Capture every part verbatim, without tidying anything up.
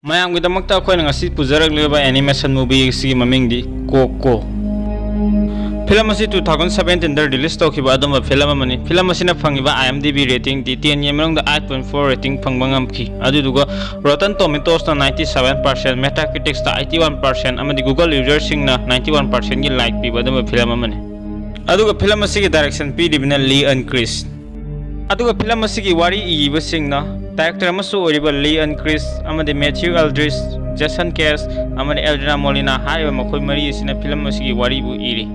ꯃꯌꯥꯝꯒꯤꯗꯃꯛꯇ ꯑꯩꯈꯣꯏꯅ ꯉꯁꯤ ꯄꯨꯖꯔꯛꯂꯤꯕ animation movie ꯑꯁꯤꯒꯤ ꯃꯃꯤꯡꯗꯤ Coco꯫ ꯐꯤꯂꯝ ꯑꯁꯤ two thousand seventeen ꯗ release ꯇꯧꯈꯤꯕ ꯑꯗꯨꯝꯕ ꯐꯤꯂꯝ ꯑꯃꯅꯤ꯫ ꯐꯤꯂꯝ ꯑꯁꯤꯅ ꯐꯪꯉꯤꯕ IMDb rating ꯗꯤ ten ꯒꯤ ꯃꯅꯨꯡꯗ eight point four rating ꯐꯪꯕ ꯉꯝꯈꯤ꯫ ꯑꯗꯨꯗꯨꯒ Rotten Tomatoes ꯅ ninety seven percent, Metacritic ꯇ eighty one percent ꯑꯃꯗꯤ Google user ꯁꯤꯡꯅ ninety one percent ꯒꯤ like ꯄꯤꯕ ꯑꯗꯨꯝꯕ ꯐꯤꯂꯝ ꯑꯃꯅꯤ꯫ ꯑꯗꯨꯒ ꯐꯤꯂꯝ ꯑꯁꯤꯒꯤ direction ꯄꯤꯔꯤꯕꯅ Lee Unkrich꯫ ꯑꯗꯨꯒ ꯐꯤꯂꯝ ꯑꯁꯤꯒꯤ ꯋꯥꯔꯤ ꯏꯔꯤꯕꯁꯤꯡꯅ director ꯑꯃꯁꯨ ꯑꯣꯏꯔꯤꯕ Lee Unkrich ꯑꯃꯗꯤ Matthew Aldrich, Jason Katz ꯑꯃꯗꯤ Alfred Molina ꯍꯥꯏꯔꯤꯕ ꯃꯈꯣꯏ ꯃꯔꯤ ꯑꯁꯤꯅ ꯐꯤꯂꯝ ꯑꯁꯤꯒꯤ ꯋꯥꯔꯤꯕꯨ ꯏꯔꯤ꯫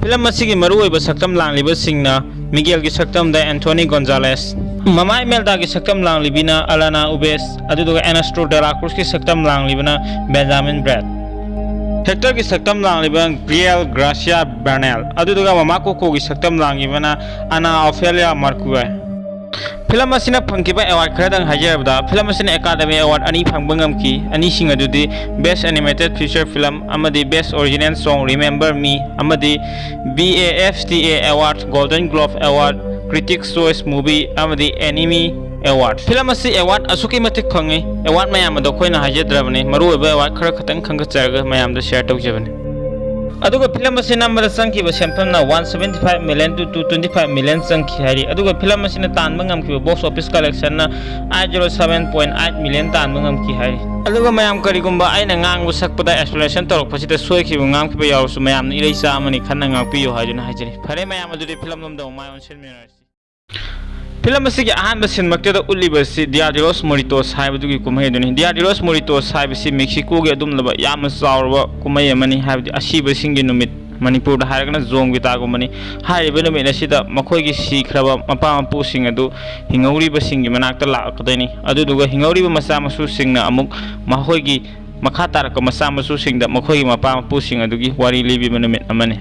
ꯐꯤꯂꯝ ꯑꯁꯤꯒꯤ ꯃꯔꯨꯑꯣꯏꯕ ꯁꯛꯇꯝ ꯂꯥꯡꯂꯤꯕꯁꯤꯡꯅ ꯃꯤꯒꯦꯜꯒꯤ ꯁꯛꯇꯝꯗ Anthony Gonzalez, ꯃꯃꯥ ꯏꯃꯦꯜꯗꯥꯒꯤ ꯁꯛꯇꯝ ꯂꯥꯡꯂꯤꯕꯤꯅ Alana Ubass, ꯑꯗꯨꯗꯨꯒ Ernesto de la Cruzꯀꯤ ꯁꯛꯇꯝ ꯂꯥꯡꯂꯤꯕꯅ Benjamin Bratt꯫ ꯍꯦꯛꯇꯔꯒꯤ ꯁꯛꯇꯝ ꯂꯥꯡꯂꯤꯕ Gael Garcia Bernal, ꯑꯗꯨꯗꯨꯒ ꯃꯃꯥ ꯀꯣꯀꯣꯒꯤ ꯁꯛꯇꯝ ꯂꯥꯡꯂꯤꯕꯅ Ana Ofelia Markue꯫ ꯐꯤꯂꯝ ꯑꯁꯤꯅ ꯐꯪꯈꯤꯕ award ꯈꯔꯗꯪ ꯍꯥꯏꯖꯔꯕꯗ, ꯐꯤꯂꯝ ꯑꯁꯤꯅ Academy Award ꯑꯅꯤ ꯐꯪꯕ ꯉꯝꯈꯤ꯫ ꯑꯅꯤꯁꯤꯡ ꯑꯗꯨꯗꯤ Best Animated Feature Film ꯑꯃꯗꯤ Best Original Song Remember Me ꯑꯃꯗꯤ BAFTA Award, Golden Globe Award, Critics Choice Movie ꯑꯃꯗꯤ Anime Award꯫ ꯐꯤꯂꯝ ꯑꯁꯤ award ꯑꯁꯨꯛꯀꯤ ꯃꯇꯤꯛ ꯐꯪꯉꯤ꯫ Award ꯃꯌꯥꯝ ꯑꯗꯣ ꯑꯩꯈꯣꯏꯅ ꯍꯥꯏꯖꯗ꯭ꯔꯕꯅꯤ, ꯃꯔꯨꯑꯣꯏꯕ award ꯈꯔ ꯈꯛꯇꯪ ꯈꯟꯒꯠꯆꯔꯒ ꯃꯌꯥꯝꯗ share ꯇꯧꯖꯕꯅꯤ꯫ ꯑꯗꯨꯒ ꯐꯤꯂꯝ ꯑꯁꯤ ꯅꯝꯕꯗ ꯆꯪꯈꯤꯕ ꯁꯦꯟꯐꯝꯅ one seventy five million to two twenty five million ꯆꯪꯈꯤ ꯍꯥꯏꯔꯤ꯫ ꯑꯗꯨꯒ ꯐꯤꯂꯝ ꯑꯁꯤꯅ ꯇꯥꯟꯕ ꯉꯝꯈꯤꯕ box office collectionꯅ eight zero seven point eight million ꯇꯥꯟꯕ ꯉꯝꯈꯤ ꯍꯥꯏꯔꯤ꯫ ꯑꯗꯨꯒ ꯃꯌꯥꯝ, ꯀꯔꯤꯒꯨꯝꯕ ꯑꯩꯅ ꯉꯥꯡꯕ ꯁꯛꯄꯗ explanation ꯇꯧꯔꯛꯄꯁꯤꯗ ꯁꯣꯏꯈꯤꯕ ꯉꯥꯡꯈꯤꯕ ꯌꯥꯎꯔꯁꯨ ꯃꯌꯥꯝꯅ ꯏꯔꯩꯆꯥ ꯑꯃꯅꯤ ꯈꯟꯅ ꯉꯥꯛꯄꯤꯌꯨ ꯍꯥꯏꯗꯨꯅ ꯍꯥꯏꯖꯔꯤ꯫ ꯐꯔꯦ ꯃꯌꯥꯝ, ꯑꯗꯨꯗꯤ ꯐꯤꯂꯝ ꯂꯣꯝꯗ ꯑꯃꯨꯛ ꯃꯥꯏ ꯑꯣꯟꯁꯤꯟꯃꯤꯟꯅꯔꯁꯤ꯫ ꯐꯤꯂꯝ ꯑꯁꯤꯒꯤ ꯑꯍꯥꯟꯕ ꯁꯤꯟꯃꯛꯇꯗ ꯎꯠꯂꯤꯕ ꯑꯁꯤ Dia de los Muertos ꯍꯥꯏꯕꯗꯨꯒꯤ ꯀꯨꯝꯍꯩ ꯑꯗꯨꯅꯤ꯫ Dia de los Muertos ꯍꯥꯏꯕꯁꯤ ꯃꯦꯛꯁꯤꯀꯣꯒꯤ ꯑꯗꯨꯝꯂꯕ ꯌꯥꯝꯅ ꯆꯥꯎꯔꯕ ꯀꯨꯝꯍꯩ ꯑꯃꯅꯤ, ꯍꯥꯏꯕꯗꯤ ꯑꯁꯤꯕꯁꯤꯡꯒꯤ ꯅꯨꯃꯤꯠ, ꯃꯅꯤꯄꯨꯔꯗ ꯍꯥꯏꯔꯒꯅ ꯖꯣꯡꯒꯤ ꯇꯥꯒꯨꯝꯕꯅꯤ꯫ ꯍꯥꯏꯔꯤꯕ ꯅꯨꯃꯤꯠ ꯑꯁꯤꯗ ꯃꯈꯣꯏꯒꯤ ꯁꯤꯈ꯭ꯔꯕ ꯃꯄꯥ ꯃꯄꯨꯁꯤꯡ ꯑꯗꯨ ꯍꯤꯡꯍꯧꯔꯤꯕꯁꯤꯡꯒꯤ ꯃꯅꯥꯛꯇ ꯂꯥꯛꯀꯗꯣꯏꯅꯤ꯫ ꯑꯗꯨꯗꯨꯒ ꯍꯤꯡꯍꯧꯔꯤꯕ ꯃꯆꯥ ꯃꯁꯨꯁꯤꯡꯅ ꯑꯃꯨꯛ ꯃꯈꯣꯏꯒꯤ ꯃꯈꯥ ꯇꯥꯔꯛꯄ ꯃꯆꯥ ꯃꯁꯨꯁꯤꯡꯗ ꯃꯈꯣꯏꯒꯤ ꯃꯄꯥ ꯃꯄꯨꯁꯤꯡ ꯑꯗꯨꯒꯤ ꯋꯥꯔꯤ ꯂꯤꯕꯤꯕ ꯅꯨꯃꯤꯠ ꯑꯃꯅꯤ꯫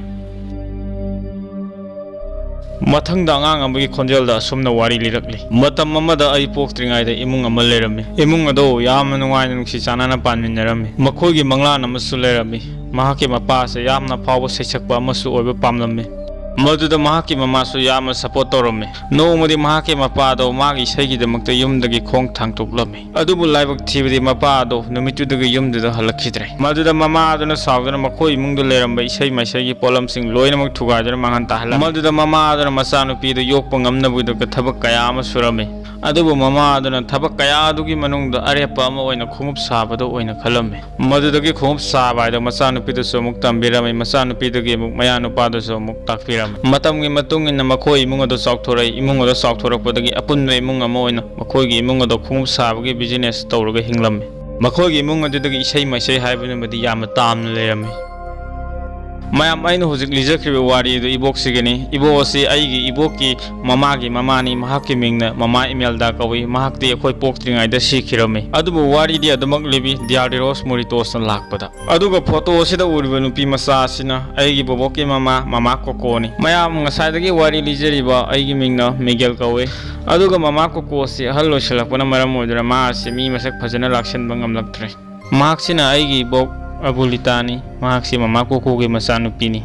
ꯃꯊꯪꯗ ꯑꯉꯥꯡ ꯑꯃꯒꯤ ꯈꯣꯟꯖꯦꯜꯗ ꯑꯁꯨꯝꯅ ꯋꯥꯔꯤ ꯂꯤꯔꯛꯂꯤ꯫ ꯃꯇꯝ ꯑꯃꯗ ꯑꯩ ꯄꯣꯛꯇ꯭ꯔꯤꯉꯩꯗ ꯏꯃꯨꯡ ꯑꯃ ꯂꯩꯔꯝꯃꯤ꯫ ꯏꯃꯨꯡ ꯑꯗꯨ ꯌꯥꯝꯅ ꯅꯨꯡꯉꯥꯏꯅ ꯅꯨꯡꯁꯤ ꯆꯥꯟꯅꯅ ꯄꯥꯟꯃꯤꯟꯅꯔꯝꯃꯤ꯫ ꯃꯈꯣꯏꯒꯤ ꯃꯪꯂꯥꯟ ꯑꯃꯁꯨ ꯂꯩꯔꯝꯃꯤ꯫ ꯃꯍꯥꯛꯀꯤ ꯃꯄꯥ ꯑꯁꯤ ꯌꯥꯝꯅ ꯐꯥꯎꯕ ꯁꯩꯁꯛꯄ ꯑꯃꯁꯨ ꯑꯣꯏꯕ ꯄꯥꯝꯂꯝꯃꯤ꯫ ꯃꯗꯨꯗ ꯃꯍꯥꯛꯀꯤ ꯃꯃꯥꯁꯨ ꯌꯥꯝꯅ ꯁꯄꯣꯔꯠ ꯇꯧꯔꯝꯃꯤ꯫ ꯅꯣꯡꯃꯗꯤ ꯃꯍꯥꯛꯀꯤ ꯃꯄꯥꯗꯣ ꯃꯥꯒꯤ ꯏꯁꯩꯒꯤꯗꯃꯛꯇ ꯌꯨꯝꯗꯒꯤ ꯈꯣꯡ ꯊꯥꯡꯗꯣꯛꯂꯝꯃꯤ꯫ ꯑꯗꯨꯕꯨ ꯂꯥꯏꯕꯛ ꯊꯤꯕꯗꯤ ꯃꯄꯥ ꯑꯗꯣ ꯅꯨꯃꯤꯠꯇꯨꯗꯒꯤ ꯌꯨꯝꯗꯨꯗ ꯍꯜꯂꯛꯈꯤꯗ꯭ꯔꯦ꯫ ꯃꯗꯨꯗ ꯃꯃꯥ ꯑꯗꯨꯅ ꯁꯥꯎꯗꯨꯅ ꯃꯈꯣꯏ ꯏꯃꯨꯡꯗ ꯂꯩꯔꯝꯕ ꯏꯁꯩ ꯃꯥꯏꯁꯩꯒꯤ ꯄꯣꯠꯂꯝꯁꯤꯡ ꯂꯣꯏꯅꯃꯛ ꯊꯨꯒꯥꯏꯗꯨꯅ ꯃꯥꯡꯍꯟ ꯇꯥꯍꯜꯂꯝꯃꯤ꯫ ꯃꯗꯨꯗ ꯃꯃꯥ ꯑꯗꯨꯅ ꯃꯆꯥꯅꯨꯄꯤꯗꯨ ꯌꯣꯛꯄ ꯉꯝꯅꯕꯒꯤꯗꯃꯛꯇ ꯊꯕꯛ ꯀꯌꯥ ꯑꯃ ꯁꯨꯔꯝꯃꯤ꯫ ꯑꯗꯨꯕꯨ ꯃꯃꯥ ꯑꯗꯨꯅ ꯊꯕꯛ ꯀꯌꯥ ꯑꯗꯨꯒꯤ ꯃꯅꯨꯡꯗ ꯑꯔꯦꯞꯄ ꯑꯃ ꯑꯣꯏꯅ ꯈꯣꯡꯎꯞ ꯁꯥꯕꯗ ꯑꯣꯏꯅ ꯈꯜꯂꯝꯃꯤ꯫ ꯃꯗꯨꯗꯒꯤ ꯈꯣꯡꯎꯞ ꯁꯥꯕ ꯍꯥꯏꯗꯣ ꯃꯆꯥꯅꯨꯄꯤꯗꯁꯨ ꯑꯃꯨꯛ ꯇꯝꯕꯤꯔꯝꯃꯤ, ꯃꯆꯥꯅꯨꯄꯤꯗꯒꯤ ꯑꯃꯨꯛ ꯃꯌꯥꯅꯨꯄꯥꯗꯁꯨ ꯑꯃꯨꯛ ꯇꯥꯛꯄꯤꯔꯝꯃꯤ꯫ ꯃꯇꯝꯒꯤ ꯃꯇꯨꯡ ꯏꯟꯅ ꯃꯈꯣꯏ ꯏꯃꯨꯡ ꯑꯗꯨ ꯆꯥꯎꯊꯣꯔꯛꯏ꯫ ꯏꯃꯨꯡ ꯑꯗꯨ ꯆꯥꯎꯊꯣꯔꯛꯄꯗꯒꯤ ꯑꯄꯨꯟꯕ ꯏꯃꯨꯡ ꯑꯃ ꯑꯣꯏꯅ ꯃꯈꯣꯏꯒꯤ ꯏꯃꯨꯡ ꯑꯗꯨ ꯈꯣꯡꯎꯞ ꯁꯥꯕꯒꯤ ꯕꯤꯖꯤꯅꯦꯁ ꯇꯧꯔꯒ ꯍꯤꯡꯂꯝꯃꯤ꯫ ꯃꯈꯣꯏꯒꯤ ꯏꯃꯨꯡ ꯑꯗꯨꯗꯒꯤ ꯏꯁꯩ ꯃꯥꯏꯁꯩ ꯍꯥꯏꯕꯗꯨꯃꯗꯤ ꯌꯥꯝꯅ ꯇꯥꯝꯅ ꯂꯩꯔꯝꯃꯤ꯫ ꯃꯌꯥꯝ, ꯑꯩꯅ ꯍꯧꯖꯤꯛ ꯂꯤꯖꯈ꯭ꯔꯤꯕ ꯋꯥꯔꯤ ꯑꯗꯨ ꯏꯕꯣꯛꯁꯤꯒꯤꯅꯤ꯫ ꯏꯕꯣꯛ ꯑꯁꯤ ꯑꯩꯒꯤ ꯏꯕꯣꯛꯀꯤ ꯃꯃꯥꯒꯤ ꯃꯃꯥꯅꯤ꯫ ꯃꯍꯥꯛꯀꯤ ꯃꯤꯡꯅ ꯃꯃꯥ ꯏꯃꯦꯜꯗꯥ ꯀꯧꯏ꯫ ꯃꯍꯥꯛꯇꯤ ꯑꯩꯈꯣꯏ ꯄꯣꯛꯇ꯭ꯔꯤꯉꯩꯗ ꯁꯤꯈꯤꯔꯝꯃꯤ꯫ ꯑꯗꯨꯕꯨ ꯋꯥꯔꯤꯗꯤ ꯑꯗꯨꯃꯛ ꯂꯤꯕꯤ ꯗꯤꯌꯥꯔꯗꯤꯔꯣꯁ ꯃꯣꯔꯤꯇꯣꯁꯅ ꯂꯥꯛꯄꯗ꯫ ꯑꯗꯨꯒ ꯐꯣꯇꯣ ꯑꯁꯤꯗ ꯎꯔꯤꯕ ꯅꯨꯄꯤ ꯃꯆꯥ ꯑꯁꯤꯅ ꯑꯩꯒꯤ ꯕꯣꯕꯣꯛꯀꯤ ꯃꯃꯥ, ꯃꯃꯥ ꯀꯣꯀꯣꯅꯤ꯫ ꯃꯌꯥꯝ, ꯉꯁꯥꯏꯗꯒꯤ ꯋꯥꯔꯤ ꯂꯤꯖꯔꯤꯕ ꯑꯩꯒꯤ ꯃꯤꯡꯅ ꯃꯤꯒꯦꯜ ꯀꯧꯏ꯫ ꯑꯗꯨꯒ ꯃꯃꯥ ꯀꯣꯀꯣ ꯑꯁꯤ ꯑꯍꯜ ꯑꯣꯏꯁꯤꯜꯂꯛꯄꯅ ꯃꯔꯝ ꯑꯣꯏꯗꯨꯅ ꯃꯥ ꯑꯁꯤ ꯃꯤ ꯃꯁꯛ ꯐꯖꯅ ꯂꯥꯛꯁꯤꯟꯕ ꯉꯝꯂꯛꯇ꯭ꯔꯦ꯫ ꯃꯍꯥꯛꯁꯤꯅ ꯑꯩꯒꯤ ꯏꯕꯣꯛ ꯑꯕꯨꯂꯤꯇꯥꯅꯤ꯫ ꯃꯍꯥꯛꯁꯤ ꯃꯃꯥ ꯀꯣꯀꯣꯒꯤ ꯃꯆꯥꯅꯨꯄꯤꯅꯤ꯫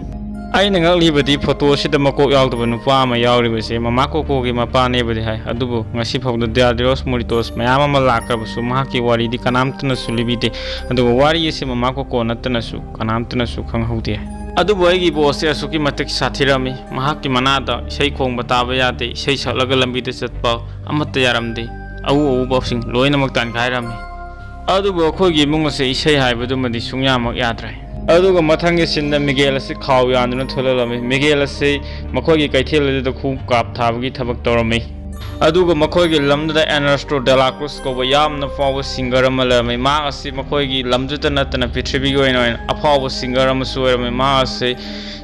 ꯑꯩꯅ ꯉꯛꯂꯤꯕꯗꯤ ꯐꯣꯇꯣ ꯑꯁꯤꯗ ꯃꯀꯣꯛ ꯌꯥꯎꯗꯕ ꯅꯨꯄꯥ ꯑꯃ ꯌꯥꯎꯔꯤꯕꯁꯦ ꯃꯃꯥ ꯀꯣꯀꯣꯒꯤ ꯃꯄꯥꯅꯦꯕꯨꯗꯤ ꯍꯥꯏ, ꯑꯗꯨꯕꯨ ꯉꯁꯤ ꯐꯥꯎꯗ ꯗꯤꯌꯥꯔꯗꯤꯔꯣꯁ ꯃꯣꯔꯤꯇꯣꯁ ꯃꯌꯥꯝ ꯑꯃ ꯂꯥꯛꯈ꯭ꯔꯕꯁꯨ ꯃꯍꯥꯛꯀꯤ ꯋꯥꯔꯤꯗꯤ ꯀꯅꯥꯝꯇꯅꯁꯨ ꯂꯤꯕꯤꯗꯦ꯫ ꯑꯗꯨꯒ ꯋꯥꯔꯤ ꯑꯁꯤ ꯃꯃꯥ ꯀꯣꯀꯣ ꯅꯠꯇꯅꯁꯨ ꯀꯅꯥꯝꯇꯅꯁꯨ ꯈꯪꯍꯧꯗꯦ꯫ ꯑꯗꯨꯕꯨ ꯑꯩꯒꯤ ꯕꯣꯁꯁꯦ ꯑꯁꯨꯛꯀꯤ ꯃꯇꯤꯛ ꯁꯥꯊꯤꯔꯝꯃꯤ꯫ ꯃꯍꯥꯛꯀꯤ ꯃꯅꯥꯗ ꯏꯁꯩ ꯈꯣꯡꯕ ꯇꯥꯕ ꯌꯥꯗꯦ, ꯏꯁꯩ ꯁꯛꯂꯒ ꯂꯝꯕꯤꯗ ꯆꯠꯄ ꯑꯃꯠꯇ ꯌꯥꯔꯝꯗꯦ꯫ ꯑꯎ ꯑꯎꯕꯁꯤꯡ ꯂꯣꯏꯅꯃꯛ ꯇꯥꯟꯈꯥꯏꯔꯝꯃꯤ꯫ ꯑꯗꯨꯕꯨ ꯑꯩꯈꯣꯏꯒꯤ ꯏꯃꯨꯡ ꯑꯁꯦ ꯏꯁꯩ ꯍꯥꯏꯕꯗꯨꯃꯗꯤ ꯁꯨꯡꯌꯥꯃꯛ ꯌꯥꯗ꯭ꯔꯦ꯫ ꯑꯗꯨꯒ ꯃꯊꯪꯒꯤ ꯁꯤꯟꯗ ꯃꯤꯒꯦꯜ ꯑꯁꯤ ꯈꯥꯎ ꯌꯥꯟꯗꯨꯅ ꯊꯣꯛꯂꯛꯂꯝꯃꯤ꯫ ꯃꯤꯒꯦꯜ ꯑꯁꯤ ꯃꯈꯣꯏꯒꯤ ꯀꯩꯊꯦꯜ ꯑꯗꯨꯗ ꯈꯣꯡꯎꯞ ꯀꯥꯞ ꯊꯥꯕꯒꯤ ꯊꯕꯛ ꯇꯧꯔꯝꯃꯤ꯫ ꯑꯗꯨꯒ ꯃꯈꯣꯏꯒꯤ ꯂꯝꯗꯨꯗ ꯑꯦꯔꯅꯦꯁꯇꯣ ꯗꯦꯂꯥ ꯀ꯭ꯔꯨꯁ ꯀꯧꯕ ꯌꯥꯝꯅ ꯐꯥꯎꯕ ꯁꯤꯡꯒꯔ ꯑꯃ ꯂꯩꯔꯝꯃꯤ꯫ ꯃꯍꯥꯛ ꯑꯁꯤ ꯃꯈꯣꯏꯒꯤ ꯂꯝꯗꯨꯗ ꯅꯠꯇꯅ ꯄ꯭ꯔꯤꯊꯤꯕꯤꯒꯤ ꯑꯣꯏꯅ, ꯑꯣꯏꯅ ꯑꯐꯥꯎꯕ ꯁꯤꯡꯒꯔ ꯑꯃꯁꯨ ꯑꯣꯏꯔꯝꯃꯤ꯫ ꯃꯍꯥꯛ ꯑꯁꯤ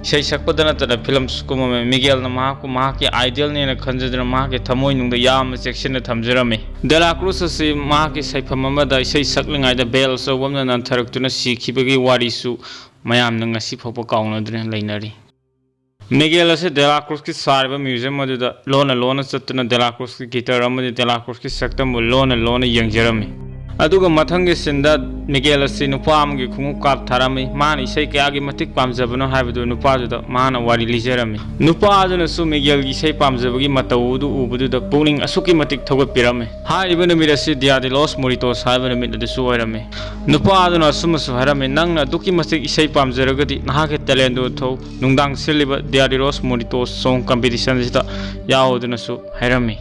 ꯏꯁꯩ ꯁꯛꯄꯗ ꯅꯠꯇꯅ ꯐꯤꯂꯝꯁꯨ ꯀꯨꯝꯃꯝꯃꯤ꯫ ꯃꯤꯒꯦꯜꯅ ꯃꯍꯥꯛꯄꯨ ꯃꯍꯥꯛꯀꯤ ꯑꯥꯏꯗꯦꯜꯅꯦꯅ ꯈꯟꯖꯗꯨꯅ ꯃꯍꯥꯛꯀꯤ ꯊꯃꯣꯏꯅꯨꯡꯗ ꯌꯥꯝꯅ ꯆꯦꯛꯁꯤꯟꯅ ꯊꯝꯖꯔꯝꯃꯤ꯫ ꯗꯦꯂꯥ ꯀ꯭ꯔꯨꯁ ꯑꯁꯤ ꯃꯍꯥꯛꯀꯤ ꯁꯩꯐꯝ ꯑꯃꯗ ꯏꯁꯩ ꯁꯛꯂꯤꯉꯩꯗ ꯕꯦꯜ ꯑꯆꯧꯕ ꯑꯃꯅ ꯅꯟꯊꯔꯛꯇꯨꯅ ꯁꯤꯈꯤꯕꯒꯤ ꯋꯥꯔꯤꯁꯨ ꯃꯌꯥꯝꯅ ꯉꯁꯤ ꯐꯥꯎꯕ ꯀꯥꯎꯅꯗꯨꯅ ꯂꯩꯅꯔꯤ꯫ ꯃꯤꯒꯦꯜ ꯑꯁꯤ ꯗꯦꯂꯥ ꯀ꯭ꯔꯨꯁꯀꯤ ꯁꯥꯔꯤꯕ ꯃ꯭ꯌꯨꯖꯤꯌꯝ ꯑꯗꯨꯗ ꯂꯣꯟꯅ ꯂꯣꯟꯅ ꯆꯠꯇꯨꯅ ꯗꯦꯂꯥ ꯀ꯭ꯔꯨꯁꯀꯤ ꯒꯤꯇꯔ ꯑꯃꯗꯤ ꯗꯦꯂꯥ ꯀ꯭ꯔꯨꯁꯀꯤ ꯁꯛꯇꯝꯕꯨ ꯂꯣꯟꯅ ꯂꯣꯟꯅ ꯌꯦꯡꯖꯔꯝꯃꯤ꯫ ꯑꯗꯨꯒ ꯃꯊꯪꯒꯤ ꯁꯤꯟꯗ ꯃꯤꯒꯦꯜ ꯑꯁꯤ ꯅꯨꯄꯥ ꯑꯃꯒꯤ ꯈꯣꯡꯎꯞ ꯀꯥꯞ ꯊꯥꯔꯝꯃꯤ꯫ ꯃꯥꯅ ꯏꯁꯩ ꯀꯌꯥꯒꯤ ꯃꯇꯤꯛ ꯄꯥꯝꯖꯕꯅꯣ ꯍꯥꯏꯕꯗꯨ ꯅꯨꯄꯥꯗꯨꯗ ꯃꯥꯅ ꯋꯥꯔꯤ ꯂꯤꯖꯔꯝꯃꯤ꯫ ꯅꯨꯄꯥ ꯑꯗꯨꯅꯁꯨ ꯃꯤꯒꯦꯜꯒꯤ ꯏꯁꯩ ꯄꯥꯝꯖꯕꯒꯤ ꯃꯇꯧ ꯑꯗꯨ ꯎꯕꯗꯨꯗ ꯄꯨꯛꯅꯤꯡ ꯑꯁꯨꯛꯀꯤ ꯃꯇꯤꯛ ꯊꯧꯒꯠꯄꯤꯔꯝꯃꯤ꯫ ꯍꯥꯏꯔꯤꯕ ꯅꯨꯃꯤꯠ ꯑꯁꯤ ꯗꯤꯌꯥ ꯗꯤ ꯂꯣꯁ ꯃꯣꯔꯤꯇꯣꯁ ꯍꯥꯏꯕ ꯅꯨꯃꯤꯠ ꯑꯗꯨꯁꯨ ꯑꯣꯏꯔꯝꯃꯤ꯫ ꯅꯨꯄꯥ ꯑꯗꯨꯅ ꯑꯁꯨꯝꯅꯁꯨ ꯍꯥꯏꯔꯝꯃꯤ, "ꯅꯪꯅ ꯑꯗꯨꯛꯀꯤ ꯃꯇꯤꯛ ꯏꯁꯩ ꯄꯥꯝꯖꯔꯒꯗꯤ ꯅꯍꯥꯛꯀꯤ ꯇꯦꯂꯦꯟꯗꯨ ꯎꯠꯊꯧ, ꯅꯨꯡꯗꯥꯡ ꯁꯤꯜꯂꯤꯕ ꯗꯤꯌꯥ ꯗꯤ ꯂꯣꯁ ꯃꯣꯔꯤꯇꯣꯁ ꯁꯣꯡ ꯀꯝꯄꯤꯇꯤꯁꯟꯁꯤꯗ ꯌꯥꯎ" ꯑꯗꯨꯅꯁꯨ ꯍꯥꯏꯔꯝꯃꯤ꯫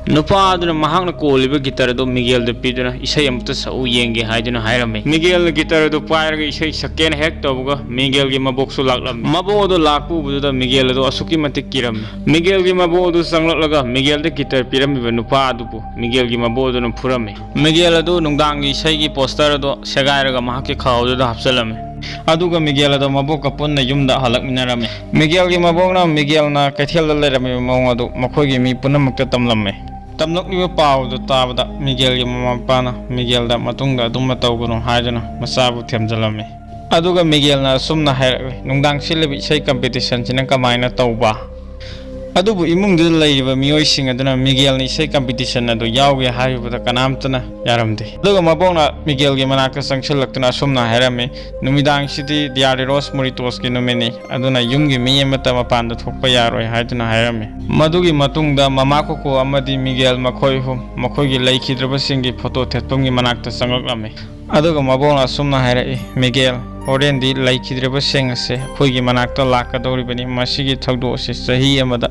ꯅꯨꯄꯥ ꯑꯗꯨꯅ ꯃꯍꯥꯛꯅ ꯀꯣꯜꯂꯤꯕ ꯒꯤꯇꯔ ꯑꯗꯨ ꯃꯤꯒꯦꯜꯗ ꯄꯤꯗꯨꯅ ꯏꯁꯩ ꯑꯃꯇ ꯁꯛꯎ ꯌꯦꯡꯒꯦ ꯍꯥꯏꯗꯨꯅ ꯍꯥꯏꯔꯝꯃꯤ꯫ ꯃꯤꯒꯦꯜꯅ ꯒꯤꯇꯔ ꯑꯗꯨ ꯄꯥꯏꯔꯒ ꯏꯁꯩ ꯁꯛꯀꯦꯅ ꯍꯦꯛ ꯇꯧꯕꯒ ꯃꯤꯒꯦꯜꯒꯤ ꯃꯕꯣꯛꯁꯨ ꯂꯥꯛꯂꯝꯃꯤ꯫ ꯃꯕꯣꯛ ꯑꯗꯨ ꯂꯥꯛꯄ ꯎꯕꯗꯨꯗ ꯃꯤꯒꯦꯜ ꯑꯗꯨ ꯑꯁꯨꯛꯀꯤ ꯃꯇꯤꯛ ꯀꯤꯔꯝꯃꯤ꯫ ꯃꯤꯒꯦꯜꯒꯤ ꯃꯕꯣꯛ ꯑꯗꯨ ꯆꯪꯂꯛꯂꯒ ꯃꯤꯒꯦꯜꯗ ꯒꯤꯇꯔ ꯄꯤꯔꯝꯃꯤꯕ ꯅꯨꯄꯥ ꯑꯗꯨꯕꯨ ꯃꯤꯒꯦꯜꯒꯤ ꯃꯕꯣꯛ ꯑꯗꯨꯅ ꯐꯨꯔꯝꯃꯤ꯫ ꯃꯤꯒꯦꯜ ꯑꯗꯨ ꯅꯨꯡꯗꯥꯡꯒꯤ ꯏꯁꯩꯒꯤ ꯄꯣꯁꯇꯔ ꯑꯗꯨ ꯁꯦꯒꯥꯏꯔꯒ ꯃꯍꯥꯛꯀꯤ ꯈꯥꯎ ꯑꯗꯨꯗ ꯍꯥꯞꯆꯤꯜꯂꯝꯃꯤ꯫ ꯑꯗꯨꯒ ꯃꯤꯒꯦꯜ ꯑꯗꯨ ꯃꯕꯣꯛꯀ ꯄꯨꯟꯅ ꯌꯨꯝꯗ ꯍꯜꯂꯛꯃꯤꯟꯅꯔꯝꯃꯤ꯫ ꯃꯤꯒꯦꯜꯒꯤ ꯃꯕꯣꯛꯅ ꯃꯤꯒꯦꯜꯅ ꯀꯩꯊꯦꯜꯗ ꯂꯩꯔꯝꯃꯤꯕ ꯃꯑꯣꯡ ꯑꯗꯨ ꯃꯈꯣꯏꯒꯤ ꯃꯤ ꯄꯨꯝꯅꯃꯛꯇ ꯇꯝꯂꯝꯃꯤ꯫ ꯇꯝꯂꯛꯂꯤꯕ ꯄꯥꯎ ꯑꯗꯨ ꯇꯥꯕꯗ ꯃꯤꯒꯦꯜꯒꯤ ꯃꯃꯥ ꯃꯄꯥꯅ ꯃꯤꯒꯦꯜꯗ ꯃꯇꯨꯡꯗ ꯑꯗꯨꯝꯅ ꯇꯧꯒꯅꯨ ꯍꯥꯏꯗꯨꯅ ꯃꯆꯥꯕꯨ ꯊꯦꯝꯖꯤꯜꯂꯝꯃꯤ꯫ ꯑꯗꯨꯒ ꯃꯤꯒꯦꯜꯅ ꯑꯁꯨꯝꯅ ꯍꯥꯏꯔꯛꯂꯤ, "ꯅꯨꯡꯗꯥꯡ ꯁꯤꯜꯂꯤꯕ ꯏꯁꯩ ꯀꯝꯄꯤꯇꯤꯁꯟꯁꯤꯅ ꯀꯃꯥꯏꯅ ꯇꯧꯕ? ꯑꯗꯨꯕꯨ ꯏꯃꯨꯡꯗꯨꯗ ꯂꯩꯔꯤꯕ ꯃꯤꯑꯣꯏꯁꯤꯡ ꯑꯗꯨꯅ ꯃꯤꯒꯦꯜꯅ ꯏꯁꯩ ꯀꯝꯄꯤꯇꯤꯁꯟ ꯑꯗꯨ ꯌꯥꯎꯒꯦ ꯍꯥꯏꯔꯨꯕꯗ ꯀꯅꯥꯝꯇꯅ ꯌꯥꯔꯝꯗꯦ"꯫ ꯑꯗꯨꯒ ꯃꯕꯣꯛꯅ ꯃꯤꯒꯦꯜꯒꯤ ꯃꯅꯥꯛꯇ ꯆꯪꯁꯤꯜꯂꯛꯇꯨꯅ ꯑꯁꯨꯝꯅ ꯍꯥꯏꯔꯝꯃꯤ, "ꯅꯨꯃꯤꯗꯥꯡꯁꯤꯗꯤ ꯗꯤꯌꯥ ꯗꯤ ꯂꯣꯁ ꯃꯣꯔꯤꯇꯣꯁꯀꯤ ꯅꯨꯃꯤꯠꯅꯤ, ꯑꯗꯨꯅ ꯌꯨꯝꯒꯤ ꯃꯤ ꯑꯃꯠꯇ ꯃꯄꯥꯟꯗ ꯊꯣꯛꯄ ꯌꯥꯔꯣꯏ" ꯍꯥꯏꯗꯨꯅ ꯍꯥꯏꯔꯝꯃꯤ꯫ ꯃꯗꯨꯒꯤ ꯃꯇꯨꯡꯗ ꯃꯃꯥ ꯀꯣꯀꯣ ꯑꯃꯗꯤ ꯃꯤꯒꯦꯜ ꯃꯈꯣꯏ ꯑꯍꯨꯝ ꯃꯈꯣꯏꯒꯤ ꯂꯩꯈꯤꯗ꯭ꯔꯕꯁꯤꯡꯒꯤ ꯐꯣꯇꯣ ꯊꯦꯠꯐꯝꯒꯤ ꯃꯅꯥꯛꯇ ꯆꯪꯂꯛꯂꯝꯃꯤ꯫ ꯑꯗꯨꯒ ꯃꯕꯣꯛꯅ ꯑꯁꯨꯝꯅ ꯍꯥꯏꯔꯛꯏ, "ꯃꯤꯒꯦꯜ, ꯍꯣꯔꯦꯟꯗꯤ ꯂꯩꯈꯤꯗ꯭ꯔꯕꯁꯤꯡ ꯑꯁꯦ ꯑꯩꯈꯣꯏꯒꯤ ꯃꯅꯥꯛꯇ ꯂꯥꯛꯀꯗꯧꯔꯤꯕꯅꯤ꯫ ꯃꯁꯤꯒꯤ ꯊꯧꯗꯣꯛ ꯑꯁꯤ ꯆꯍꯤ ꯑꯃꯗ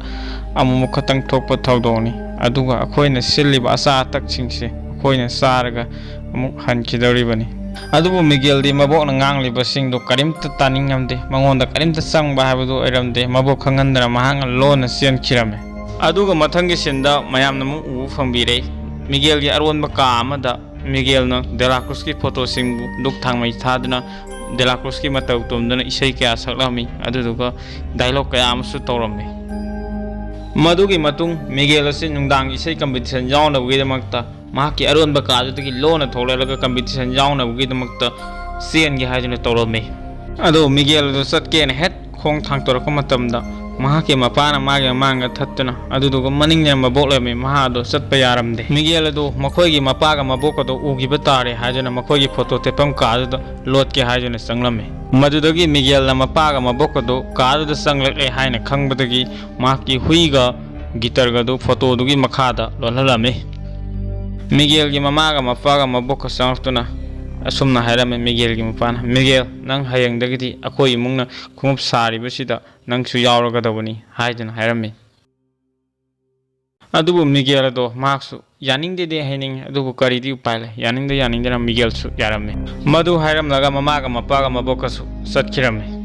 ꯑꯃꯨꯛꯃꯨꯛ ꯈꯛꯇꯪ ꯊꯣꯛꯄ ꯊꯧꯗꯣꯛꯅꯤ꯫ ꯑꯗꯨꯒ ꯑꯩꯈꯣꯏꯅ ꯁꯤꯜꯂꯤꯕ ꯑꯆꯥ ꯑꯊꯛꯁꯤꯡꯁꯦ ꯑꯩꯈꯣꯏꯅ ꯆꯥꯔꯒ ꯑꯃꯨꯛ ꯍꯟꯈꯤꯗꯧꯔꯤꯕꯅꯤ"꯫ ꯑꯗꯨꯕꯨ ꯃꯤꯒꯦꯜꯗꯤ ꯃꯕꯣꯛꯅ ꯉꯥꯡꯂꯤꯕꯁꯤꯡꯗꯨ ꯀꯔꯤꯝꯇ ꯇꯥꯅꯤꯡꯉꯝꯗꯦ꯫ ꯃꯉꯣꯟꯗ ꯀꯔꯤꯝꯇ ꯆꯪꯕ ꯍꯥꯏꯕꯗꯨ ꯑꯣꯏꯔꯝꯗꯦ꯫ ꯃꯕꯣꯛ ꯈꯪꯍꯟꯗꯅ ꯃꯍꯥꯛꯅ ꯂꯣꯟꯅ ꯆꯦꯟꯈꯤꯔꯝꯃꯤ꯫ ꯑꯗꯨꯒ ꯃꯊꯪꯒꯤ ꯁꯤꯟꯗ ꯃꯌꯥꯝꯅ ꯑꯃꯨꯛ ꯎꯕ ꯐꯪꯕꯤꯔꯦ꯫ ꯃꯤꯒꯦꯜꯒꯤ ꯑꯔꯣꯟꯕ ꯀꯥ ꯑꯃꯗ ꯃꯤꯒꯦꯜꯅ ꯗꯦꯂꯥꯀ꯭ꯔꯨꯁꯀꯤ ꯐꯣꯇꯣꯁꯤꯡꯕꯨ ꯙꯨꯛ ꯊꯥꯡꯃꯩ ꯊꯥꯗꯨꯅ ꯗꯦꯂꯥꯀ꯭ꯔꯨꯁꯀꯤ ꯃꯇꯧ ꯇꯝꯗꯨꯅ ꯏꯁꯩ ꯀꯌꯥ ꯁꯛꯂꯝꯃꯤ꯫ ꯑꯗꯨꯗꯨꯒ ꯗꯥꯏꯂꯣꯛ ꯀꯌꯥ ꯑꯃꯁꯨ ꯇꯧꯔꯝꯃꯤ꯫ ꯃꯗꯨꯒꯤ ꯃꯇꯨꯡ ꯃꯤꯒꯦꯜ ꯑꯁꯤ ꯅꯨꯡꯗꯥꯡꯒꯤ ꯏꯁꯩ ꯀꯝꯄꯤꯇꯤꯁꯟ ꯌꯥꯎꯅꯕꯒꯤꯗꯃꯛꯇ ꯃꯍꯥꯛꯀꯤ ꯑꯔꯣꯟꯕ ꯀꯥꯗꯨꯗꯒꯤ ꯂꯣꯟꯅ ꯊꯣꯛꯂꯛꯂꯒ ꯀꯝꯄꯤꯇꯤꯁꯟ ꯌꯥꯎꯅꯕꯒꯤꯗꯃꯛꯇ ꯆꯦꯟꯒꯦ ꯍꯥꯏꯗꯨꯅ ꯇꯧꯔꯝꯃꯤ꯫ ꯑꯗꯨ ꯃꯤꯒꯦꯜ ꯑꯗꯨ ꯆꯠꯀꯦꯅ ꯍꯦꯛ ꯈꯣꯡ ꯊꯥꯡꯇꯣꯔꯛꯄ ꯃꯇꯝꯗ ꯃꯍꯥꯛꯀꯤ ꯃꯄꯥꯅ ꯃꯥꯒꯤ ꯃꯃꯥꯡꯗ ꯊꯠꯇꯨꯅ, ꯑꯗꯨꯗꯨꯒ ꯃꯅꯤꯡꯗꯅ ꯃꯕꯣꯛ ꯂꯩꯔꯝꯃꯤ꯫ ꯃꯍꯥꯛ ꯑꯗꯨ ꯆꯠꯄ ꯌꯥꯔꯝꯗꯦ꯫ ꯃꯤꯒꯦꯜ ꯑꯗꯨ ꯃꯈꯣꯏꯒꯤ ꯃꯄꯥꯒ ꯃꯕꯣꯛꯀꯗꯨ ꯎꯈꯤꯕ ꯇꯥꯔꯦ ꯍꯥꯏꯗꯨꯅ ꯃꯈꯣꯏꯒꯤ ꯐꯣꯇꯣ ꯊꯦꯠꯐꯝ ꯀꯥꯗꯨꯗ ꯂꯣꯠꯀꯦ ꯍꯥꯏꯗꯨꯅ ꯆꯪꯂꯝꯃꯤ꯫ ꯃꯗꯨꯗꯒꯤ ꯃꯤꯒꯦꯜꯅ ꯃꯄꯥꯒ ꯃꯕꯣꯛꯀꯗꯨ ꯀꯥꯗꯨꯗ ꯆꯪꯂꯛꯂꯦ ꯍꯥꯏꯅ ꯈꯪꯕꯗꯒꯤ ꯃꯍꯥꯛꯀꯤ ꯍꯨꯏꯒ ꯒꯤꯇꯔꯒꯗꯨ ꯐꯣꯇꯣꯗꯨꯒꯤ ꯃꯈꯥꯗ ꯂꯣꯠꯍꯜꯂꯝꯃꯤ꯫ ꯃꯤꯒꯦꯜꯒꯤ ꯃꯃꯥꯒ ꯃꯄꯥꯒ ꯃꯕꯣꯛꯀ ꯆꯪꯂꯛꯇꯨꯅ ꯑꯁꯨꯝꯅ ꯍꯥꯏꯔꯝꯃꯤ꯫ ꯃꯤꯒꯦꯜꯒꯤ ꯃꯄꯥꯅ, "ꯃꯤꯒꯦꯜ, ꯅꯪ ꯍꯌꯦꯡꯗꯒꯤꯗꯤ ꯑꯩꯈꯣꯏ ꯏꯃꯨꯡꯅ ꯈꯣꯡꯎꯞ ꯁꯥꯔꯤꯕꯁꯤꯗ ꯅꯪꯁꯨ ꯌꯥꯎꯔꯒꯗꯕꯅꯤ" ꯍꯥꯏꯗꯨꯅ ꯍꯥꯏꯔꯝꯃꯤ꯫ ꯑꯗꯨꯕꯨ ꯃꯤꯒꯦꯜ ꯑꯗꯣ ꯃꯍꯥꯛꯁꯨ ꯌꯥꯅꯤꯡꯗꯦꯗꯤ ꯍꯥꯏꯅꯤꯡꯉꯤ, ꯑꯗꯨꯕꯨ ꯀꯔꯤꯗꯤ ꯎꯄꯥꯏ ꯂꯩ? ꯌꯥꯅꯤꯡꯗ ꯌꯥꯅꯤꯡꯗꯅ ꯃꯤꯒꯦꯜꯁꯨ ꯌꯥꯔꯝꯃꯤ꯫ ꯃꯗꯨ ꯍꯥꯏꯔꯝꯂꯒ ꯃꯃꯥꯒ ꯃꯄꯥꯒ ꯃꯕꯣꯛꯀꯁꯨ ꯆꯠꯈꯤꯔꯝꯃꯤ꯫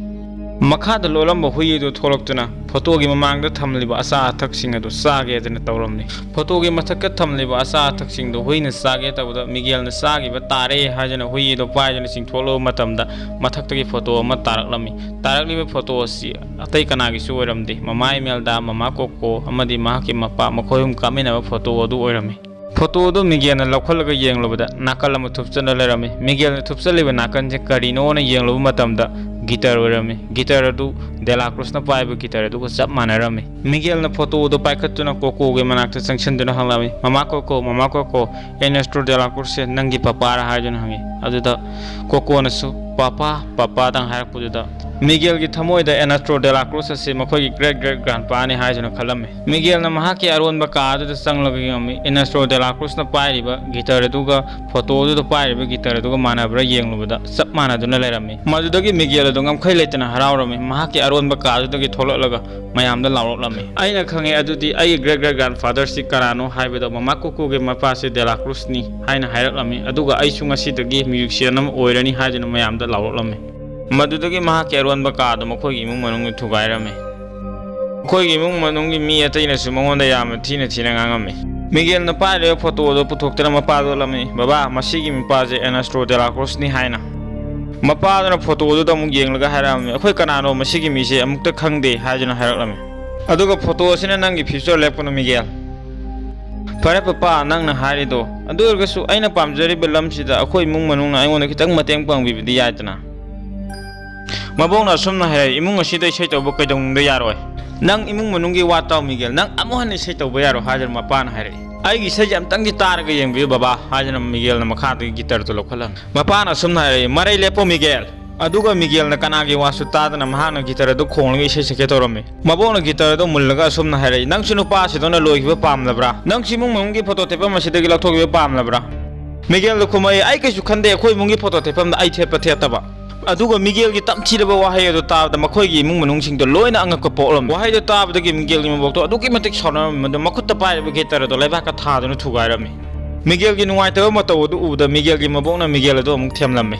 ꯃꯈꯥꯗ ꯂꯣꯠꯂꯝꯕ ꯍꯨꯏ ꯑꯗꯨ ꯊꯣꯛꯂꯛꯇꯨꯅ ꯐꯣꯇꯣꯒꯤ ꯃꯃꯥꯡꯗ ꯊꯝꯂꯤꯕ ꯑꯆꯥ ꯑꯊꯛꯁꯤꯡ ꯑꯗꯨ ꯆꯥꯒꯦꯗꯅ ꯇꯧꯔꯝꯃꯤ꯫ ꯐꯣꯇꯣꯒꯤ ꯃꯊꯛꯇ ꯊꯝꯂꯤꯕ ꯑꯆꯥ ꯑꯊꯛꯁꯤꯡꯗꯨ ꯍꯨꯏꯅ ꯆꯥꯒꯦ ꯇꯧꯕꯗ ꯃꯤꯒꯦꯜꯅ ꯆꯥꯈꯤꯕ ꯇꯥꯔꯦ ꯍꯥꯏꯗꯨꯅ ꯍꯨꯏ ꯑꯗꯨ ꯄꯥꯏꯗꯨꯅ ꯆꯤꯡꯊꯣꯛꯂꯨꯕ ꯃꯇꯝꯗ ꯃꯊꯛꯇꯒꯤ ꯐꯣꯇꯣ ꯑꯃ ꯇꯥꯔꯛꯂꯝꯃꯤ꯫ ꯇꯥꯔꯛꯂꯤꯕ ꯐꯣꯇꯣ ꯑꯁꯤ ꯑꯇꯩ ꯀꯅꯥꯒꯤꯁꯨ ꯑꯣꯏꯔꯝꯗꯦ꯫ ꯃꯃꯥ ꯏꯃꯦꯜꯗꯥ, ꯃꯃꯥ ꯀꯣꯀꯣ ꯑꯃꯗꯤ ꯃꯍꯥꯛꯀꯤ ꯃꯄꯥ, ꯃꯈꯣꯏ ꯑꯍꯨꯝ ꯀꯥꯞꯃꯤꯟꯅꯕ ꯐꯣꯇꯣ ꯑꯗꯨ ꯑꯣꯏꯔꯝꯃꯤ꯫ ꯐꯣꯇꯣ ꯑꯗꯨ ꯃꯤꯒꯦꯜꯅ ꯂꯧꯈꯠꯂꯒ ꯌꯦꯡꯂꯨꯕꯗ ꯅꯥꯀꯜ ꯑꯃ ꯊꯨꯞꯆꯜꯂ ꯂꯩꯔꯝꯃꯤ꯫ ꯃꯤꯒꯦꯜꯅ ꯊꯨꯞꯆꯜꯂꯤꯕ ꯅꯥꯀꯟꯁꯦ ꯀꯔꯤꯅꯣꯅ ꯌꯦꯡꯂꯨꯕ ꯃꯇꯝꯗ ꯒꯤꯇꯔ ꯑꯣꯏꯔꯝꯃꯤ꯫ ꯒꯤꯇꯔ ꯑꯗꯨ ꯗꯦꯂꯥꯀ꯭ꯔꯨꯁꯅ ꯄꯥꯏꯕ ꯒꯤꯇꯔ ꯑꯗꯨꯒ ꯆꯞ ꯃꯥꯟꯅꯔꯝꯃꯤ꯫ ꯃꯤꯒꯦꯜꯅ ꯐꯣꯇꯣ ꯑꯗꯨ ꯄꯥꯏꯈꯠꯇꯨꯅ ꯀꯣꯀꯣꯒꯤ ꯃꯅꯥꯛꯇ ꯆꯪꯁꯤꯟꯗꯨꯅ ꯍꯪꯂꯝꯃꯤ, "ꯃꯃꯥ ꯀꯣꯀꯣ, ꯃꯃꯥ ꯀꯣꯀꯣ, ꯑꯦꯔꯅꯦꯁꯇꯣ ꯗꯦꯂꯥꯀ꯭ꯔꯨꯁꯁꯦ ꯅꯪꯒꯤ ꯄꯄꯥꯔꯥ?" ꯍꯥꯏꯗꯨꯅ ꯍꯪꯉꯤ꯫ ꯑꯗꯨꯗ ꯀꯣꯀꯣꯅꯁꯨ "ꯄꯄꯥ, ꯄꯄꯥꯗꯪ" ꯍꯥꯏꯔꯛꯄꯗꯨꯗ ꯃꯤꯒꯦꯜꯒꯤ ꯊꯃꯣꯏꯗ ꯑꯦꯔꯅꯦꯁꯇꯣ ꯗꯦꯂꯥꯀ꯭ꯔꯨꯁ ꯑꯁꯤ ꯃꯈꯣꯏꯒꯤ great great grandpaꯅꯤ ꯍꯥꯏꯗꯨꯅ ꯈꯜꯂꯝꯃꯤ꯫ ꯃꯤꯒꯦꯜꯅ ꯃꯍꯥꯛꯀꯤ ꯑꯔꯣꯟꯕ ꯀꯥ ꯑꯗꯨꯗ ꯆꯪꯂꯒ ꯌꯦꯡꯉꯝꯃꯤ꯫ ꯑꯦꯔꯅꯦꯁꯇꯣ ꯗꯦꯂꯥꯀ꯭ꯔꯨꯁꯅ ꯄꯥꯏꯔꯤꯕ ꯒꯤꯇꯔ ꯑꯗꯨꯒ ꯐꯣꯇꯣ ꯑꯗꯨꯗ ꯄꯥꯏꯔꯤꯕ ꯒꯤꯇꯔ ꯑꯗꯨꯒ ꯃꯥꯟꯅꯕ꯭ꯔꯥ ꯌꯦꯡꯂꯨꯕꯗ ꯆꯞ ꯃꯥꯟꯅꯗꯨꯅ ꯂꯩꯔꯝꯃꯤ꯫ ꯃꯗꯨꯗꯒꯤ ꯃꯤꯒꯦꯜ ꯑꯗꯨ ꯉꯝꯈꯩ ꯂꯩꯇꯅ ꯍꯔꯥꯎꯔꯝꯃꯤ꯫ ꯃꯍꯥꯛꯀꯤ ꯑꯔꯣꯟꯕ ꯀꯥ ꯑꯗꯨꯗꯒꯤ ꯊꯣꯛꯂꯛꯂꯒ ꯃꯌꯥꯝꯗ ꯂꯥꯎꯔꯛꯂꯝꯃꯤ, "ꯑꯩꯅ ꯈꯪꯉꯦ, ꯑꯗꯨꯗꯤ ꯑꯩꯒꯤ great great grandfatherꯁꯤ ꯀꯅꯥꯅꯣ ꯍꯥꯏꯕꯗꯣ ꯃꯃꯥ ꯀꯣꯀꯣꯒꯤ ꯃꯄꯥꯁꯤ ꯗꯦꯂꯥꯀ꯭ꯔꯨꯁꯅꯤ" ꯍꯥꯏꯅ ꯍꯥꯏꯔꯛꯂꯝꯃꯤ꯫ ꯑꯗꯨꯒ "ꯑꯩꯁꯨ ꯉꯁꯤꯗꯒꯤ musician ꯑꯃ ꯑꯣꯏꯔꯅꯤ" ꯍꯥꯏꯗꯨꯅ ꯃꯌꯥꯝꯗ ꯂꯥꯎꯔꯛꯂꯝꯃꯤ꯫ ꯃꯗꯨꯗꯒꯤ ꯃꯍꯥꯛꯀꯤ ꯑꯔꯣꯟꯕ ꯀꯥ ꯑꯗꯨ ꯃꯈꯣꯏꯒꯤ ꯏꯃꯨꯡ ꯃꯅꯨꯡꯅ ꯊꯨꯒꯥꯏꯔꯝꯃꯤ꯫ ꯃꯈꯣꯏꯒꯤ ꯏꯃꯨꯡ ꯃꯅꯨꯡꯒꯤ ꯃꯤ ꯑꯇꯩꯅꯁꯨ ꯃꯉꯣꯟꯗ ꯌꯥꯝꯅ ꯊꯤꯅ ꯊꯤꯅ ꯉꯥꯡꯉꯝꯃꯤ꯫ ꯃꯤꯒꯦꯜꯅ ꯄꯥꯏꯔꯤꯕ ꯐꯣꯇꯣ ꯑꯗꯨ ꯄꯨꯊꯣꯛꯇꯨꯅ ꯃꯄꯥꯗ ꯎꯠꯂꯝꯃꯤ, "ꯕꯕꯥ, ꯃꯁꯤꯒꯤ ꯃꯄꯥꯁꯦ ꯑꯦꯔꯅꯦꯁꯇꯣ ꯗꯦꯂꯥꯀ꯭ꯔꯨꯁꯅꯤ" ꯍꯥꯏꯅ꯫ ꯃꯄꯥꯗꯨꯅ ꯐꯣꯇꯣ ꯑꯗꯨꯗ ꯑꯃꯨꯛ ꯌꯦꯡꯂꯒ ꯍꯥꯏꯔꯛꯂꯝꯃꯤ, "ꯑꯩꯈꯣꯏ ꯀꯅꯥꯅꯣ ꯃꯁꯤꯒꯤ ꯃꯤꯁꯦ ꯑꯃꯨꯛꯇ ꯈꯪꯗꯦ" ꯍꯥꯏꯗꯨꯅ ꯍꯥꯏꯔꯛꯂꯝꯃꯤ꯫ "ꯑꯗꯨꯒ ꯐꯣꯇꯣ ꯑꯁꯤꯅ ꯅꯪꯒꯤ future ꯂꯦꯞꯀꯅꯨ, ꯃꯤꯒꯦꯜ꯫ ꯐꯔꯦ ꯄꯄꯥ, ꯅꯪꯅ ꯍꯥꯏꯔꯤꯗꯣ꯫ ꯑꯗꯨ ꯑꯣꯏꯔꯒꯁꯨ ꯑꯩꯅ ꯄꯥꯝꯖꯔꯤꯕ ꯂꯝꯁꯤꯗ ꯑꯩꯈꯣꯏ ꯏꯃꯨꯡ ꯃꯅꯨꯡꯅ ꯑꯩꯉꯣꯟꯗ ꯈꯤꯇꯪ ꯃꯇꯦꯡ ꯄꯥꯡꯕꯤꯕꯗꯤ ꯌꯥꯏꯗꯅ?" ꯃꯕꯣꯛꯅ ꯑꯁꯨꯝꯅ ꯍꯥꯏꯔꯛꯏ, "ꯏꯃꯨꯡ ꯑꯁꯤꯗ ꯏꯁꯩ ꯇꯧꯕ ꯀꯩꯗꯧꯅꯨꯡꯗ ꯌꯥꯔꯣꯏ꯫ "ꯅꯪ ꯏꯃꯨꯡ ꯃꯅꯨꯡꯒꯤ ꯋꯥ ꯇꯥꯎ ꯃꯤꯒꯦꯜ, ꯅꯪ ꯑꯃꯨꯛ ꯍꯟꯅ ꯏꯁꯩ ꯇꯧꯕ ꯌꯥꯔꯣꯏ" ꯍꯥꯏꯗꯅ ꯃꯄꯥꯅ ꯍꯥꯏꯔꯛꯏ꯫ "ꯑꯩꯒꯤ ꯏꯁꯩꯁꯦ ꯑꯝꯇꯪꯗꯤ ꯇꯥꯔꯒ ꯌꯦꯡꯕꯤꯌꯨ ꯕꯕꯥ" ꯍꯥꯏꯗꯅ ꯃꯤꯒꯦꯜꯅ ꯃꯈꯥꯗꯒꯤ ꯒꯤꯇꯔꯗꯨ ꯂꯧꯈꯠꯂꯝꯃꯤ꯫ ꯃꯄꯥꯅ ꯑꯁꯨꯝꯅ ꯍꯥꯏꯔꯛꯏ, "ꯃꯔꯩ ꯂꯦꯞꯄꯣ ꯃꯤꯒꯦꯜ"꯫ ꯑꯗꯨꯒ ꯃꯤꯒꯦꯜꯅ ꯀꯅꯥꯒꯤ ꯋꯥꯁꯨ ꯇꯥꯗꯅ ꯃꯍꯥꯛꯅ ꯒꯤꯇꯔ ꯑꯗꯨ ꯈꯣꯡꯂꯒ ꯏꯁꯩ ꯁꯛꯀꯦ ꯇꯧꯔꯝꯃꯤ꯫ ꯃꯕꯣꯛꯅ ꯒꯤꯇꯔ ꯑꯗꯨ ꯃꯨꯜꯂꯒ ꯑꯁꯨꯝꯅ ꯍꯥꯏꯔꯛꯏ, "ꯅꯪꯁꯨ ꯅꯨꯄꯥꯁꯤꯗꯧꯅ ꯂꯣꯏꯈꯤꯕ ꯄꯥꯝꯂꯕ꯭ꯔꯥ? ꯅꯪꯁꯨ ꯏꯃꯨꯡ ꯃꯅꯨꯡꯒꯤ ꯐꯣꯇꯣ ꯊꯦꯠꯐꯝ ꯑꯁꯤꯗꯒꯤ ꯂꯧꯊꯣꯛꯈꯤꯕ ꯄꯥꯝꯂꯕ꯭ꯔꯥ?" ꯃꯤꯒꯦꯜꯗ ꯈꯨꯝꯃꯛꯏ, "ꯑꯩ ꯀꯩꯁꯨ ꯈꯟꯗꯦ, ꯑꯩꯈꯣꯏ ꯏꯃꯨꯡꯒꯤ ꯐꯣꯇꯣ ꯊꯦꯠꯐꯝꯗ ꯑꯩ ꯊꯦꯠꯄ ꯊꯦꯠꯇꯕ"꯫ ꯑꯗꯨꯒ ꯃꯤꯒꯦꯜꯒꯤ ꯇꯝꯊꯤꯔꯕ ꯋꯥꯍꯩ ꯑꯗꯨ ꯇꯥꯕꯗ ꯃꯈꯣꯏꯒꯤ ꯏꯃꯨꯡ ꯃꯅꯨꯡꯁꯤꯡꯗ ꯂꯣꯏꯅ ꯑꯉꯛꯄ ꯄꯣꯛꯂꯝꯃꯤ꯫ ꯋꯥꯍꯩꯗꯨ ꯇꯥꯕꯗꯒꯤ ꯃꯤꯒꯦꯜꯒꯤ ꯃꯕꯣꯛꯇꯣ ꯑꯗꯨꯛꯀꯤ ꯃꯇꯤꯛ ꯁꯥꯎꯅꯔꯝꯃꯤ, ꯃꯗꯨ ꯃꯈꯨꯠꯇ ꯄꯥꯏꯔꯤꯕ ꯒꯤꯇꯔ ꯑꯗꯨ ꯂꯩꯕꯥꯛꯇ ꯊꯥꯗꯨꯅ ꯊꯨꯒꯥꯏꯔꯝꯃꯤ꯫ ꯃꯤꯒꯦꯜꯒꯤ ꯅꯨꯡꯉꯥꯏꯇꯕ ꯃꯇꯧ ꯑꯗꯨ ꯎꯕꯗ ꯃꯤꯒꯦꯜꯒꯤ ꯃꯕꯣꯛꯅ ꯃꯤꯒꯦꯜ ꯑꯗꯨ ꯑꯃꯨꯛ ꯊꯦꯝꯂꯝꯃꯤ꯫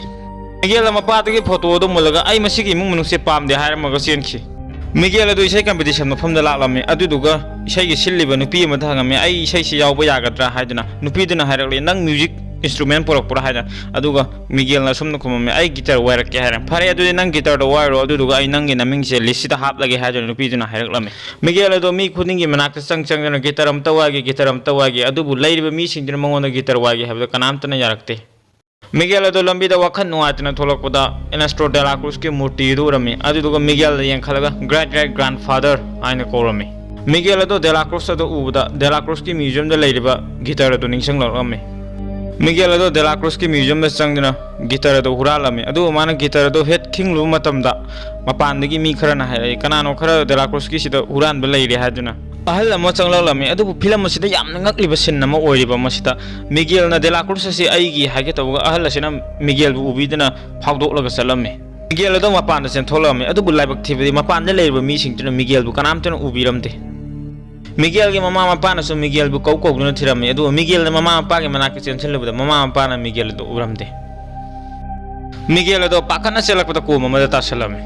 ꯃꯤꯒꯦꯜꯅ ꯃꯄꯥꯗꯒꯤ ꯐꯣꯇꯣ ꯑꯗꯨ ꯃꯨꯜꯂꯒ, "ꯑꯩ ꯃꯁꯤꯒꯤ ꯏꯃꯨꯡ ꯃꯅꯨꯡꯁꯦ ꯄꯥꯝꯗꯦ" ꯍꯥꯏꯔꯝꯃꯒ ꯆꯦꯟꯈꯤ꯫ ꯃꯤꯒꯦꯜ ꯑꯗꯨ ꯏꯁꯩ ꯀꯝꯄꯤꯇꯤꯁꯟ ꯃꯐꯝꯗ ꯂꯥꯛꯂꯝꯃꯤ꯫ ꯑꯗꯨꯗꯨꯒ ꯏꯁꯩꯒꯤ ꯁꯤꯜꯂꯤꯕ ꯅꯨꯄꯤ ꯑꯃꯗ ꯍꯪꯉꯝꯃꯤ, "ꯑꯩ ꯏꯁꯩꯁꯤ ꯌꯥꯎꯕ ꯌꯥꯒꯗ꯭ꯔꯥ?" ꯍꯥꯏꯗꯨꯅ꯫ ꯅꯨꯄꯤꯗꯨꯅ ꯍꯥꯏꯔꯛꯂꯤ, "ꯅꯪ ꯃ꯭ꯌꯨꯖꯤꯛ ꯏꯟꯁꯇ꯭ꯔꯨꯃꯦꯟ ꯄꯨꯔꯛꯄ꯭ꯔꯥ?" ꯍꯥꯏꯗꯅ꯫ ꯑꯗꯨꯒ ꯃꯤꯒꯦꯜꯅ ꯑꯁꯨꯝꯅ ꯈꯨꯝꯃꯝꯃꯤ, "ꯑꯩ ꯒꯤꯇꯔ ꯋꯥꯏꯔꯛꯀꯦ" ꯍꯥꯏꯔꯦ꯫ "ꯐꯔꯦ, ꯑꯗꯨꯗꯤ ꯅꯪ ꯒꯤꯇꯔꯗꯣ ꯋꯥꯏꯔꯣ, ꯑꯗꯨꯗꯨꯒ ꯑꯩ ꯅꯪꯒꯤ ꯅꯃꯤꯡꯁꯦ ꯂꯤꯁꯁꯤꯗ ꯍꯥꯞꯂꯒꯦ" ꯍꯥꯏꯗꯨꯅ ꯅꯨꯄꯤꯗꯨꯅ ꯍꯥꯏꯔꯛꯂꯝꯃꯤ꯫ ꯃꯤꯒꯦꯜ ꯑꯗꯣ ꯃꯤ ꯈꯨꯗꯤꯡꯒꯤ ꯃꯅꯥꯛꯇ ꯆꯪ ꯆꯪꯗꯨꯅ, "ꯒꯤꯇꯔ ꯑꯝꯇ ꯋꯥꯏꯒꯦ, ꯒꯤꯇꯔ ꯑꯝꯇ ꯋꯥꯏꯒꯦ", ꯑꯗꯨꯕꯨ ꯂꯩꯔꯤꯕ ꯃꯤꯁꯤꯡꯗꯨꯅ ꯃꯉꯣꯟꯗ ꯒꯤꯇꯔ ꯋꯥꯏꯒꯦ ꯍꯥꯏꯕꯗ ꯀꯅꯥꯝꯇꯅ ꯌꯥꯔꯛꯇꯦ꯫ ꯃꯤꯒꯦꯜ ꯑꯗꯣ ꯂꯝꯕꯤꯗ ꯋꯥꯈꯜ ꯅꯨꯡꯉꯥꯏꯇꯅ ꯊꯣꯛꯂꯛꯄꯗ ꯑꯦꯅꯥꯁꯇ꯭ꯔꯣ ꯗꯦꯂꯥ ꯀ꯭ꯔꯨꯖꯀꯤ ꯃꯨꯔꯇꯤ ꯑꯗꯨ ꯎꯔꯝꯃꯤ꯫ ꯑꯗꯨꯗꯨꯒ ꯃꯤꯒꯦꯜꯗ ꯌꯦꯡꯈꯠꯂꯒ "Great Great Grandfather" ꯍꯥꯏꯅ ꯀꯧꯔꯝꯃꯤ꯫ ꯃꯤꯒꯦꯜ ꯑꯗꯣ ꯗꯦꯂꯥ ꯀ꯭ꯔꯨꯖ ꯑꯗꯨ ꯎꯕꯗ ꯗꯦꯂꯥ ꯀ꯭ꯔꯨꯖꯀꯤ ꯃ꯭ꯌꯨꯖꯤꯌꯝꯗ ꯂꯩꯔꯤꯕ ꯒꯤꯇꯔ ꯑꯗꯨ ꯅꯤꯡꯁꯤꯡꯂꯛꯂꯝꯃꯤ꯫ ꯃꯤꯒꯦꯜ ꯑꯗꯣ ꯗꯦꯂꯥ ꯀ꯭ꯔꯨꯖꯀꯤ ꯃ꯭ꯌꯨꯖꯤꯌꯝꯗ ꯆꯪꯗꯨꯅ ꯒꯤꯇꯔ ꯑꯗꯨ ꯍꯨꯔꯥꯜꯂꯝꯃꯤ꯫ ꯑꯗꯨꯕꯨ ꯃꯥꯅ ꯒꯤꯇꯔ ꯑꯗꯨ ꯍꯦꯛ ꯈꯤꯡꯂꯨꯕ ꯃꯇꯝꯗ ꯃꯄꯥꯟꯗꯒꯤ ꯃꯤ ꯈꯔꯅ ꯍꯥꯏꯔꯛꯏ, "ꯀꯅꯥꯅꯣ ꯈꯔ ꯗꯦꯂꯥ ꯀ꯭ꯔꯨꯖꯀꯤꯁꯤꯗ ꯍꯨꯔꯥꯟꯕ ꯂꯩꯔꯦ" ꯍꯥꯏꯗꯨꯅ꯫ ꯑꯍꯜ ꯑꯃ ꯆꯪꯂꯛꯂꯝꯃꯤ꯫ ꯑꯗꯨꯕꯨ ꯐꯤꯂꯝ ꯑꯁꯤꯗ ꯌꯥꯝꯅ ꯉꯛꯂꯤꯕ ꯁꯤꯟ ꯑꯃ ꯑꯣꯏꯔꯤꯕ ꯃꯁꯤꯗ ꯃꯤꯒꯦꯜꯅ "ꯗꯦꯂꯥ ꯀ꯭ꯔꯨꯖ ꯑꯁꯤ ꯑꯩꯒꯤ" ꯍꯥꯏꯒꯦ ꯇꯧꯕꯒ ꯑꯍꯜ ꯑꯁꯤꯅ ꯃꯤꯒꯦꯜꯕꯨ ꯎꯕꯤꯗꯨꯅ ꯐꯥꯎꯗꯣꯛꯂꯒ ꯆꯠꯂꯝꯃꯤ꯫ ꯃꯤꯒꯦꯜ ꯑꯗꯣ ꯃꯄꯥꯟꯗ ꯆꯦꯟꯊꯣꯛꯂꯝꯃꯤ꯫ ꯑꯗꯨꯕꯨ ꯂꯥꯏꯕꯛ ꯊꯤꯕꯗꯤ ꯃꯄꯥꯟꯗ ꯂꯩꯔꯤꯕ ꯃꯤꯁꯤꯡꯗꯨꯅ ꯃꯤꯒꯦꯜꯕꯨ ꯀꯅꯥꯝꯇꯅ ꯎꯕꯤꯔꯝꯗꯦ꯫ ꯃꯤꯒꯦꯜꯒꯤ ꯃꯃꯥ ꯃꯄꯥꯅꯁꯨ ꯃꯤꯒꯦꯜꯕꯨ ꯀꯧ ꯀꯧꯗꯨꯅ ꯊꯤꯔꯝꯃꯤ꯫ ꯑꯗꯨꯕꯨ ꯃꯤꯒꯦꯜꯅ ꯃꯃꯥ ꯃꯄꯥꯒꯤ ꯃꯅꯥꯛꯇ ꯆꯦꯟꯁꯤꯜꯂꯨꯕꯗ ꯃꯃꯥ ꯃꯄꯥꯅ ꯃꯤꯒꯦꯜ ꯑꯗꯨ ꯎꯔꯝꯗꯦ꯫ ꯃꯤꯒꯦꯜ ꯑꯗꯣ ꯄꯥꯈꯠꯅ ꯆꯦꯜꯂꯛꯄꯗ ꯀꯣꯝ ꯑꯃꯗ ꯇꯥꯁꯜꯂꯝꯃꯤ꯫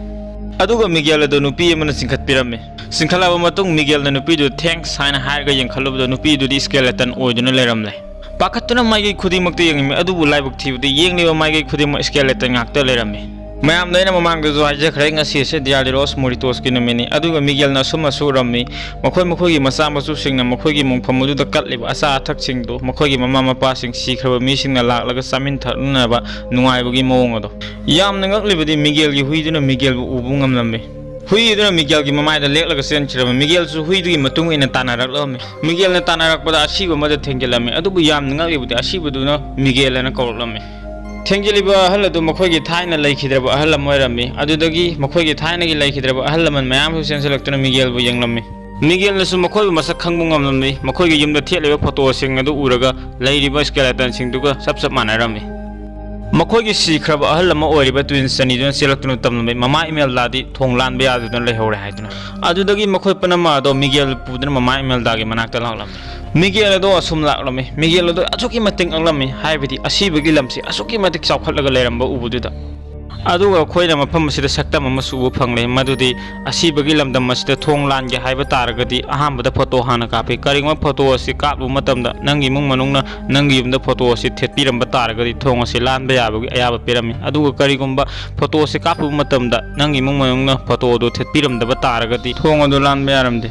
ꯑꯗꯨꯒ ꯃꯤꯒꯦꯜ ꯑꯗꯣ ꯅꯨꯄꯤ ꯑꯃꯅ ꯆꯤꯡꯈꯠꯄꯤꯔꯝꯃꯤ꯫ ꯆꯤꯡꯈꯠꯂꯕ ꯃꯇꯨꯡ ꯃꯤꯒꯦꯜꯅ ꯅꯨꯄꯤꯗꯨ "Thanks" ꯍꯥꯏꯅ ꯍꯥꯏꯔꯒ ꯌꯦꯡꯈꯠꯂꯨꯕꯗ ꯅꯨꯄꯤꯗꯨꯗꯤ skeleton ꯑꯣꯏꯗꯨꯅ ꯂꯩꯔꯝꯂꯦ꯫ ꯄꯥꯈꯠꯇꯨꯅ ꯃꯥꯏꯀꯩ ꯈꯨꯗꯤꯡꯃꯛꯇ ꯌꯦꯡꯉꯝꯃꯤ, ꯑꯗꯨꯕꯨ ꯂꯥꯏꯕꯛ ꯊꯤꯕꯗꯤ ꯌꯦꯡꯂꯤꯕ ꯃꯥꯏꯀꯩ ꯈꯨꯗꯤꯡꯃꯛ skeleton ꯉꯥꯛꯇ ꯂꯩꯔꯝꯃꯤ꯫ ꯃꯌꯥꯝꯗ ꯑꯩꯅ ꯃꯃꯥꯡꯗꯁꯨ ꯍꯥꯏꯖꯈ꯭ꯔꯦ, ꯉꯁꯤ ꯑꯁꯤ ꯗꯤꯌꯥ ꯗꯤ ꯂꯣꯁ ꯃꯣꯔꯤꯇꯣꯁꯀꯤ ꯅꯨꯃꯤꯠꯅꯤ꯫ ꯑꯗꯨꯒ ꯃꯤꯒꯦꯜꯅ ꯑꯁꯨꯝ ꯑꯁꯨ ꯎꯔꯝꯃꯤ, ꯃꯈꯣꯏ ꯃꯈꯣꯏꯒꯤ ꯃꯆꯥ ꯃꯁꯨꯁꯤꯡꯅ ꯃꯈꯣꯏꯒꯤ ꯃꯣꯡꯐꯝ ꯑꯗꯨꯗ ꯀꯠꯂꯤꯕ ꯑꯆꯥ ꯑꯊꯛꯁꯤꯡꯗꯨ ꯃꯈꯣꯏꯒꯤ ꯃꯃꯥ ꯃꯄꯥꯁꯤꯡ ꯁꯤꯈ꯭ꯔꯕ ꯃꯤꯁꯤꯡꯅ ꯂꯥꯛꯂꯒ ꯆꯥꯃꯤꯟ ꯊꯛꯃꯤꯟꯅꯕ ꯅꯨꯡꯉꯥꯏꯕꯒꯤ ꯃꯑꯣꯡ ꯑꯗꯣ꯫ ꯌꯥꯝꯅ ꯉꯛꯂꯤꯕꯗꯤ ꯃꯤꯒꯦꯜꯒꯤ ꯍꯨꯏꯗꯨꯅ ꯃꯤꯒꯦꯜꯕꯨ ꯎꯕ ꯉꯝꯂꯝꯃꯤ꯫ ꯍꯨꯏ ꯑꯗꯨꯅ ꯃꯤꯒꯦꯜꯒꯤ ꯃꯃꯥꯏꯗ ꯂꯦꯛꯂꯒ ꯆꯦꯟꯈ꯭ꯔꯝꯃꯤ꯫ ꯃꯤꯒꯦꯜꯁꯨ ꯍꯨꯏꯗꯨꯒꯤ ꯃꯇꯨꯡ ꯏꯟꯅ ꯇꯥꯟꯅꯔꯛꯂꯝꯃꯤ꯫ ꯃꯤꯒꯦꯜꯅ ꯇꯥꯟꯅꯔꯛꯄꯗ ꯑꯁꯤꯕ ꯑꯃꯗ ꯊꯦꯡꯖꯤꯜꯂꯝꯃꯤ꯫ ꯑꯗꯨꯕꯨ ꯌꯥꯝꯅ ꯉꯛꯂꯤꯕꯗꯤ ꯑꯁꯤꯕꯗꯨꯅ ꯃꯤꯒꯦꯜ ꯍꯥꯏꯅ ꯀꯧꯔꯛꯂꯝꯃꯤ꯫ ꯊꯦꯡꯖꯤꯜꯂꯤꯕ ꯑꯍꯜ ꯑꯗꯨ ꯃꯈꯣꯏꯒꯤ ꯊꯥꯏꯅ ꯂꯩꯈꯤꯗ꯭ꯔꯕ ꯑꯍꯜ ꯑꯃ ꯑꯣꯏꯔꯝꯃꯤ꯫ ꯑꯗꯨꯗꯒꯤ ꯃꯈꯣꯏꯒꯤ ꯊꯥꯏꯅꯒꯤ ꯂꯩꯈꯤꯗ꯭ꯔꯕ ꯑꯍꯜ ꯂꯃꯟ ꯃꯌꯥꯝꯁꯨ ꯆꯦꯟꯁꯤꯜꯂꯛꯇꯨꯅ ꯃꯤꯒꯦꯜꯕꯨ ꯌꯦꯡꯂꯝꯃꯤ꯫ ꯃꯤꯒꯦꯜꯅꯁꯨ ꯃꯈꯣꯏꯕꯨ ꯃꯁꯛ ꯈꯪꯕ ꯉꯝꯂꯝꯃꯤ꯫ ꯃꯈꯣꯏꯒꯤ ꯌꯨꯝꯗ ꯊꯦꯠꯂꯤꯕ ꯐꯣꯇꯣꯁꯤꯡ ꯑꯗꯨ ꯎꯔꯒ ꯂꯩꯔꯤꯕ ꯁ꯭ꯀꯦꯂꯦꯇꯟꯁꯤꯡꯗꯨꯒ ꯆꯞ ꯆꯞ ꯃꯥꯟꯅꯔꯝꯃꯤ꯫ ꯃꯈꯣꯏꯒꯤ ꯁꯤꯈ꯭ꯔꯕ ꯑꯍꯜ ꯑꯃ ꯑꯣꯏꯔꯤꯕ ꯇ꯭ꯋꯤꯟꯁ ꯑꯅꯤꯗꯨꯅ ꯆꯦꯜꯂꯛꯇꯨꯅ ꯇꯝꯂꯝꯃꯤ, "ꯃꯃꯥ ꯏꯃꯦꯜꯗꯥꯗꯤ ꯊꯣꯡ ꯂꯥꯟꯕ ꯌꯥꯗꯗꯨꯅ ꯂꯩꯍꯧꯔꯦ" ꯍꯥꯏꯗꯨꯅ꯫ ꯑꯗꯨꯗꯒꯤ ꯃꯈꯣꯏ ꯄꯨꯝꯅꯃꯛ ꯑꯗꯣ ꯃꯤꯒꯦꯜ ꯄꯨꯗꯨꯅ ꯃꯃꯥ ꯏꯃꯦꯜꯗꯥꯒꯤ ꯃꯅꯥꯛꯇ ꯂꯥꯛꯂꯝꯃꯤ꯫ ꯃꯤꯒꯦꯜ ꯑꯗꯣ ꯑꯁꯨꯝ ꯂꯥꯛꯂꯝꯃꯤ꯫ ꯃꯤꯒꯦꯜ ꯑꯗꯣ ꯑꯁꯨꯛꯀꯤ ꯃꯇꯤꯛ ꯉꯛꯂꯝꯃꯤ, ꯍꯥꯏꯕꯗꯤ ꯑꯁꯤꯕꯒꯤ ꯂꯝꯁꯤ ꯑꯁꯨꯛꯀꯤ ꯃꯇꯤꯛ ꯆꯥꯎꯈꯠꯂꯒ ꯂꯩꯔꯝꯕ ꯎꯕꯗꯨꯗ꯫ ꯑꯗꯨꯒ ꯑꯩꯈꯣꯏꯅ ꯃꯐꯝ ꯑꯁꯤꯗ ꯁꯛꯇꯝ ꯑꯃꯁꯨ ꯎꯕ ꯐꯪꯂꯦ, ꯃꯗꯨꯗꯤ ꯑꯁꯤꯕꯒꯤ ꯂꯝꯗꯝ ꯑꯁꯤꯗ ꯊꯣꯡ ꯂꯥꯟꯒꯦ ꯍꯥꯏꯕ ꯇꯥꯔꯒꯗꯤ ꯑꯍꯥꯟꯕꯗ ꯐꯣꯇꯣ ꯍꯥꯟꯅ ꯀꯥꯞꯄꯤ꯫ ꯀꯔꯤꯒꯨꯝꯕ ꯐꯣꯇꯣ ꯑꯁꯤ ꯀꯥꯞꯂꯨꯕ ꯃꯇꯝꯗ ꯅꯪꯒꯤ ꯏꯃꯨꯡ ꯃꯅꯨꯡꯅ ꯅꯪꯒꯤ ꯌꯨꯝꯗ ꯐꯣꯇꯣ ꯑꯁꯤ ꯊꯦꯠꯄꯤꯔꯝꯕ ꯇꯥꯔꯒꯗꯤ ꯊꯣꯡ ꯑꯁꯤ ꯂꯥꯟꯕ ꯌꯥꯕꯒꯤ ꯑꯌꯥꯕ ꯄꯤꯔꯝꯃꯤ꯫ ꯑꯗꯨꯒ ꯀꯔꯤꯒꯨꯝꯕ ꯐꯣꯇꯣ ꯑꯁꯤ ꯀꯥꯞꯂꯨꯕ ꯃꯇꯝꯗ ꯅꯪꯒꯤ ꯏꯃꯨꯡ ꯃꯅꯨꯡꯅ ꯐꯣꯇꯣ ꯑꯗꯨ ꯊꯦꯠꯄꯤꯔꯝꯗꯕ ꯇꯥꯔꯒꯗꯤ ꯊꯣꯡ ꯑꯗꯨ ꯂꯥꯟꯕ ꯌꯥꯔꯝꯗꯦ꯫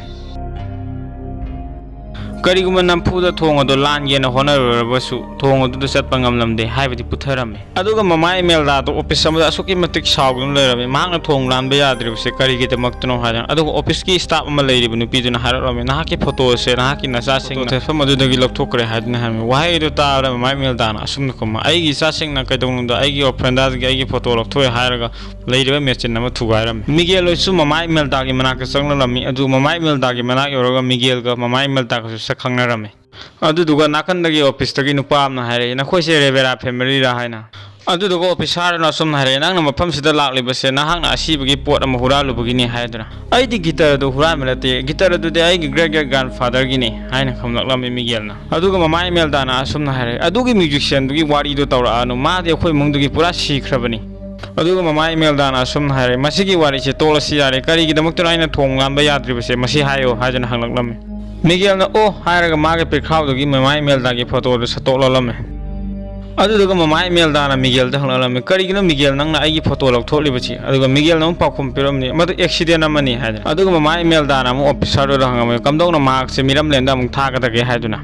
ꯀꯔꯤꯒꯨꯝꯕ ꯅꯝꯐꯨꯗ ꯊꯣꯡ ꯑꯗꯨ ꯂꯥꯟꯒꯦꯅ ꯍꯣꯠꯅꯔꯨꯔꯕꯁꯨ ꯊꯣꯡ ꯑꯗꯨꯗ ꯆꯠꯄ ꯉꯝꯂꯝꯗꯦ ꯍꯥꯏꯕꯗꯤ ꯄꯨꯊꯔꯝꯃꯤ꯫ ꯑꯗꯨꯒ ꯃꯃꯥ ꯏꯃꯦꯜꯗꯥꯗꯣ ꯑꯣꯐꯤꯁ ꯑꯃꯗ ꯑꯁꯨꯛꯀꯤ ꯃꯇꯤꯛ ꯁꯥꯎꯗꯨꯅ ꯂꯩꯔꯝꯃꯤ꯫ ꯃꯍꯥꯛꯅ ꯊꯣꯡ ꯂꯥꯟꯕ ꯌꯥꯗ꯭ꯔꯤꯕꯁꯦ ꯀꯔꯤꯒꯤꯗꯃꯛꯇꯅꯣ ꯍꯥꯏꯗꯅ꯫ ꯑꯗꯨꯒ ꯑꯣꯐꯤꯁꯀꯤ ꯁ꯭ꯇꯥꯐ ꯑꯃ ꯂꯩꯔꯤꯕ ꯅꯨꯄꯤꯗꯨꯅ ꯍꯥꯏꯔꯛꯂꯝꯃꯤ, "ꯅꯍꯥꯛꯀꯤ ꯐꯣꯇꯣ ꯑꯁꯦ ꯅꯍꯥꯛꯀꯤ ꯅꯆꯥꯁꯤꯡꯅ ꯐꯣꯇꯣ ꯊꯦꯠꯐꯝ ꯑꯗꯨꯗꯒꯤ ꯂꯧꯊꯣꯛꯈ꯭ꯔꯦ" ꯍꯥꯏꯗꯨꯅ ꯍꯥꯏꯔꯝꯃꯤ꯫ ꯋꯥꯍꯩ ꯑꯗꯨ ꯇꯥꯕꯗ ꯃꯃꯥ ꯏꯃꯦꯜꯗꯥꯅ ꯑꯁꯨꯝꯅ ꯈꯨꯝꯃꯤ, "ꯑꯩꯒꯤ ꯏꯆꯥꯁꯤꯡꯅ ꯀꯩꯗꯧꯅꯨꯡꯗ ꯑꯩꯒꯤ ꯐ꯭ꯔꯦꯟꯗꯥꯒꯤ ꯑꯩꯒꯤ ꯐꯣꯇꯣ ꯂꯧꯊꯣꯛꯑꯦ" ꯍꯥꯏꯔꯒ ꯂꯩꯔꯤꯕ ꯃꯦꯆꯤꯟ ꯑꯃ ꯊꯨꯒꯥꯏꯔꯝꯃꯤ꯫ ꯃꯤꯒꯦꯜ ꯍꯣꯏꯁꯨ ꯃꯃꯥ ꯏꯃꯦꯜꯗꯥꯒꯤ ꯃꯅꯥꯛꯇ ꯆꯪꯂꯛꯂꯝꯃꯤ꯫ ꯑꯗꯨ ꯃꯃꯥ ꯏꯃꯦꯜꯗꯥꯒꯤ ꯃꯅꯥꯛ ꯌꯧꯔꯒ ꯃꯤꯒꯦꯜꯒ ꯃꯃꯥ ꯏꯃꯦꯜꯗꯥꯒꯁꯨ ꯁꯛ ꯈꯪꯅꯔꯝꯃꯤ꯫ ꯑꯗꯨꯗꯨꯒ ꯅꯥꯀꯟꯗꯒꯤ ꯑꯣꯐꯤꯁꯇꯒꯤ ꯅꯨꯄꯥ ꯑꯃꯅ ꯍꯥꯏꯔꯛꯏ, "ꯅꯈꯣꯏꯁꯦ ꯔꯦꯕꯦꯔꯥ ꯐꯦꯃꯤꯂꯤꯔꯥ?" ꯍꯥꯏꯅ꯫ ꯑꯗꯨꯗꯨꯒ ꯑꯣꯐꯤꯁꯥꯔꯗꯨꯅ ꯑꯁꯨꯝꯅ ꯍꯥꯏꯔꯛꯑꯦ, "ꯅꯪꯅ ꯃꯐꯝꯁꯤꯗ ꯂꯥꯛꯂꯤꯕꯁꯦ ꯅꯍꯥꯛꯅ ꯑꯁꯤꯕꯒꯤ ꯄꯣꯠ ꯑꯃ ꯍꯨꯔꯥꯜꯂꯨꯕꯒꯤꯅꯤ" ꯍꯥꯏꯗꯨꯅ꯫ "ꯑꯩꯗꯤ ꯒꯤꯇꯔ ꯑꯗꯨ ꯍꯨꯔꯥꯟꯕ ꯅꯠꯇꯦ, ꯒꯤꯇꯔ ꯑꯗꯨꯗꯤ ꯑꯩꯒꯤ ꯒ꯭ꯔꯦꯠ ꯒ꯭ꯔꯦꯠ ꯒ꯭ꯔꯥꯟꯐꯥꯗꯔꯒꯤꯅꯤ" ꯍꯥꯏꯅ ꯈꯨꯝꯂꯛꯂꯝꯃꯤ ꯃꯤꯒꯦꯜꯅ꯫ ꯑꯗꯨꯒ ꯃꯃꯥ ꯏꯃꯦꯜꯗꯥꯅ ꯑꯁꯨꯝꯅ ꯍꯥꯏꯔꯛꯑꯦ, "ꯑꯗꯨꯒꯤ ꯃ꯭ꯌꯨꯖꯤꯁꯤꯌꯥꯟꯗꯨꯒꯤ ꯋꯥꯔꯤꯗꯣ ꯇꯧꯔꯛꯑꯅꯨ, ꯃꯥꯗꯤ ꯑꯩꯈꯣꯏ ꯏꯃꯨꯡꯗꯒꯤ ꯄꯨꯔꯥ ꯁꯤꯈ꯭ꯔꯕꯅꯤ"꯫ ꯑꯗꯨꯒ ꯃꯃꯥ ꯏꯃꯦꯜꯗꯥꯅ ꯑꯁꯨꯝꯅ ꯍꯥꯏꯔꯛꯑꯦ, "ꯃꯁꯤꯒꯤ ꯋꯥꯔꯤꯁꯦ ꯇꯣꯛꯂꯁꯤ ꯌꯥꯔꯦ, ꯀꯔꯤꯒꯤꯗꯃꯛꯇꯅꯣ ꯑꯩꯅ ꯊꯣꯡ ꯂꯥꯟꯕ ꯌꯥꯗ꯭ꯔꯤꯕꯁꯦ ꯃꯁꯤ ꯍꯥꯏꯌꯨ" ꯍꯥꯏꯗꯨꯅ ꯍꯪꯂꯛꯂꯝꯃꯤ꯫ ꯃꯤꯒꯦꯜꯅ "ꯑꯣ" ꯍꯥꯏꯔꯒ ꯃꯥꯒꯤ ꯄꯤꯈ꯭ꯔꯥꯎꯗꯒꯤ ꯃꯃꯥ ꯏꯃꯦꯜꯗꯥꯒꯤ ꯐꯣꯇꯣ ꯑꯗꯨ ꯁꯠꯇꯣꯛꯂꯛꯂꯝꯃꯤ꯫ ꯑꯗꯨꯗꯨꯒ ꯃꯃꯥ ꯏꯃꯦꯜꯗꯥꯅ ꯃꯤꯒꯦꯜꯗ ꯍꯪꯂꯛꯂꯝꯃꯤ, "ꯀꯔꯤꯒꯤꯅꯣ ꯃꯤꯒꯦꯜ ꯅꯪꯅ ꯑꯩꯒꯤ ꯐꯣꯇꯣ ꯂꯧꯊꯣꯛꯂꯤꯕꯁꯤ?" ꯑꯗꯨꯒ ꯃꯤꯒꯦꯜꯅ ꯑꯃꯨꯛ ꯄꯥꯎꯈꯨꯝ ꯄꯤꯔꯝꯃꯤ, "ꯃꯗꯨ ꯑꯦꯛꯁꯤꯗꯦꯟ ꯑꯃꯅꯤ" ꯍꯥꯏꯗꯅ꯫ ꯑꯗꯨꯒ ꯃꯃꯥ ꯏꯃꯦꯜꯗꯥꯅ ꯑꯃꯨꯛ ꯑꯣꯐꯤꯁꯥꯔꯗꯨꯗ ꯍꯪꯉꯝꯃꯤ, "ꯀꯝꯗꯧꯅ ꯃꯍꯥꯛꯁꯦ ꯃꯤꯔꯝꯂꯦꯟꯗ ꯑꯃꯨꯛ ꯊꯥꯒꯗꯒꯦ?" ꯍꯥꯏꯗꯨꯅ꯫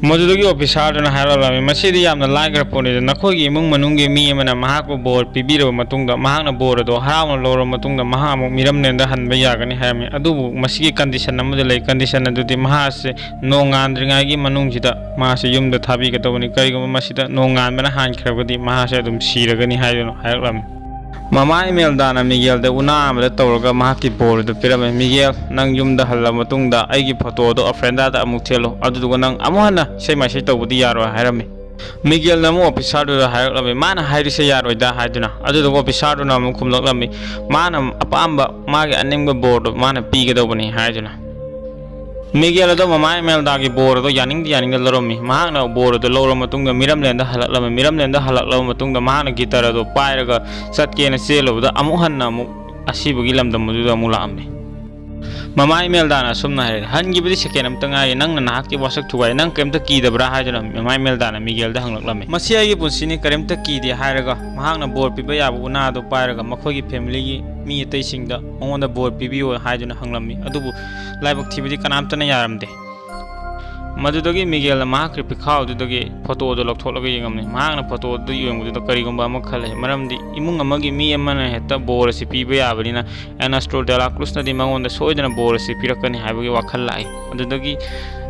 ꯃꯗꯨꯗꯒꯤ ꯑꯣꯐꯤꯁꯥꯔꯗꯨꯅ ꯍꯥꯏꯔꯛꯂꯝꯃꯤ, "ꯃꯁꯤꯗꯤ ꯌꯥꯝꯅ ꯂꯥꯏꯈ꯭ꯔ ꯄꯣꯠꯅꯤꯗ, ꯅꯈꯣꯏꯒꯤ ꯏꯃꯨꯡ ꯃꯅꯨꯡꯒꯤ ꯃꯤ ꯑꯃꯅ ꯃꯍꯥꯛꯄꯨ ꯕꯣꯔ ꯄꯤꯕꯤꯔꯕ ꯃꯇꯨꯡꯗ, ꯃꯍꯥꯛꯅ ꯕꯣꯔ ꯑꯗꯨ ꯍꯔꯥꯎꯅ ꯂꯧꯔꯕ ꯃꯇꯨꯡꯗ, ꯃꯍꯥꯛ ꯑꯃꯨꯛ ꯃꯤꯔꯝꯂꯦꯟꯗ ꯍꯟꯕ ꯌꯥꯒꯅꯤ" ꯍꯥꯏꯔꯝꯃꯤ꯫ "ꯑꯗꯨꯕꯨ ꯃꯁꯤꯒꯤ ꯀꯟꯗꯤꯁꯟ ꯑꯃꯗꯤ ꯂꯩ, ꯀꯟꯗꯤꯁꯟ ꯑꯗꯨꯗꯤ ꯃꯍꯥꯛ ꯑꯁꯤ ꯅꯣꯡꯉꯥꯟꯗ꯭ꯔꯤꯉꯩꯒꯤ ꯃꯅꯨꯡꯁꯤꯗ ꯃꯍꯥꯛ ꯑꯁꯤ ꯌꯨꯝꯗ ꯊꯥꯕꯤꯒꯗꯧꯕꯅꯤ꯫ ꯀꯔꯤꯒꯨꯝꯕ ꯃꯁꯤꯗ ꯅꯣꯡꯉꯥꯟꯕꯅ ꯍꯥꯟꯈ꯭ꯔꯕꯗꯤ, ꯃꯍꯥꯛ ꯑꯁꯤ ꯑꯗꯨꯝ ꯁꯤꯔꯒꯅꯤ" ꯍꯥꯏꯗꯨꯅ ꯍꯥꯏꯔꯛꯂꯝꯃꯤ꯫ ꯃꯃꯥ ꯏꯃꯦꯜꯗꯥꯅ ꯃꯤꯒꯦꯜꯗ ꯎꯅꯥ ꯑꯃꯗ ꯇꯧꯔꯒ ꯃꯍꯥꯛꯀꯤ ꯕꯣꯔ ꯑꯗꯨ ꯄꯤꯔꯝꯃꯤ꯫ "ꯃꯤꯒꯦꯜ, ꯅꯪ ꯌꯨꯝꯗ ꯍꯜꯂꯕ ꯃꯇꯨꯡꯗ ꯑꯩꯒꯤ ꯐꯣꯇꯣ ꯑꯗꯨ ꯑꯐ꯭ꯔꯦꯟꯗꯥꯗ ꯑꯃꯨꯛ ꯊꯦꯠꯂꯨ, ꯑꯗꯨꯗꯨꯒ ꯅꯪ ꯑꯃꯨꯛ ꯍꯟꯅ ꯏꯁꯩ ꯃꯥꯏꯁꯩ ꯇꯧꯕꯗꯤ ꯌꯥꯔꯣꯏ" ꯍꯥꯏꯔꯝꯃꯤ꯫ ꯃꯤꯒꯦꯜꯅ ꯑꯃꯨꯛ ꯑꯣꯐꯤꯁꯥꯔꯗꯨꯗ ꯍꯥꯏꯔꯛꯂꯝꯃꯤ, "ꯃꯥꯅ ꯍꯥꯏꯔꯤꯁꯦ ꯌꯥꯔꯣꯏꯗ" ꯍꯥꯏꯗꯨꯅ꯫ ꯑꯗꯨꯗꯨꯒ ꯑꯣꯐꯤꯁꯥꯔꯗꯨꯅ ꯑꯃꯨꯛ ꯈꯨꯝꯂꯛꯂꯝꯃꯤ, "ꯃꯥꯅ ꯑꯄꯥꯝꯕ, ꯃꯥꯒꯤ ꯑꯅꯤꯡꯕ ꯕꯣꯔꯗꯨ ꯃꯥꯅ ꯄꯤꯒꯗꯧꯕꯅꯤ" ꯍꯥꯏꯗꯨꯅ꯫ ꯃꯤꯒꯦꯜ ꯑꯗꯣ ꯃꯃꯥ ꯏꯃꯦꯜꯗꯥꯒꯤ ꯕꯣꯔ ꯑꯗꯣ ꯌꯥꯅꯤꯡꯗꯤ ꯌꯥꯅꯤꯡꯗ ꯂꯧꯔꯝꯃꯤ꯫ ꯃꯍꯥꯛꯅ ꯕꯣꯔ ꯑꯗꯣ ꯂꯧꯔꯕ ꯃꯇꯨꯡꯗ ꯃꯤꯔꯝꯂꯦꯟꯗ ꯍꯜꯂꯛꯂꯝꯃꯤ꯫ ꯃꯤꯔꯝꯂꯦꯟꯗ ꯍꯜꯂꯛꯂꯕ ꯃꯇꯨꯡꯗ ꯃꯍꯥꯛꯅ ꯒꯤꯇꯔ ꯑꯗꯣ ꯄꯥꯏꯔꯒ ꯆꯠꯀꯦꯅ ꯆꯦꯜꯂꯨꯕꯗ ꯑꯃꯨꯛ ꯍꯟꯅ ꯑꯃꯨꯛ ꯑꯁꯤꯕꯒꯤ ꯂꯝꯗꯝ ꯑꯗꯨꯗ ꯑꯃꯨꯛ ꯂꯥꯛꯑꯝꯃꯤ꯫ ꯃꯃꯥ ꯏꯃꯦꯜꯗꯥꯅ ꯑꯁꯨꯝꯅ ꯍꯥꯏꯔꯦ, "ꯍꯟꯈꯤꯕꯗꯤ ꯁꯦꯀꯦꯟ ꯑꯃꯇ ꯉꯥꯏꯔꯤ, ꯅꯪꯅ ꯅꯍꯥꯛꯀꯤ ꯋꯥꯁꯛ ꯊꯨꯒꯥꯏ, ꯅꯪ ꯀꯔꯤꯝꯇ ꯀꯤꯗꯕ꯭ꯔꯥ?" ꯍꯥꯏꯗꯨꯅ ꯃꯃꯥ ꯏꯃꯦꯜꯗꯥꯅ ꯃꯤꯒꯦꯜꯗ ꯍꯪꯂꯛꯂꯝꯃꯤ꯫ "ꯃꯁꯤ ꯑꯩꯒꯤ ꯄꯨꯟꯁꯤꯅꯤ, ꯀꯔꯤꯝꯇ ꯀꯤꯗꯦ" ꯍꯥꯏꯔꯒ ꯃꯍꯥꯛꯅ ꯕꯣꯔ ꯄꯤꯕ ꯌꯥꯕ ꯎꯅꯥ ꯑꯗꯨ ꯄꯥꯏꯔꯒ ꯃꯈꯣꯏꯒꯤ ꯐꯦꯃꯤꯂꯤꯒꯤ ꯃꯤ ꯑꯇꯩꯁꯤꯡꯗ ꯃꯉꯣꯟꯗ ꯕꯣꯔ ꯄꯤꯕꯤꯌꯨ ꯍꯥꯏꯗꯨꯅ ꯍꯪꯂꯝꯃꯤ꯫ ꯑꯗꯨꯕꯨ ꯂꯥꯏꯕꯛ ꯊꯤꯕꯗꯤ ꯀꯅꯥꯝꯇꯅ ꯌꯥꯔꯝꯗꯦ꯫ ꯃꯗꯨꯗꯒꯤ ꯃꯤꯒꯦꯜꯅ ꯃꯍꯥꯛꯀꯤ ꯄꯤꯈꯥꯎ ꯑꯗꯨꯗꯒꯤ ꯐꯣꯇꯣ ꯑꯗꯨ ꯂꯧꯊꯣꯛꯂꯒ ꯌꯦꯡꯉꯝꯃꯤ꯫ ꯃꯍꯥꯛꯅ ꯐꯣꯇꯣ ꯑꯗꯨ ꯌꯦꯡꯕꯗꯨꯗ ꯀꯔꯤꯒꯨꯝꯕ ꯑꯃ ꯈꯜꯂꯦ, ꯃꯔꯝꯗꯤ ꯏꯃꯨꯡ ꯑꯃꯒꯤ ꯃꯤ ꯑꯃꯅ ꯍꯦꯛꯇ ꯕꯣꯔ ꯑꯁꯤ ꯄꯤꯕ ꯌꯥꯕꯅꯤꯅ ꯑꯦꯅꯥꯁꯇ꯭ꯔꯣ ꯗꯦꯂꯥꯀ꯭ꯔꯨꯁꯅꯗꯤ ꯃꯉꯣꯟꯗ ꯁꯣꯏꯗꯅ ꯕꯣꯔ ꯑꯁꯤ ꯄꯤꯔꯛꯀꯅꯤ ꯍꯥꯏꯕꯒꯤ ꯋꯥꯈꯜ ꯂꯥꯛꯏ꯫ ꯑꯗꯨꯗꯒꯤ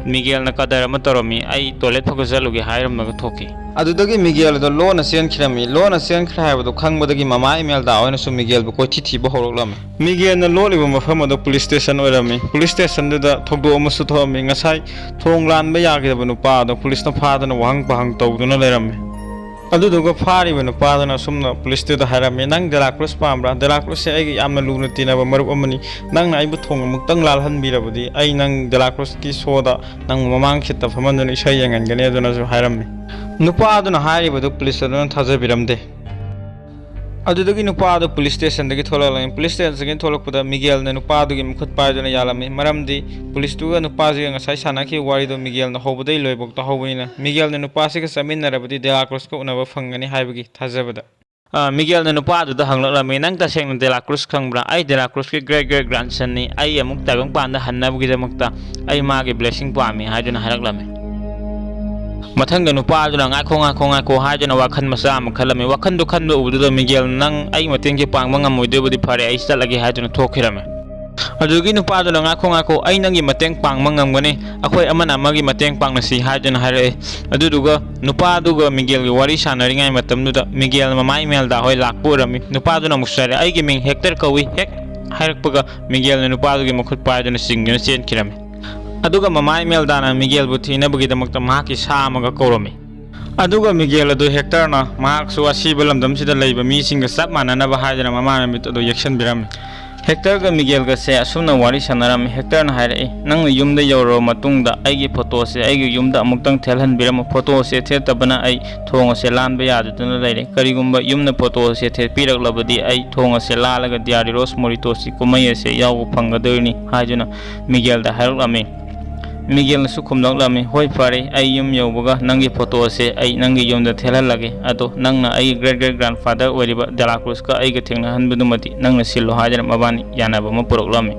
ꯃꯤꯒꯦꯜꯅ ꯀꯗꯔ ꯑꯃ ꯇꯧꯔꯝꯃꯤ, "ꯑꯩ ꯇꯣꯏꯂꯦꯠ ꯐꯒꯠ ꯆꯠꯂꯨꯒꯦ" ꯍꯥꯏꯔꯝꯂꯒ ꯊꯣꯛꯈꯤ꯫ ꯑꯗꯨꯗꯒꯤ ꯃꯤꯒꯦꯜ ꯑꯗꯣ ꯂꯣꯟꯅ ꯆꯦꯟꯈꯤꯔꯝꯃꯤ꯫ ꯂꯣꯟꯅ ꯆꯦꯟꯈ꯭ꯔꯦ ꯍꯥꯏꯕꯗꯨ ꯈꯪꯕꯗꯒꯤ ꯃꯃꯥ ꯏꯃꯦꯜꯗꯥ ꯍꯣꯏꯅꯁꯨ ꯃꯤꯒꯦꯜꯕꯨ ꯀꯣꯏꯊꯤ ꯊꯤꯕ ꯍꯧꯔꯛꯂꯝꯃꯤ꯫ ꯃꯤꯒꯦꯜꯅ ꯂꯣꯠꯂꯤꯕ ꯃꯐꯝ ꯑꯗꯨ ꯄꯨꯂꯤꯁ ꯁ꯭ꯇꯦꯁꯟ ꯑꯣꯏꯔꯝꯃꯤ꯫ ꯄꯨꯂꯤꯁ ꯁ꯭ꯇꯦꯁꯟꯗꯨꯗ ꯊꯧꯗꯣꯛ ꯑꯃꯁꯨ ꯊꯣꯛꯑꯝꯃꯤ꯫ ꯉꯁꯥꯏ ꯊꯣꯡ ꯂꯥꯟꯕ ꯌꯥꯈꯤꯗꯕ ꯅꯨꯄꯥ ꯑꯗꯣ ꯄꯨꯂꯤꯁꯅ ꯐꯥꯗꯨꯅ ꯋꯥꯍꯪ ꯄꯥꯍꯪ ꯇꯧꯗꯨꯅ ꯂꯩꯔꯝꯃꯤ꯫ ꯑꯗꯨꯗꯨꯒ ꯐꯥꯔꯤꯕ ꯅꯨꯄꯥꯗꯨꯅ ꯑꯁꯨꯝꯅ ꯄꯨꯂꯤꯁꯇꯨꯗ ꯍꯥꯏꯔꯝꯃꯤ, "ꯅꯪ ꯗꯦꯂꯥꯀ꯭ꯔꯨꯁ ꯄꯥꯝꯕ꯭ꯔꯥ? ꯗꯦꯂꯥꯀ꯭ꯔꯨꯁꯁꯦ ꯑꯩꯒ ꯌꯥꯝꯅ ꯂꯨꯅ ꯇꯤꯟꯅꯕ ꯃꯔꯨꯞ ꯑꯃꯅꯤ꯫ ꯅꯪꯅ ꯑꯩꯕꯨ ꯊꯣꯡ ꯑꯃꯨꯛꯇꯪ ꯂꯥꯜꯍꯟꯕꯤꯔꯕꯗꯤ ꯑꯩ ꯅꯪ ꯗꯦꯂꯥꯀ꯭ꯔꯨꯁꯀꯤ ꯁꯣꯗ ꯅꯪ ꯃꯃꯥꯡ ꯁꯤꯠꯇ ꯐꯝꯍꯟꯗꯨꯅ ꯏꯁꯩ ꯌꯦꯡꯍꯟꯒꯅꯤ" ꯑꯗꯨꯅꯁꯨ ꯍꯥꯏꯔꯝꯃꯤ꯫ ꯅꯨꯄꯥ ꯑꯗꯨꯅ ꯍꯥꯏꯔꯤꯕꯗꯨ ꯄꯨꯂꯤꯁ ꯑꯗꯨꯅ ꯊꯥꯖꯕꯤꯔꯝꯗꯦ꯫ ꯑꯗꯨꯗꯒꯤ ꯅꯨꯄꯥ ꯑꯗꯨ ꯄꯨꯂꯤꯁ ꯁ꯭ꯇꯦꯁꯟꯗꯒꯤ ꯊꯣꯛꯂꯛꯂꯝꯃꯤ꯫ ꯄꯨꯂꯤꯁ ꯁ꯭ꯇꯦꯁꯟꯗꯒꯤ ꯊꯣꯛꯂꯛꯄꯗ ꯃꯤꯒꯦꯜꯅ ꯅꯨꯄꯥ ꯑꯗꯨꯒꯤ ꯃꯈꯨꯠ ꯄꯥꯏꯗꯨꯅ ꯌꯥꯜꯂꯝꯃꯤ, ꯃꯔꯝꯗꯤ ꯄꯨꯂꯤꯁꯇꯨꯒ ꯅꯨꯄꯥꯁꯤꯒ ꯉꯁꯥꯏ ꯁꯥꯟꯅꯈꯤꯕ ꯋꯥꯔꯤꯗꯨ ꯃꯤꯒꯦꯜꯅ ꯍꯧꯕꯗꯒꯤ ꯂꯣꯏꯕꯧ ꯇꯥꯍꯧꯕꯅꯤꯅ꯫ ꯃꯤꯒꯦꯜꯅ ꯅꯨꯄꯥꯁꯤꯒ ꯆꯠꯃꯤꯟꯅꯔꯕꯗꯤ ꯗꯦꯂꯥꯀ꯭ꯔꯨꯁꯀ ꯎꯅꯕ ꯐꯪꯒꯅꯤ ꯍꯥꯏꯕꯒꯤ ꯊꯥꯖꯕꯗ꯫ ꯑ, ꯃꯤꯒꯦꯜꯅ ꯅꯨꯄꯥꯗꯨꯗ ꯍꯪꯂꯛꯂꯝꯃꯤ, "ꯅꯪ ꯇꯁꯦꯡꯅ ꯗꯦꯂꯥꯀ꯭ꯔꯨꯁ ꯈꯪꯕ꯭ꯔꯥ? ꯑꯩ ꯗꯦꯂꯥꯀ꯭ꯔꯨꯁꯀꯤ great great grandson ꯅꯤ꯫ ꯑꯩ ꯑꯃꯨꯛ ꯇꯥꯏꯕꯪꯄꯥꯟꯗ ꯍꯟꯅꯕꯒꯤꯗꯃꯛꯇ ꯑꯩ ꯃꯥꯒꯤ blessing ꯄꯥꯝꯃꯤ" ꯍꯥꯏꯗꯨꯅ ꯍꯥꯏꯔꯛꯂꯝꯃꯤ꯫ ꯃꯊꯪꯗ ꯅꯨꯄꯥꯗꯨꯅ "ꯉꯥꯏꯈꯣ, ꯉꯥꯏꯈꯣ, ꯉꯥꯏꯈꯣ" ꯍꯥꯏꯗꯨꯅ ꯋꯥꯈꯜ ꯃꯆꯥ ꯑꯃ ꯈꯜꯂꯝꯃꯤ꯫ ꯋꯥꯈꯜꯗꯨ ꯈꯟꯕ ꯎꯕꯗꯨꯗ ꯃꯤꯒꯦꯜꯅ "ꯅꯪ ꯑꯩꯒꯤ ꯃꯇꯦꯡꯁꯦ ꯄꯥꯡꯕ ꯉꯝꯃꯣꯏꯗꯣꯏꯕꯨꯗꯤ ꯐꯔꯦ, ꯑꯩ ꯆꯠꯂꯒꯦ" ꯍꯥꯏꯗꯨꯅ ꯊꯣꯛꯈꯤꯔꯝꯃꯤ꯫ ꯑꯗꯨꯗꯒꯤ ꯅꯨꯄꯥꯗꯨꯅ "ꯉꯥꯏꯈꯣ, ꯉꯥꯏꯈꯣ, ꯑꯩ ꯅꯪꯒꯤ ꯃꯇꯦꯡ ꯄꯥꯡꯕ ꯉꯝꯒꯅꯤ, ꯑꯩꯈꯣꯏ ꯑꯃꯅ ꯑꯃꯒꯤ ꯃꯇꯦꯡ ꯄꯥꯡꯅꯁꯤ" ꯍꯥꯏꯗꯨꯅ ꯍꯥꯏꯔꯛꯑꯦ꯫ ꯑꯗꯨꯗꯨꯒ ꯅꯨꯄꯥꯗꯨꯒ ꯃꯤꯒꯦꯜꯒꯤ ꯋꯥꯔꯤ ꯁꯥꯟꯅꯔꯤꯉꯩ ꯃꯇꯝꯗꯨꯗ ꯃꯤꯒꯦꯜ ꯃꯃꯥ ꯏꯃꯦꯜꯗꯥ ꯍꯣꯏ ꯂꯥꯛꯄ ꯎꯔꯝꯃꯤ꯫ ꯅꯨꯄꯥꯗꯨꯅ ꯑꯃꯨꯛꯁꯨ ꯍꯥꯏꯔꯦ, "ꯑꯩꯒꯤ ꯃꯤꯡ ꯍꯦꯛꯇꯔ ꯀꯧꯏ" ꯍꯦꯛ ꯍꯥꯏꯔꯛꯄꯒ ꯃꯤꯒꯦꯜꯅ ꯅꯨꯄꯥꯗꯨꯒꯤ ꯃꯈꯨꯠ ꯄꯥꯏꯗꯨꯅ ꯆꯤꯡꯗꯨꯅ ꯆꯦꯟꯈꯤꯔꯝꯃꯤ꯫ ꯑꯗꯨꯒ ꯃꯃꯥ ꯏꯃꯦꯜꯗꯥꯅ ꯃꯤꯒꯦꯜꯕꯨ ꯊꯤꯅꯕꯒꯤꯗꯃꯛꯇ ꯃꯍꯥꯛꯀꯤ ꯁꯥ ꯑꯃꯒ ꯀꯧꯔꯝꯃꯤ꯫ ꯑꯗꯨꯒ ꯃꯤꯒꯦꯜ ꯑꯗꯨ ꯍꯦꯛꯇꯔꯅ ꯃꯍꯥꯛꯁꯨ ꯑꯁꯤꯕ ꯂꯝꯗꯝꯁꯤꯗ ꯂꯩꯕ ꯃꯤꯁꯤꯡꯒ ꯆꯞ ꯃꯥꯟꯅꯅꯕ ꯍꯥꯏꯗꯨꯅ ꯃꯃꯥ ꯃꯃꯤꯠ ꯑꯗꯨ ꯌꯦꯛꯁꯟꯕꯤꯔꯝꯃꯤ꯫ ꯍꯦꯛꯇꯔꯒ ꯃꯤꯒꯦꯜꯒꯁꯦ ꯑꯁꯨꯝꯅ ꯋꯥꯔꯤ ꯁꯥꯟꯅꯔꯝꯃꯤ꯫ ꯍꯦꯛꯇꯔꯅ ꯍꯥꯏꯔꯛꯏ, "ꯅꯪꯅ ꯌꯨꯝꯗ ꯌꯧꯔꯕ ꯃꯇꯨꯡꯗ ꯑꯩꯒꯤ ꯐꯣꯇꯣꯁꯦ ꯑꯩꯒꯤ ꯌꯨꯝꯗ ꯑꯃꯨꯛꯇꯪ ꯊꯦꯠꯍꯟꯕꯤꯔꯝꯃꯨ꯫ ꯐꯣꯇꯣꯁꯦ ꯊꯦꯠꯇꯕꯅ ꯑꯩ ꯊꯣꯡ ꯑꯁꯦ ꯂꯥꯟꯕ ꯌꯥꯗꯗꯨꯅ ꯂꯩꯔꯦ꯫ ꯀꯔꯤꯒꯨꯝꯕ ꯌꯨꯝꯅ ꯐꯣꯇꯣ ꯑꯁꯦ ꯊꯦꯠꯄꯤꯔꯛꯂꯕꯗꯤ ꯑꯩ ꯊꯣꯡ ꯑꯁꯦ ꯂꯥꯜꯂꯒ ꯗꯤꯌꯥꯔꯤꯂꯣꯁ ꯃꯣꯔꯤꯇꯣꯁꯀꯤ ꯀꯨꯝꯍꯩ ꯑꯁꯦ ꯌꯥꯎꯕ ꯐꯪꯒꯗꯣꯏꯅꯤ" ꯍꯥꯏꯗꯨꯅ ꯃꯤꯒꯦꯜꯗ ꯍꯥꯏꯔꯛꯂꯝꯃꯤ꯫ ꯃꯤꯒꯦꯜꯅꯁꯨ ꯈꯨꯝꯂꯛꯂꯝꯃꯤ, "ꯍꯣꯏ, ꯐꯔꯦ, ꯑꯩ ꯌꯨꯝ ꯌꯧꯕꯒ ꯅꯪꯒꯤ ꯐꯣꯇꯣ ꯑꯁꯦ ꯑꯩ ꯅꯪꯒꯤ ꯌꯨꯝꯗ ꯊꯦꯠꯍꯜꯂꯒꯦ꯫ ꯑꯗꯣ ꯅꯪꯅ ꯑꯩꯒꯤ great great grandfather ꯑꯣꯏꯔꯤꯕ ꯗꯦꯂꯥꯀ꯭ꯔꯨꯁꯀ ꯑꯩꯒ ꯊꯦꯡꯅꯍꯟꯕꯗꯨꯃꯗꯤ ꯅꯪꯅ ꯁꯤꯜꯂꯣ" ꯍꯥꯏꯗꯨꯅ ꯃꯕꯥꯅꯤ ꯌꯥꯅꯕ ꯑꯃ ꯄꯨꯔꯛꯂꯝꯃꯤ꯫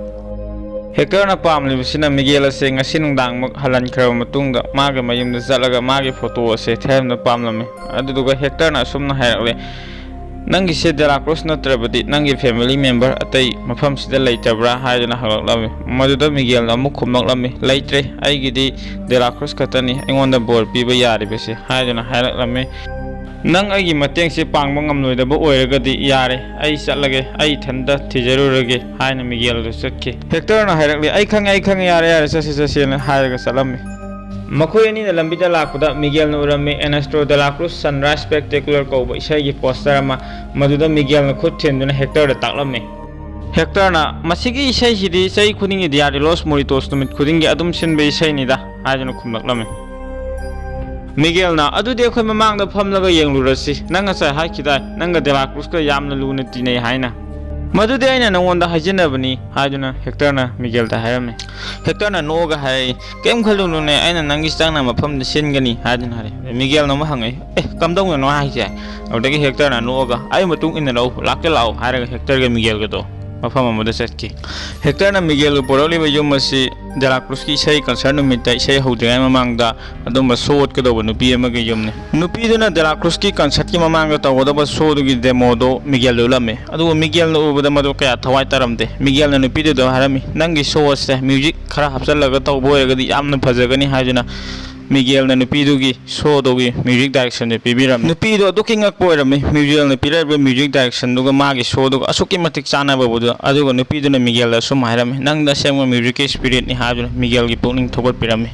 ꯍꯦꯛꯇꯔꯅ ꯄꯥꯝꯂꯤꯕꯁꯤꯅ ꯃꯤꯒꯦꯜ ꯑꯁꯦ ꯉꯁꯤ ꯅꯨꯡꯗꯥꯡꯃꯛ ꯍꯜꯍꯟꯈ꯭ꯔꯕ ꯃꯇꯨꯡꯗ ꯃꯥꯒꯤ ꯃꯌꯨꯝꯗ ꯆꯠꯂꯒ ꯃꯥꯒꯤ ꯐꯣꯇꯣ ꯑꯁꯦ ꯊꯦꯠꯍꯟꯕ ꯄꯥꯝꯂꯝꯃꯤ꯫ ꯑꯗꯨꯗꯨꯒ ꯍꯦꯛꯇꯔꯅ ꯑꯁꯨꯝꯅ ꯍꯥꯏꯔꯛꯂꯦ, "ꯅꯪꯒꯤꯁꯦ ꯗꯦꯂꯥꯀ꯭ꯔꯨꯁ ꯅꯠꯇ꯭ꯔꯕꯗꯤ ꯅꯪꯒꯤ family member ꯑꯇꯩ ꯃꯐꯝꯁꯤꯗ ꯂꯩꯇꯕ꯭ꯔꯥ?" ꯍꯥꯏꯗꯨꯅ ꯍꯪꯂꯛꯂꯝꯃꯤ꯫ ꯃꯗꯨꯗ ꯃꯤꯒꯦꯜꯅ ꯑꯃꯨꯛ ꯈꯨꯝꯂꯛꯂꯝꯃꯤ, "ꯂꯩꯇ꯭ꯔꯦ, ꯑꯩꯒꯤꯗꯤ ꯗꯦꯂꯥꯀ꯭ꯔꯨꯁ ꯈꯛꯇꯅꯤ, ꯑꯩꯉꯣꯟꯗ ꯕꯣꯔ ꯄꯤꯕ ꯌꯥꯔꯤꯕꯁꯦ" ꯍꯥꯏꯗꯨꯅ ꯍꯥꯏꯔꯛꯂꯝꯃꯤ꯫ "ꯅꯪ ꯑꯩꯒꯤ ꯃꯇꯦꯡꯁꯦ ꯄꯥꯡꯕ ꯉꯝꯂꯣꯏꯗꯕ ꯑꯣꯏꯔꯒꯗꯤ ꯌꯥꯔꯦ, ꯑꯩ ꯆꯠꯂꯒꯦ, ꯑꯩ ꯏꯊꯟꯇ ꯊꯤꯖꯔꯨꯔꯒꯦ" ꯍꯥꯏꯅ ꯃꯤꯒꯦꯜ ꯑꯗꯨ ꯆꯠꯈꯤ꯫ ꯍꯦꯛꯇꯔꯅ ꯍꯥꯏꯔꯛꯂꯦ, "ꯑꯩ ꯈꯪꯉꯦ, ꯑꯩ ꯈꯪꯉꯦ, ꯌꯥꯔꯦ, ꯌꯥꯔꯦ, ꯆꯠꯁꯤ, ꯆꯠꯁꯤꯅ" ꯍꯥꯏꯔꯒ ꯆꯠꯂꯝꯃꯤ꯫ ꯃꯈꯣꯏ ꯑꯅꯤꯅ ꯂꯝꯕꯤꯗ ꯂꯥꯛꯄꯗ ꯃꯤꯒꯦꯜꯅ ꯎꯔꯝꯃꯤ ꯑꯦꯅꯥꯁꯇ꯭ꯔꯣ ꯗꯦꯂꯥꯀ꯭ꯔꯨꯁ Sunrise Spectacular ꯀꯧꯕ ꯏꯁꯩꯒꯤ poster ꯑꯃ, ꯃꯗꯨꯗ ꯃꯤꯒꯦꯜꯅ ꯈꯨꯠ ꯊꯤꯟꯗꯨꯅ ꯍꯦꯛꯇꯔꯗ ꯇꯥꯛꯂꯝꯃꯤ꯫ ꯍꯦꯛꯇꯔꯅ, "ꯃꯁꯤꯒꯤ ꯏꯁꯩꯁꯤꯗꯤ ꯆꯍꯤ ꯈꯨꯗꯤꯡꯒꯤ ꯗꯤꯌꯥꯔꯤꯂꯣꯁ ꯃꯣꯔꯤꯇꯣꯁ ꯅꯨꯃꯤꯠ ꯈꯨꯗꯤꯡꯒꯤ ꯑꯗꯨꯝ ꯁꯤꯟꯕ ꯏꯁꯩꯅꯤꯗ" ꯍꯥꯏꯗꯨꯅ ꯈꯨꯝꯂꯛꯂꯝꯃꯤ꯫ ꯃꯤꯒꯦꯜꯅ, "ꯑꯗꯨꯗꯤ ꯑꯩꯈꯣꯏ ꯃꯃꯥꯡꯗ ꯐꯝꯂꯒ ꯌꯦꯡꯂꯨꯔꯁꯤ, ꯅꯪ ꯉꯁꯥꯏ ꯍꯥꯏꯈꯤꯗꯥꯏ ꯅꯪꯒ ꯗꯦꯂꯥꯀ꯭ꯔꯨꯁꯀ ꯌꯥꯝꯅ ꯂꯨꯅ ꯇꯤꯟꯅꯩ ꯍꯥꯏꯅ?" "ꯃꯗꯨꯗꯤ ꯑꯩꯅ ꯅꯉꯣꯟꯗ ꯍꯥꯏꯖꯤꯟꯅꯕꯅꯤ" ꯍꯥꯏꯗꯨꯅ ꯍꯦꯛꯇꯔꯅ ꯃꯤꯒꯦꯜꯗ ꯍꯥꯏꯔꯝꯃꯤ꯫ ꯍꯦꯛꯇꯔꯅ ꯅꯣꯛꯑꯒ ꯍꯥꯏꯔꯛꯏ, "ꯀꯩꯝ ꯈꯜꯂꯨꯅꯨꯅꯦ, ꯑꯩꯅ ꯅꯪꯒꯤ ꯆꯪꯅꯕ ꯃꯐꯝꯗ ꯁꯤꯟꯒꯅꯤ" ꯍꯥꯏꯗꯨꯅ ꯍꯥꯏꯔꯛꯏ꯫ ꯃꯤꯒꯦꯜꯅ ꯑꯃꯨꯛ ꯍꯪꯉꯛꯏ, "ꯑꯦ, ꯀꯝꯗꯧꯅꯅꯣ ꯍꯥꯏꯁꯦ?" ꯑꯗꯨꯗꯒꯤ ꯍꯦꯛꯇꯔꯅ ꯅꯣꯛꯑꯒ, "ꯑꯩ ꯃꯇꯨꯡ ꯏꯟꯅꯔꯛꯎ, ꯂꯥꯛꯀꯦ ꯂꯥꯛꯑꯣ" ꯍꯥꯏꯔꯒ ꯍꯦꯛꯇꯔꯒ ꯃꯤꯒꯦꯜꯒꯗꯣ ꯃꯐꯝ ꯑꯃꯗ ꯆꯠꯈꯤ꯫ ꯍꯦꯛꯇꯔꯅ ꯃꯤꯒꯦꯜꯕꯨ ꯄꯨꯔꯛꯂꯤꯕ ꯌꯨꯝ ꯑꯁꯤ ꯗꯦꯂꯥ ꯀ꯭ꯔꯨꯁꯀꯤ ꯏꯁꯩ ꯀꯟꯁꯔꯠ ꯅꯨꯃꯤꯠꯇ ꯏꯁꯩ ꯍꯧꯗ꯭ꯔꯤꯉꯩ ꯃꯃꯥꯡꯗ ꯑꯗꯨꯝꯕ ꯁꯣ ꯑꯣꯠꯀꯗꯧꯕ ꯅꯨꯄꯤ ꯑꯃꯒꯤ ꯌꯨꯝꯅꯤ꯫ ꯅꯨꯄꯤꯗꯨꯅ ꯗꯦꯂꯥ ꯀ꯭ꯔꯨꯁꯀꯤ ꯀꯟꯁꯔꯠꯀꯤ ꯃꯃꯥꯡꯗ ꯇꯧꯒꯗꯕ ꯁꯣꯗꯨꯒꯤ ꯗꯦꯃꯣꯗꯣ ꯃꯤꯒꯦꯜꯗ ꯎꯠꯂꯝꯃꯤ꯫ ꯑꯗꯨꯕꯨ ꯃꯤꯒꯦꯜꯅ ꯎꯕꯗ ꯃꯗꯨ ꯀꯌꯥ ꯊꯋꯥꯏ ꯇꯥꯔꯝꯗꯦ꯫ ꯃꯤꯒꯦꯜꯅ ꯅꯨꯄꯤꯗꯨꯗ ꯍꯥꯏꯔꯝꯃꯤ, "ꯅꯪꯒꯤ ꯁꯣ ꯑꯁꯤꯗ ꯃ꯭ꯌꯨꯖꯤꯛ ꯈꯔ ꯍꯥꯞꯆꯤꯜꯂꯒ ꯇꯧꯕ ꯑꯣꯏꯔꯒꯗꯤ ꯌꯥꯝꯅ ꯐꯖꯒꯅꯤ" ꯍꯥꯏꯗꯨꯅ ꯃꯤꯒꯦꯜꯅ ꯅꯨꯄꯤꯗꯨꯒꯤ ꯁꯣꯗꯨꯒꯤ ꯃ꯭ꯌꯨꯖꯤꯛ ꯗꯥꯏꯔꯦꯛꯁꯟꯁꯦ ꯄꯤꯕꯤꯔꯝꯃꯤ꯫ ꯅꯨꯄꯤꯗꯣ ꯑꯗꯨꯛꯀꯤ ꯉꯛꯄ ꯑꯣꯏꯔꯝꯃꯤ, ꯃꯤꯒꯦꯜꯅ ꯄꯤꯔꯛꯏꯕ ꯃ꯭ꯌꯨꯖꯤꯛ ꯗꯥꯏꯔꯦꯛꯁꯟꯗꯨꯒ ꯃꯥꯒꯤ ꯁꯣꯗꯨꯒ ꯑꯁꯨꯛꯀꯤ ꯃꯇꯤꯛ ꯆꯥꯟꯅꯕꯕꯨꯗꯨ꯫ ꯑꯗꯨꯒ ꯅꯨꯄꯤꯗꯨꯅ ꯃꯤꯒꯦꯜꯗ ꯑꯁꯨꯝ ꯍꯥꯏꯔꯝꯃꯤ, "ꯅꯪꯗ ꯑꯁꯦꯡꯕ ꯃ꯭ꯌꯨꯖꯤꯛꯀꯤ ꯁ꯭ꯄꯤꯔꯤꯠꯅꯤ" ꯍꯥꯏꯗꯨꯅ ꯃꯤꯒꯦꯜꯒꯤ ꯄꯨꯛꯅꯤꯡ ꯊꯧꯒꯠꯄꯤꯔꯝꯃꯤ꯫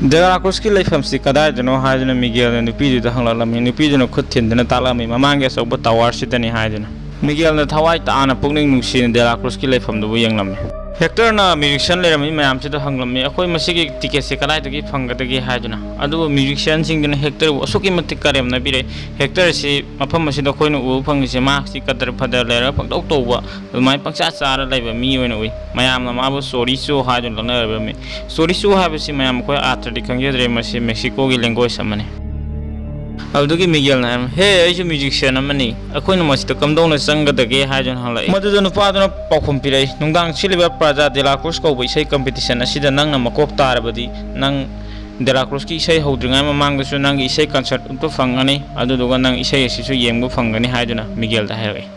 ꯗꯦꯂꯥ ꯀ꯭ꯔꯨꯁꯀꯤ ꯂꯩꯐꯝꯁꯤ ꯀꯗꯥꯏꯗꯅꯣ ꯍꯥꯏꯗꯨꯅ ꯃꯤꯒꯦꯜꯅ ꯅꯨꯄꯤꯗꯨꯗ ꯍꯪꯂꯛꯂꯝꯃꯤ꯫ ꯅꯨꯄꯤꯗꯨꯅ ꯈꯨꯠ ꯊꯤꯟꯗꯨꯅ ꯇꯥꯛꯂꯝꯃꯤ, "ꯃꯃꯥꯡꯒꯤ ꯑꯆꯧꯕ ꯇꯋꯥꯔꯁꯤꯗꯅꯤ" ꯍꯥꯏꯗꯨꯅ꯫ ꯃꯤꯒꯦꯜꯅ ꯊꯋꯥꯏ ꯇꯥꯅ ꯄꯨꯛꯅꯤꯡ ꯅꯨꯡꯁꯤꯅ ꯗꯦꯂꯥ ꯀ꯭ꯔꯨꯁꯀꯤ ꯂꯩꯐꯝꯗꯨꯕꯨ ꯌꯦꯡꯂꯝꯃꯤ꯫ ꯍꯦꯛꯇꯔꯅ ꯃ꯭ꯌꯨꯖꯤꯁꯤꯌꯥꯟ ꯂꯩꯔꯝꯃꯤ ꯃꯌꯥꯝꯁꯤꯗ ꯍꯪꯂꯝꯃꯤ, "ꯑꯩꯈꯣꯏ ꯃꯁꯤꯒꯤ ꯇꯤꯀꯦꯠꯁꯦ ꯀꯗꯥꯏꯗꯒꯤ ꯐꯪꯒꯗꯒꯦ?" ꯍꯥꯏꯗꯨꯅ꯫ ꯑꯗꯨꯕꯨ ꯃ꯭ꯌꯨꯖꯤꯁꯤꯌꯥꯟꯁꯤꯡꯗꯨꯅ ꯍꯦꯛꯇꯔꯕꯨ ꯑꯁꯨꯛꯀꯤ ꯃꯇꯤꯛ ꯀꯔꯦꯝꯅꯕꯤꯔꯦ꯫ "ꯍꯦꯛꯇꯔ ꯑꯁꯤ ꯃꯐꯝ ꯑꯁꯤꯗ ꯑꯩꯈꯣꯏꯅ ꯎꯕ ꯐꯪꯉꯤꯁꯦ ꯃꯍꯥꯛꯁꯤ ꯀꯗꯔ ꯐꯗꯔ ꯂꯩꯔꯒ ꯄꯪꯇꯧ ꯇꯧꯕ, ꯑꯗꯨꯃꯥꯏꯅ ꯄꯪꯆꯥ ꯆꯥꯔ ꯂꯩꯕ ꯃꯤ ꯑꯣꯏꯅ ꯎꯏ꯫ ꯃꯌꯥꯝꯅ ꯃꯥꯕꯨ ꯆꯣꯔꯤꯆꯣ ꯍꯥꯏꯗꯨꯅ ꯂꯛꯅꯔꯝꯃꯤ"꯫ ꯆꯣꯔꯤꯆꯣ ꯍꯥꯏꯕꯁꯤ ꯃꯌꯥꯝ ꯑꯩꯈꯣꯏ ꯑꯥꯔꯊꯗꯤ ꯈꯪꯖꯗ꯭ꯔꯦ, ꯃꯁꯤ ꯃꯦꯛꯁꯤꯀꯣꯒꯤ ꯂꯦꯡꯒ꯭ꯋꯦꯖ ꯑꯃꯅꯤ꯫ ꯑꯗꯨꯗꯒꯤ ꯃꯤꯒꯦꯜꯅ ꯍꯥꯏꯔꯝꯃꯤ, "ꯍꯦ, ꯑꯩꯁꯨ ꯃ꯭ꯌꯨꯖꯤꯁꯤꯌꯥꯟ ꯑꯃꯅꯤ, ꯑꯩꯈꯣꯏꯅ ꯃꯁꯤꯗ ꯀꯝꯗꯧꯅ ꯆꯪꯒꯗꯒꯦ?" ꯍꯥꯏꯗꯨꯅ ꯍꯪꯂꯛꯏ꯫ ꯃꯗꯨꯗ ꯅꯨꯄꯥꯗꯨꯅ ꯄꯥꯎꯈꯨꯝ ꯄꯤꯔꯛꯏ, "ꯅꯨꯡꯗꯥꯡ ꯁꯤꯠꯂꯤꯕ ꯄ꯭ꯔꯥꯖꯥ ꯗꯦꯂꯥ ꯀ꯭ꯔꯨꯁ ꯀꯧꯕ ꯏꯁꯩ ꯀꯝꯄꯤꯇꯤꯁꯟ ꯑꯁꯤꯗ ꯅꯪꯅ ꯃꯀꯣꯛ ꯇꯥꯔꯕꯗꯤ, ꯅꯪ ꯗꯦꯂꯥ ꯀ꯭ꯔꯨꯁꯀꯤ ꯏꯁꯩ ꯍꯧꯗ꯭ꯔꯤꯉꯩ ꯃꯃꯥꯡꯗꯁꯨ ꯅꯪꯒꯤ ꯏꯁꯩ ꯀꯟꯁꯔꯠ ꯎꯠꯄ ꯐꯪꯒꯅꯤ, ꯑꯗꯨꯗꯨꯒ ꯅꯪ ꯏꯁꯩ ꯑꯁꯤꯁꯨ ꯌꯦꯡꯕ ꯐꯪꯒꯅꯤ" ꯍꯥꯏꯗꯨꯅ ꯃꯤꯒꯦꯜꯗ ꯍꯥꯏꯔꯛꯏ꯫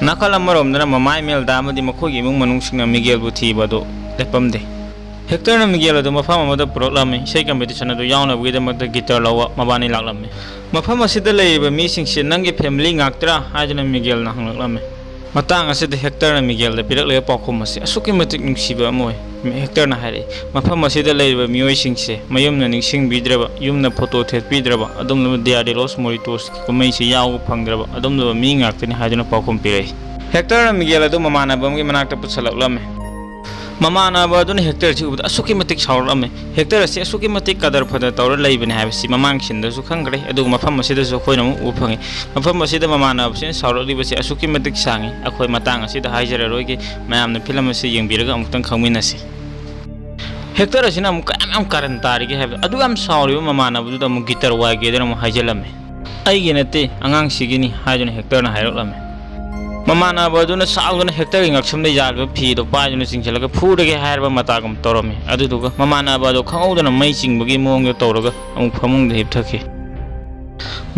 ꯅꯥꯀꯜ ꯑꯃꯔꯣꯝꯗꯅ ꯃꯃꯥ ꯏꯃꯦꯜꯗꯥ ꯑꯃꯗꯤ ꯃꯈꯣꯏꯒꯤ ꯏꯃꯨꯡ ꯃꯅꯨꯡꯁꯤꯡꯅ ꯃꯤꯒꯦꯜꯕꯨ ꯊꯤꯕ ꯑꯗꯨ ꯂꯦꯞꯄꯝꯗꯦ꯫ ꯍꯦꯛꯇꯔꯅ ꯃꯤꯒꯦꯜ ꯑꯗꯨ ꯃꯐꯝ ꯑꯃꯗ ꯄꯨꯔꯛꯂꯝꯃꯤ꯫ ꯏꯁꯩ ꯀꯝꯄꯤꯇꯤꯁꯟ ꯑꯗꯨ ꯌꯥꯎꯅꯕꯒꯤꯗꯃꯛꯇ ꯒꯤꯇꯔ ꯂꯧꯕ ꯃꯕꯥꯅꯤ ꯂꯥꯛꯂꯝꯃꯤ꯫ "ꯃꯐꯝ ꯑꯁꯤꯗ ꯂꯩꯔꯤꯕ ꯃꯤꯁꯤꯡꯁꯤ ꯅꯪꯒꯤ ꯐꯦꯃꯤꯂꯤ ꯉꯥꯛꯇ꯭ꯔꯥ?" ꯍꯥꯏꯗꯨꯅ ꯃꯤꯒꯦꯜꯅ ꯍꯪꯂꯛꯂꯝꯃꯤ꯫ ꯃꯇꯥꯡ ꯑꯁꯤꯗ ꯍꯦꯛꯇꯔꯅ ꯃꯤꯒꯦꯜꯗ ꯄꯤꯔꯛꯂꯤꯕ ꯄꯥꯎꯈꯨꯝ ꯑꯁꯤ ꯑꯁꯨꯛꯀꯤ ꯃꯇꯤꯛ ꯅꯨꯡꯁꯤꯕ ꯑꯃ ꯑꯣꯏ꯫ ꯍꯦꯛꯇꯔꯅ ꯍꯥꯏꯔꯛꯏ, "ꯃꯐꯝ ꯑꯁꯤꯗ ꯂꯩꯔꯤꯕ ꯃꯤꯑꯣꯏꯁꯤꯡꯁꯦ ꯃꯌꯨꯝꯅ ꯅꯤꯡꯁꯤꯡꯕꯤꯗ꯭ꯔꯕ, ꯌꯨꯝꯅ ꯐꯣꯇꯣ ꯊꯦꯠꯄꯤꯗ꯭ꯔꯕ, ꯑꯗꯨꯝꯂꯕ ꯗꯤꯌꯥ ꯗꯦ ꯂꯣꯁ ꯃꯣꯔꯤꯇꯣꯁꯀꯤ ꯀꯨꯝꯍꯩꯁꯤ ꯌꯥꯎꯕ ꯐꯪꯗ꯭ꯔꯕ ꯑꯗꯨꯝꯂꯕ ꯃꯤ ꯉꯥꯛꯇꯅꯤ" ꯍꯥꯏꯗꯨꯅ ꯄꯥꯎꯈꯨꯝ ꯄꯤꯔꯛꯏ꯫ ꯍꯦꯛꯇꯔꯅ ꯃꯤꯒꯦꯜ ꯑꯗꯨ ꯃꯃꯥꯟꯅꯕ ꯑꯃꯒꯤ ꯃꯅꯥꯛꯇ ꯄꯨꯁꯜꯂꯛꯂꯝꯃꯤ꯫ ꯃꯃꯥꯟꯅꯕ ꯑꯗꯨꯅ ꯍꯦꯛꯇꯔ ꯑꯁꯤ ꯎꯕꯗ ꯑꯁꯨꯛꯀꯤ ꯃꯇꯤꯛ ꯁꯥꯎꯔꯛꯂꯝꯃꯤ꯫ "ꯍꯦꯛꯇꯔ ꯑꯁꯤ ꯑꯁꯨꯛꯀꯤ ꯃꯇꯤꯛ ꯀꯗꯔ ꯐꯗꯔ ꯇꯧꯔ ꯂꯩꯕꯅꯤ ꯍꯥꯏꯕꯁꯤ ꯃꯃꯥꯡ ꯁꯤꯟꯗꯁꯨ ꯈꯪꯈ꯭ꯔꯦ, ꯑꯗꯨꯒ ꯃꯐꯝ ꯑꯁꯤꯗꯁꯨ ꯑꯩꯈꯣꯏꯅ ꯑꯃꯨꯛ ꯎꯕ ꯐꯪꯉꯤ꯫ ꯃꯐꯝ ꯑꯁꯤꯗ ꯃꯃꯥꯟꯅꯕꯁꯤꯅ ꯁꯥꯎꯔꯛꯂꯤꯕꯁꯤ ꯑꯁꯨꯛꯀꯤ ꯃꯇꯤꯛ ꯁꯥꯡꯉꯤ꯫ ꯑꯩꯈꯣꯏ ꯃꯇꯥꯡ ꯑꯁꯤꯗ ꯍꯥꯏꯖꯔꯔꯣꯏꯒꯦ, ꯃꯌꯥꯝꯅ ꯐꯤꯂꯝ ꯑꯁꯤ ꯌꯦꯡꯕꯤꯔꯒ ꯑꯃꯨꯛꯇꯪ ꯈꯪꯃꯤꯟꯅꯁꯤ"꯫ ꯍꯦꯛꯇꯔ ꯑꯁꯤꯅ ꯑꯃꯨꯛ ꯀꯌꯥꯝ ꯌꯥꯝ ꯀꯥꯔꯟ ꯇꯥꯔꯤꯒꯦ ꯍꯥꯏꯕꯗ, ꯑꯗꯨꯛ ꯌꯥꯝ ꯁꯥꯎꯔꯤꯕ ꯃꯃꯥꯟꯅꯕꯗꯨꯗ ꯑꯃꯨꯛ ꯒꯤꯇꯔ ꯋꯥꯏꯒꯦꯗꯅ ꯑꯃꯨꯛ ꯍꯥꯏꯖꯤꯜꯂꯝꯃꯤ꯫ "ꯑꯩꯒꯤ ꯅꯠꯇꯦ, ꯑꯉꯥꯡꯁꯤꯒꯤꯅꯤ" ꯍꯥꯏꯗꯨꯅ ꯍꯦꯛꯇꯔꯅ ꯍꯥꯏꯔꯛꯂꯝꯃꯤ꯫ ꯃꯃꯥꯟꯅꯕ ꯑꯗꯨꯅ ꯁꯥꯎꯗꯨꯅ ꯍꯦꯛꯇꯔꯒꯤ ꯉꯛꯁꯝꯗ ꯌꯥꯜꯂꯤꯕ ꯐꯤꯗꯣ ꯄꯥꯏꯗꯨꯅ ꯆꯤꯡꯁꯤꯜꯂꯒ ꯐꯨꯔꯒꯦ ꯍꯥꯏꯔꯕ ꯃꯇꯥꯒꯨꯝ ꯇꯧꯔꯝꯃꯤ꯫ ꯑꯗꯨꯗꯨꯒ ꯃꯃꯥꯟꯅꯕ ꯑꯗꯣ ꯈꯪꯍꯧꯗꯅ ꯃꯩ ꯆꯤꯡꯕꯒꯤ ꯃꯑꯣꯡꯗ ꯇꯧꯔꯒ ꯑꯃꯨꯛ ꯐꯃꯨꯡꯗ ꯍꯤꯞꯊꯈꯤ꯫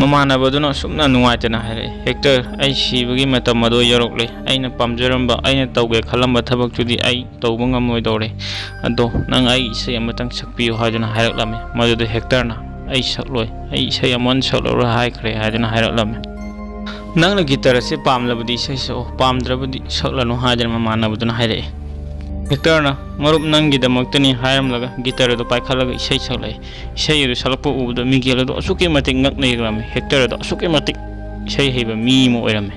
ꯃꯃꯥꯟꯅꯕꯗꯨꯅ ꯑꯁꯨꯝꯅ ꯅꯨꯡꯉꯥꯏꯇꯅ ꯍꯥꯏꯔꯛꯏ, "ꯍꯦꯛꯇꯔ, ꯑꯩ ꯁꯤꯕꯒꯤ ꯃꯇꯝ ꯑꯗꯣ ꯌꯧꯔꯛꯂꯦ꯫ ꯑꯩꯅ ꯄꯥꯝꯖꯔꯝꯕ, ꯑꯩꯅ ꯇꯧꯒꯦ ꯈꯜꯂꯝꯕ ꯊꯕꯛꯇꯨꯗꯤ ꯑꯩ ꯇꯧꯕ ꯉꯝꯂꯣꯏꯗꯧꯔꯦ꯫ ꯑꯗꯣ ꯅꯪ ꯑꯩ ꯏꯁꯩ ꯑꯃꯇꯪ ꯁꯛꯄꯤꯌꯨ" ꯍꯥꯏꯗꯨꯅ ꯍꯥꯏꯔꯛꯂꯝꯃꯤ꯫ ꯃꯗꯨꯗ ꯍꯦꯛꯇꯔꯅ, "ꯑꯩ ꯁꯛꯂꯣꯏ, ꯑꯩ ꯏꯁꯩ ꯑꯃ ꯁꯛꯂꯔꯣꯏ" ꯍꯥꯏꯈ꯭ꯔꯦ ꯍꯥꯏꯗꯨꯅ ꯍꯥꯏꯔꯛꯂꯝꯃꯤ꯫ "ꯅꯪꯅ ꯒꯤꯇꯔ ꯑꯁꯤ ꯄꯥꯝꯂꯕꯗꯤ ꯏꯁꯩ ꯁꯛꯎ, ꯄꯥꯝꯗ꯭ꯔꯕꯗꯤ ꯁꯛꯂꯅꯨ" ꯍꯥꯏꯗꯨꯅ ꯃꯃꯥꯟꯅꯕꯗꯨꯅ ꯍꯥꯏꯔꯛꯏ꯫ ꯍꯦꯛꯇꯔꯅ, "ꯃꯔꯨꯞ, ꯅꯪꯒꯤꯗꯃꯛꯇꯅꯤ" ꯍꯥꯏꯔꯝꯂꯒ ꯒꯤꯇꯔ ꯑꯗꯨ ꯄꯥꯏꯈꯠꯂꯒ ꯏꯁꯩ ꯁꯛꯂꯛꯏ꯫ ꯏꯁꯩ ꯑꯗꯨ ꯁꯛꯂꯛꯄ ꯎꯕꯗ ꯃꯤꯒꯦꯜ ꯑꯗꯨ ꯑꯁꯨꯛꯀꯤ ꯃꯇꯤꯛ ꯉꯛꯅ ꯌꯦꯡꯂꯝꯃꯤ꯫ ꯍꯦꯛꯇꯔ ꯑꯗꯨ ꯑꯁꯨꯛꯀꯤ ꯃꯇꯤꯛ ꯏꯁꯩ ꯍꯩꯕ ꯃꯤ ꯑꯃ ꯑꯣꯏꯔꯝꯃꯤ꯫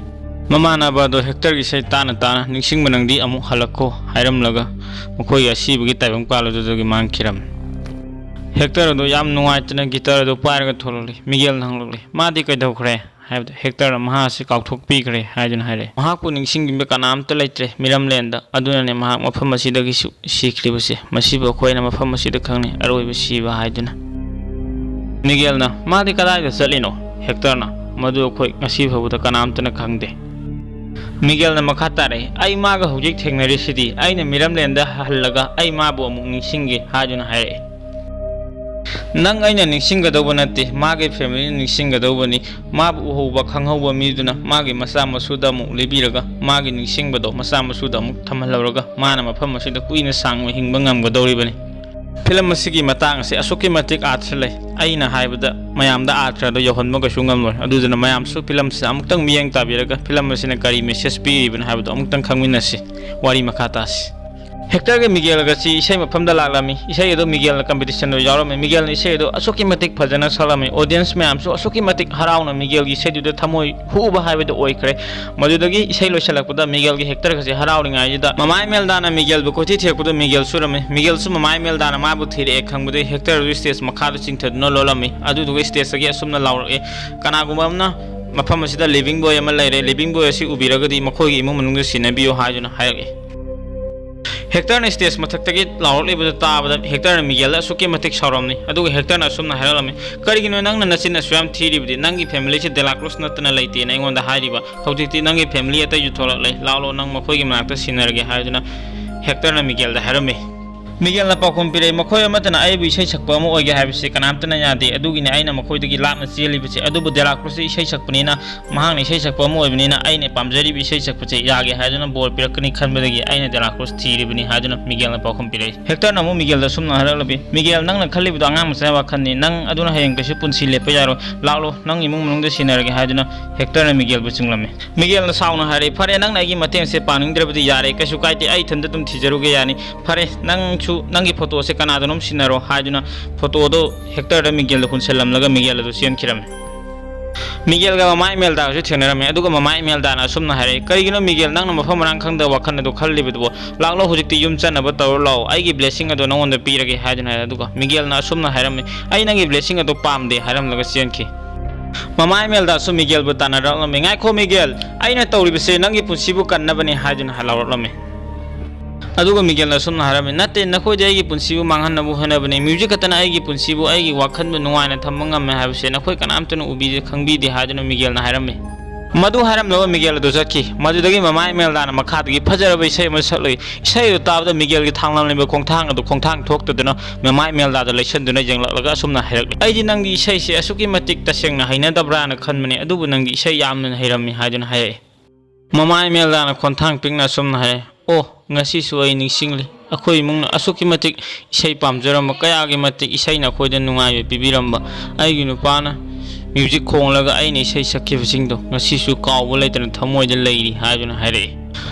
ꯃꯃꯥꯟꯅꯕ ꯑꯗꯣ ꯍꯦꯛꯇꯔꯒꯤ ꯏꯁꯩ ꯇꯥꯅ ꯇꯥꯅ "ꯅꯤꯡꯁꯤꯡꯕ ꯅꯪꯗꯤ ꯑꯃꯨꯛ ꯍꯜꯂꯛꯈꯣ" ꯍꯥꯏꯔꯝꯂꯒ ꯃꯈꯣꯏꯒꯤ ꯑꯁꯤꯕꯒꯤ ꯇꯥꯏꯕꯪ ꯄꯥꯜ ꯑꯗꯨꯗꯒꯤ ꯃꯥꯡꯈꯤꯔꯝꯃꯤ꯫ ꯍꯦꯛꯇꯔ ꯑꯗꯨ ꯌꯥꯝ ꯅꯨꯡꯉꯥꯏꯇꯅ ꯒꯤꯇꯔ ꯑꯗꯨ ꯄꯥꯏꯔꯒ ꯊꯣꯛꯂꯛꯂꯤ꯫ ꯃꯤꯒꯦꯜꯅ ꯍꯪꯂꯛꯂꯤ, "ꯃꯥꯗꯤ ꯀꯩꯗꯧꯈ꯭ꯔꯦ?" ꯍꯥꯏꯕꯗ ꯍꯦꯛꯇꯔꯅ ꯃꯍꯥꯛ ꯑꯁꯤ ꯀꯥꯎꯊꯣꯛꯄꯤꯈ꯭ꯔꯦ ꯍꯥꯏꯗꯨꯅ ꯍꯥꯏꯔꯛꯏ꯫ ꯃꯍꯥꯛꯄꯨ ꯅꯤꯡꯁꯤꯡꯕꯤꯕ ꯀꯅꯥꯝꯇ ꯂꯩꯇ꯭ꯔꯦ ꯃꯤꯔꯝꯂꯦꯟꯗ, ꯑꯗꯨꯅꯅꯦ ꯃꯍꯥꯛ ꯃꯐꯝ ꯑꯁꯤꯗꯒꯤꯁꯨ ꯁꯤꯈ꯭ꯔꯤꯕꯁꯦ꯫ ꯃꯁꯤꯕꯨ ꯑꯩꯈꯣꯏꯅ ꯃꯐꯝ ꯑꯁꯤꯗ ꯈꯪꯅꯩ, ꯑꯔꯣꯏꯕ ꯁꯤꯕ ꯍꯥꯏꯗꯨꯅ꯫ ꯃꯤꯒꯦꯜꯅ, "ꯃꯥꯗꯤ ꯀꯗꯥꯏꯗ ꯆꯠꯂꯤꯅꯣ?" ꯍꯦꯛꯇꯔꯅ, "ꯃꯗꯨ ꯑꯩꯈꯣꯏ ꯉꯁꯤ ꯐꯥꯎꯕꯗ ꯀꯅꯥꯝꯇꯅ ꯈꯪꯗꯦ꯫" ꯃꯤꯒꯦꯜꯅ ꯃꯈꯥ ꯇꯥꯔꯛꯏ, "ꯑꯩ ꯃꯥꯒ ꯍꯧꯖꯤꯛ ꯊꯦꯡꯅꯔꯤꯁꯤꯗꯤ, ꯑꯩꯅ ꯃꯤꯔꯝꯂꯦꯟꯗ ꯍꯜꯂꯒ ꯑꯩ ꯃꯥꯕꯨ ꯑꯃꯨꯛ ꯅꯤꯡꯁꯤꯡꯒꯦ ꯍꯥꯏꯗꯨꯅ ꯍꯥꯏꯔꯛꯏ꯫ ꯅꯪ ꯑꯩꯅ ꯅꯤꯡꯁꯤꯡꯒꯗꯧꯕ ꯅꯠꯇꯦ, ꯃꯥꯒꯤ ꯐꯦꯃꯤꯂꯤꯅ ꯅꯤꯡꯁꯤꯡꯒꯗꯧꯕꯅꯤ꯫ ꯃꯥꯕꯨ ꯎꯍꯧꯕ ꯈꯪꯍꯧꯕ ꯃꯤꯗꯨꯅ ꯃꯥꯒꯤ ꯃꯆꯥ ꯃꯁꯨꯗ ꯑꯃꯨꯛ ꯂꯤꯕꯤꯔꯒ ꯃꯥꯒꯤ ꯅꯤꯡꯁꯤꯡꯕꯗꯣ ꯃꯆꯥ ꯃꯁꯨꯗ ꯑꯃꯨꯛ ꯊꯝꯍꯜꯍꯧꯔꯒ ꯃꯥꯅ ꯃꯐꯝ ꯑꯁꯤꯗ ꯀꯨꯏꯅ ꯁꯥꯡꯅ ꯍꯤꯡꯕ ꯉꯝꯒꯗꯧꯔꯤꯕꯅꯤ꯫" ꯐꯤꯂꯝ ꯑꯁꯤꯒꯤ ꯃꯇꯥꯡ ꯑꯁꯤ ꯑꯁꯨꯛꯀꯤ ꯃꯇꯤꯛ ꯑꯥꯔꯊ ꯂꯩ꯫ ꯑꯩꯅ ꯍꯥꯏꯕꯗ ꯃꯌꯥꯝꯗ ꯑꯥꯔꯊ ꯑꯗꯨ ꯌꯧꯍꯟꯕ ꯀꯩꯁꯨ ꯉꯝꯂꯣꯏ꯫ ꯑꯗꯨꯗꯨꯅ ꯃꯌꯥꯝꯁꯨ ꯐꯤꯂꯝꯁꯤꯗ ꯑꯃꯨꯛꯇꯪ ꯃꯤꯠꯌꯦꯡ ꯇꯥꯕꯤꯔꯒ ꯐꯤꯂꯝ ꯑꯁꯤꯅ ꯀꯔꯤ ꯃꯦꯁꯦꯖ ꯄꯤꯔꯤꯕꯅꯣ ꯍꯥꯏꯕꯗꯨ ꯑꯃꯨꯛꯇꯪ ꯈꯪꯃꯤꯟꯅꯁꯤ꯫ ꯋꯥꯔꯤ ꯃꯈꯥ ꯇꯥꯁꯤ꯫ ꯍꯦꯛꯇꯔꯒ ꯃꯤꯒꯦꯜꯒ ꯆꯤ ꯏꯁꯩ ꯃꯐꯝꯗ ꯂꯥꯛꯂꯝꯃꯤ꯫ ꯏꯁꯩ ꯑꯗꯨ ꯃꯤꯒꯦꯜꯅ ꯀꯝꯄꯤꯇꯤꯁꯟꯗ ꯌꯥꯎꯔꯝꯃꯤ꯫ ꯃꯤꯒꯦꯜꯅ ꯏꯁꯩ ꯑꯗꯨ ꯑꯁꯨꯛꯀꯤ ꯃꯇꯤꯛ ꯐꯖꯅ ꯁꯛꯂꯝꯃꯤ꯫ ꯑꯣꯗꯤꯌꯦꯟꯁ ꯃꯌꯥꯝꯁꯨ ꯑꯁꯨꯛꯀꯤ ꯃꯇꯤꯛ ꯍꯔꯥꯎꯅ ꯃꯤꯒꯦꯜꯒꯤ ꯏꯁꯩꯗꯨꯗ ꯊꯃꯣꯏ ꯍꯨꯕ ꯍꯥꯏꯕꯗꯨ ꯑꯣꯏꯈ꯭ꯔꯦ꯫ ꯃꯗꯨꯗꯒꯤ ꯏꯁꯩ ꯂꯣꯏꯁꯤꯜꯂꯛꯄꯗ ꯃꯤꯒꯦꯜꯒꯤ ꯍꯦꯛꯇꯔꯒꯁꯦ ꯍꯔꯥꯎꯔꯤꯉꯩꯗꯨꯗ ꯃꯃꯥꯏ ꯃꯦꯜꯗꯥꯅ ꯃꯤꯒꯦꯜꯕꯨ ꯀꯣꯏꯊꯤ ꯊꯤꯔꯛꯄꯗ ꯃꯤꯒꯦꯜ ꯁꯨꯔꯝꯃꯤ꯫ ꯃꯤꯒꯦꯜꯁꯨ ꯃꯃꯥꯏ ꯃꯦꯜꯗꯥꯅ ꯃꯥꯕꯨ ꯊꯤꯔꯛꯑꯦ ꯈꯪꯕꯗꯒꯤ ꯍꯦꯛꯇꯔ ꯑꯗꯨ ꯁ꯭ꯇꯦꯖ ꯃꯈꯥꯗ ꯆꯤꯡꯊꯗꯨꯅ ꯂꯣꯜꯂꯝꯃꯤ꯫ ꯑꯗꯨꯗꯨꯒ ꯁ꯭ꯇꯦꯖꯇꯒꯤ ꯑꯁꯨꯝꯅ ꯂꯥꯎꯔꯛꯑꯦ, "ꯀꯅꯥꯒꯨꯝꯕ ꯑꯃꯅ ꯃꯐꯝ ꯑꯁꯤꯗ ꯂꯤꯚꯤꯡ ꯕꯣꯏ ꯑꯃ ꯂꯩꯔꯦ꯫ ꯂꯤꯚꯤꯡ ꯕꯣꯏ ꯑꯁꯤ ꯎꯕꯤꯔꯒꯗꯤ ꯃꯈꯣꯏꯒꯤ ꯏꯃꯨꯡ ꯃꯅꯨꯡꯗ ꯁꯤꯟꯅꯕꯤꯌꯨ" ꯍꯥꯏꯗꯨꯅ ꯍꯥꯏꯔꯛꯏ꯫ ꯍꯦꯛꯇꯔꯅ ꯁ꯭ꯇꯦꯖ ꯃꯊꯛꯇꯒꯤ ꯂꯥꯎꯔꯛꯂꯤꯕꯗꯨ ꯇꯥꯕꯗ ꯍꯦꯛꯇꯔꯅ ꯃꯤꯒꯦꯜꯗ ꯑꯁꯨꯛꯀꯤ ꯃꯇꯤꯛ ꯁꯥꯎꯔꯝꯃꯤ꯫ ꯑꯗꯨꯒ ꯍꯦꯛꯇꯔꯅ ꯑꯁꯨꯝꯅ ꯍꯥꯏꯔꯛꯂꯝꯃꯤ, "ꯀꯔꯤꯒꯤꯅꯣ ꯅꯪꯅ ꯅꯆꯤꯟ ꯑꯁꯨꯛ ꯌꯥꯝ ꯊꯤꯔꯤꯕꯗꯤ? ꯅꯪꯒꯤ ꯐꯦꯃꯤꯂꯤꯁꯤ ꯗꯦꯂꯥ ꯀ꯭ꯔꯨꯁ ꯅꯠꯇꯅ ꯂꯩꯇꯦꯅ ꯑꯩꯉꯣꯟꯗ ꯍꯥꯏꯔꯤꯕ? ꯍꯧꯖꯤꯛꯇꯤ ꯅꯪꯒꯤ ꯐꯦꯃꯤꯂꯤ ꯑꯇꯩꯁꯨ ꯊꯣꯛꯂꯛꯂꯦ꯫ ꯂꯥꯛꯂꯣ, ꯅꯪ ꯃꯈꯣꯏꯒꯤ ꯃꯅꯥꯛꯇ ꯁꯤꯟꯅꯔꯒꯦ" ꯍꯥꯏꯗꯨꯅ ꯍꯦꯛꯇꯔꯅ ꯃꯤꯒꯦꯜꯗ ꯍꯥꯏꯔꯝꯃꯤ꯫ ꯃꯤꯒꯦꯜꯅ ꯄꯥꯎꯈꯨꯝ ꯄꯤꯔꯛꯏ, "ꯃꯈꯣꯏ ꯑꯃꯠꯇꯅ ꯑꯩꯕꯨ ꯏꯁꯩ ꯁꯛꯄ ꯑꯃ ꯑꯣꯏꯒꯦ ꯍꯥꯏꯕꯁꯤ ꯀꯅꯥꯝꯇꯅ ꯌꯥꯗꯦ꯫ ꯑꯗꯨꯒꯤꯅꯤ ꯑꯩꯅ ꯃꯈꯣꯏꯗꯒꯤ ꯂꯥꯞꯅ ꯆꯦꯜꯂꯤꯕꯁꯦ꯫ ꯑꯗꯨꯕꯨ ꯗꯦꯂꯥ ꯀ꯭ꯔꯨꯁꯁꯤ ꯏꯁꯩ ꯁꯛꯄꯅꯤꯅ, ꯃꯍꯥꯛꯅ ꯏꯁꯩ ꯁꯛꯄ ꯑꯃ ꯑꯣꯏꯕꯅꯤꯅ ꯑꯩꯅ ꯄꯥꯝꯖꯔꯤꯕ ꯏꯁꯩ ꯁꯛꯄꯁꯦ ꯌꯥꯒꯦ ꯍꯥꯏꯗꯨꯅ ꯕꯣꯜ ꯄꯤꯔꯛꯀꯅꯤ ꯈꯟꯕꯗꯒꯤ ꯑꯩꯅ ꯗꯦꯂꯥ ꯀ꯭ꯔꯨꯁ ꯊꯤꯔꯤꯕꯅꯤ" ꯍꯥꯏꯗꯨꯅ ꯃꯤꯒꯦꯜꯅ ꯄꯥꯎꯈꯨꯝ ꯄꯤꯔꯛꯏ꯫ ꯍꯦꯛꯇꯔꯅ ꯑꯃꯨꯛ ꯃꯤꯒꯦꯜꯗ ꯑꯁꯨꯝꯅ ꯍꯥꯏꯔꯛꯂꯝꯃꯤ, "ꯃꯤꯒꯦꯜ, ꯅꯪꯅ ꯈꯜꯂꯤꯕꯗꯣ ꯑꯉꯥꯡ ꯃꯆꯥꯒꯤ ꯋꯥꯈꯜꯅꯤ꯫ ꯅꯪ ꯑꯗꯨꯅ ꯍꯌꯦꯡ ꯀꯩꯁꯨ ꯄꯨꯟꯁꯤ ꯂꯦꯞꯄ ꯌꯥꯔꯣꯏ꯫ ꯂꯥꯛꯂꯣ, ꯅꯪ ꯏꯃꯨꯡ ꯃꯅꯨꯡꯗ ꯁꯤꯟꯅꯔꯒꯦ" ꯍꯥꯏꯗꯨꯅ ꯍꯦꯛꯇꯔꯅ ꯃꯤꯒꯦꯜꯕꯨ ꯆꯤꯡꯂꯝꯃꯤ꯫ ꯃꯤꯒꯦꯜꯅ ꯁꯥꯎꯅ ꯍꯥꯏꯔꯛꯏ, "ꯐꯔꯦ, ꯅꯪꯅ ꯑꯩꯒꯤ ꯃꯇꯦꯡꯁꯦ ꯄꯥꯡꯅꯤꯡꯗ꯭ꯔꯕꯗꯤ ꯌꯥꯔꯦ, ꯀꯩꯁꯨ ꯀꯥꯏꯗꯦ, ꯑꯩ ꯏꯊꯟꯗ ꯑꯗꯨꯝ ꯊꯤꯖꯔꯨꯒꯦ ꯌꯥꯅꯤ꯫ ꯐꯔꯦ, ꯅꯪꯁꯨ ꯅꯪꯒꯤ ꯐꯣꯇꯣꯁꯦ ꯀꯅꯥꯗꯅꯣꯝ ꯁꯤꯟꯅꯔꯣ" ꯍꯥꯏꯗꯨꯅ ꯐꯣꯇꯣꯗꯣ ꯍꯦꯛꯇꯔꯗ ꯃꯤꯒꯦꯜꯗ ꯍꯨꯟꯁꯜꯂꯝꯂꯒ ꯃꯤꯒꯦꯜ ꯑꯗꯨ ꯆꯦꯟꯈꯤꯔꯝꯃꯤ꯫ ꯃꯤꯒꯦꯜꯒ ꯃꯃꯥ ꯏꯃꯦꯜꯗꯥꯒꯁꯨ ꯊꯦꯡꯅꯔꯝꯃꯤ꯫ ꯑꯗꯨꯒ ꯃꯃꯥ ꯏꯃꯦꯜꯗꯥꯅ ꯑꯁꯨꯝꯅ ꯍꯥꯏꯔꯛꯏ, "ꯀꯔꯤꯒꯤꯅꯣ ꯃꯤꯒꯦꯜ, ꯅꯪꯅ ꯃꯐꯝ ꯃꯔꯥꯡ ꯈꯪꯗꯕ ꯋꯥꯈꯜ ꯑꯗꯨ ꯈꯜꯂꯤꯕꯗꯨꯕꯣ? ꯂꯥꯛꯂꯣ, ꯍꯧꯖꯤꯛꯇꯤ ꯌꯨꯝ ꯆꯠꯅꯕ ꯇꯧꯔꯨ ꯂꯥꯛꯑꯣ, ꯑꯩꯒꯤ ꯕ꯭ꯂꯦꯁꯤꯡ ꯑꯗꯨ ꯅꯉꯣꯟꯗ ꯄꯤꯔꯒꯦ" ꯍꯥꯏꯗꯨꯅ ꯍꯥꯏꯔꯦ꯫ ꯑꯗꯨꯒ ꯃꯤꯒꯦꯜꯅ ꯑꯁꯨꯝꯅ ꯍꯥꯏꯔꯝꯃꯤ, "ꯑꯩ ꯅꯪꯒꯤ ꯕ꯭ꯂꯦꯁꯤꯡ ꯑꯗꯨ ꯄꯥꯝꯗꯦ" ꯍꯥꯏꯔꯝꯂꯒ ꯆꯦꯟꯈꯤ꯫ ꯃꯃꯥ ꯏꯃꯦꯜꯗꯥꯁꯨ ꯃꯤꯒꯦꯜꯕꯨ ꯇꯥꯟꯅꯔꯛꯂꯝꯃꯤ꯫ "ꯉꯥꯏꯈꯣ ꯃꯤꯒꯦꯜ, ꯑꯩꯅ ꯇꯧꯔꯤꯕꯁꯦ ꯅꯪꯒꯤ ꯄꯨꯟꯁꯤꯕꯨ ꯀꯟꯅꯕꯅꯤ" ꯍꯥꯏꯗꯨꯅ ꯂꯥꯎꯔꯛꯂꯝꯃꯤ꯫ ꯑꯗꯨꯒ ꯃꯤꯒꯦꯜꯅ ꯑꯁꯨꯝꯅ ꯍꯥꯏꯔꯝꯃꯤ, "ꯅꯠꯇꯦ, ꯅꯈꯣꯏꯗꯤ ꯑꯩꯒꯤ ꯄꯨꯟꯁꯤꯕꯨ ꯃꯥꯡꯍꯟꯅꯕ ꯍꯣꯠꯅꯕꯅꯤ꯫ ꯃ꯭ꯌꯨꯖꯤꯛ ꯈꯛꯇꯅ ꯑꯩꯒꯤ ꯄꯨꯟꯁꯤꯕꯨ, ꯑꯩꯒꯤ ꯋꯥꯈꯜꯕꯨ ꯅꯨꯡꯉꯥꯏꯅ ꯊꯝꯕ ꯉꯝꯃꯦ ꯍꯥꯏꯕꯁꯦ ꯅꯈꯣꯏ ꯀꯅꯥꯝꯇꯅ ꯎꯕꯤꯗꯦ, ꯈꯪꯕꯤꯗꯦ" ꯍꯥꯏꯗꯨꯅ ꯃꯤꯒꯦꯜꯅ ꯍꯥꯏꯔꯝꯃꯤ꯫ ꯃꯗꯨ ꯍꯥꯏꯔꯝꯂꯕ ꯃꯤꯒꯦꯜ ꯑꯗꯨ ꯆꯠꯈꯤ꯫ ꯃꯗꯨꯗꯒꯤ ꯃꯃꯥ ꯏꯃꯦꯜꯗꯥꯅ ꯃꯈꯥꯗꯒꯤ ꯐꯖꯔꯕ ꯏꯁꯩ ꯑꯃ ꯁꯛꯂꯨꯏ꯫ ꯏꯁꯩ ꯑꯗꯨ ꯇꯥꯕꯗ ꯃꯤꯒꯦꯜꯒꯤ ꯊꯥꯡꯂꯝꯂꯤꯕ ꯈꯣꯡꯊꯥꯡ ꯑꯗꯨ ꯈꯣꯡꯊꯥꯡ ꯊꯣꯛꯇꯗꯨꯅ ꯃꯃꯥ ꯏꯃꯦꯜꯗꯥꯗ ꯂꯩꯁꯟꯗꯨꯅ ꯌꯦꯡꯂꯛꯂꯒ ꯑꯁꯨꯝꯅ ꯍꯥꯏꯔꯛꯂꯤ, "ꯑꯩꯗꯤ ꯅꯪꯒꯤ ꯏꯁꯩꯁꯦ ꯑꯁꯨꯛꯀꯤ ꯃꯇꯤꯛ ꯇꯁꯦꯡꯅ ꯍꯩꯅꯗꯕ꯭ꯔꯥꯅ ꯈꯟꯕꯅꯦ, ꯑꯗꯨꯕꯨ ꯅꯪꯒꯤ ꯏꯁꯩ ꯌꯥꯝꯅ ꯍꯩꯔꯝꯃꯤ" ꯍꯥꯏꯗꯨꯅ ꯍꯥꯏꯔꯛꯏ꯫ ꯃꯃꯥ ꯏꯃꯦꯜꯗꯥꯅ ꯈꯣꯟꯊꯥꯡ ꯄꯤꯛꯅ ꯑꯁꯨꯝꯅ ꯍꯥꯏꯔꯛꯏ, "ꯑꯣ, ꯉꯁꯤꯁꯨ ꯑꯩ ꯅꯤꯡꯁꯤꯡꯂꯤ꯫ ꯑꯩꯈꯣꯏ ꯏꯃꯨꯡꯅ ꯑꯁꯨꯛꯀꯤ ꯃꯇꯤꯛ ꯏꯁꯩ ꯄꯥꯝꯖꯔꯝꯕ, ꯀꯌꯥꯒꯤ ꯃꯇꯤꯛ ꯏꯁꯩꯅ ꯑꯩꯈꯣꯏꯗ ꯅꯨꯡꯉꯥꯏꯕ ꯄꯤꯕꯤꯔꯝꯕ꯫ ꯑꯩꯒꯤ ꯅꯨꯄꯥꯅ ꯃ꯭ꯌꯨꯖꯤꯛ ꯈꯣꯡꯂꯒ ꯑꯩꯅ ꯏꯁꯩ ꯁꯛꯈꯤꯕꯁꯤꯡꯗꯣ ꯉꯁꯤꯁꯨ ꯀꯥꯎꯕ ꯂꯩꯇꯅ ꯊꯃꯣꯏꯗ ꯂꯩꯔꯤ" ꯍꯥꯏꯗꯨꯅ ꯍꯥꯏꯔꯛꯏ꯫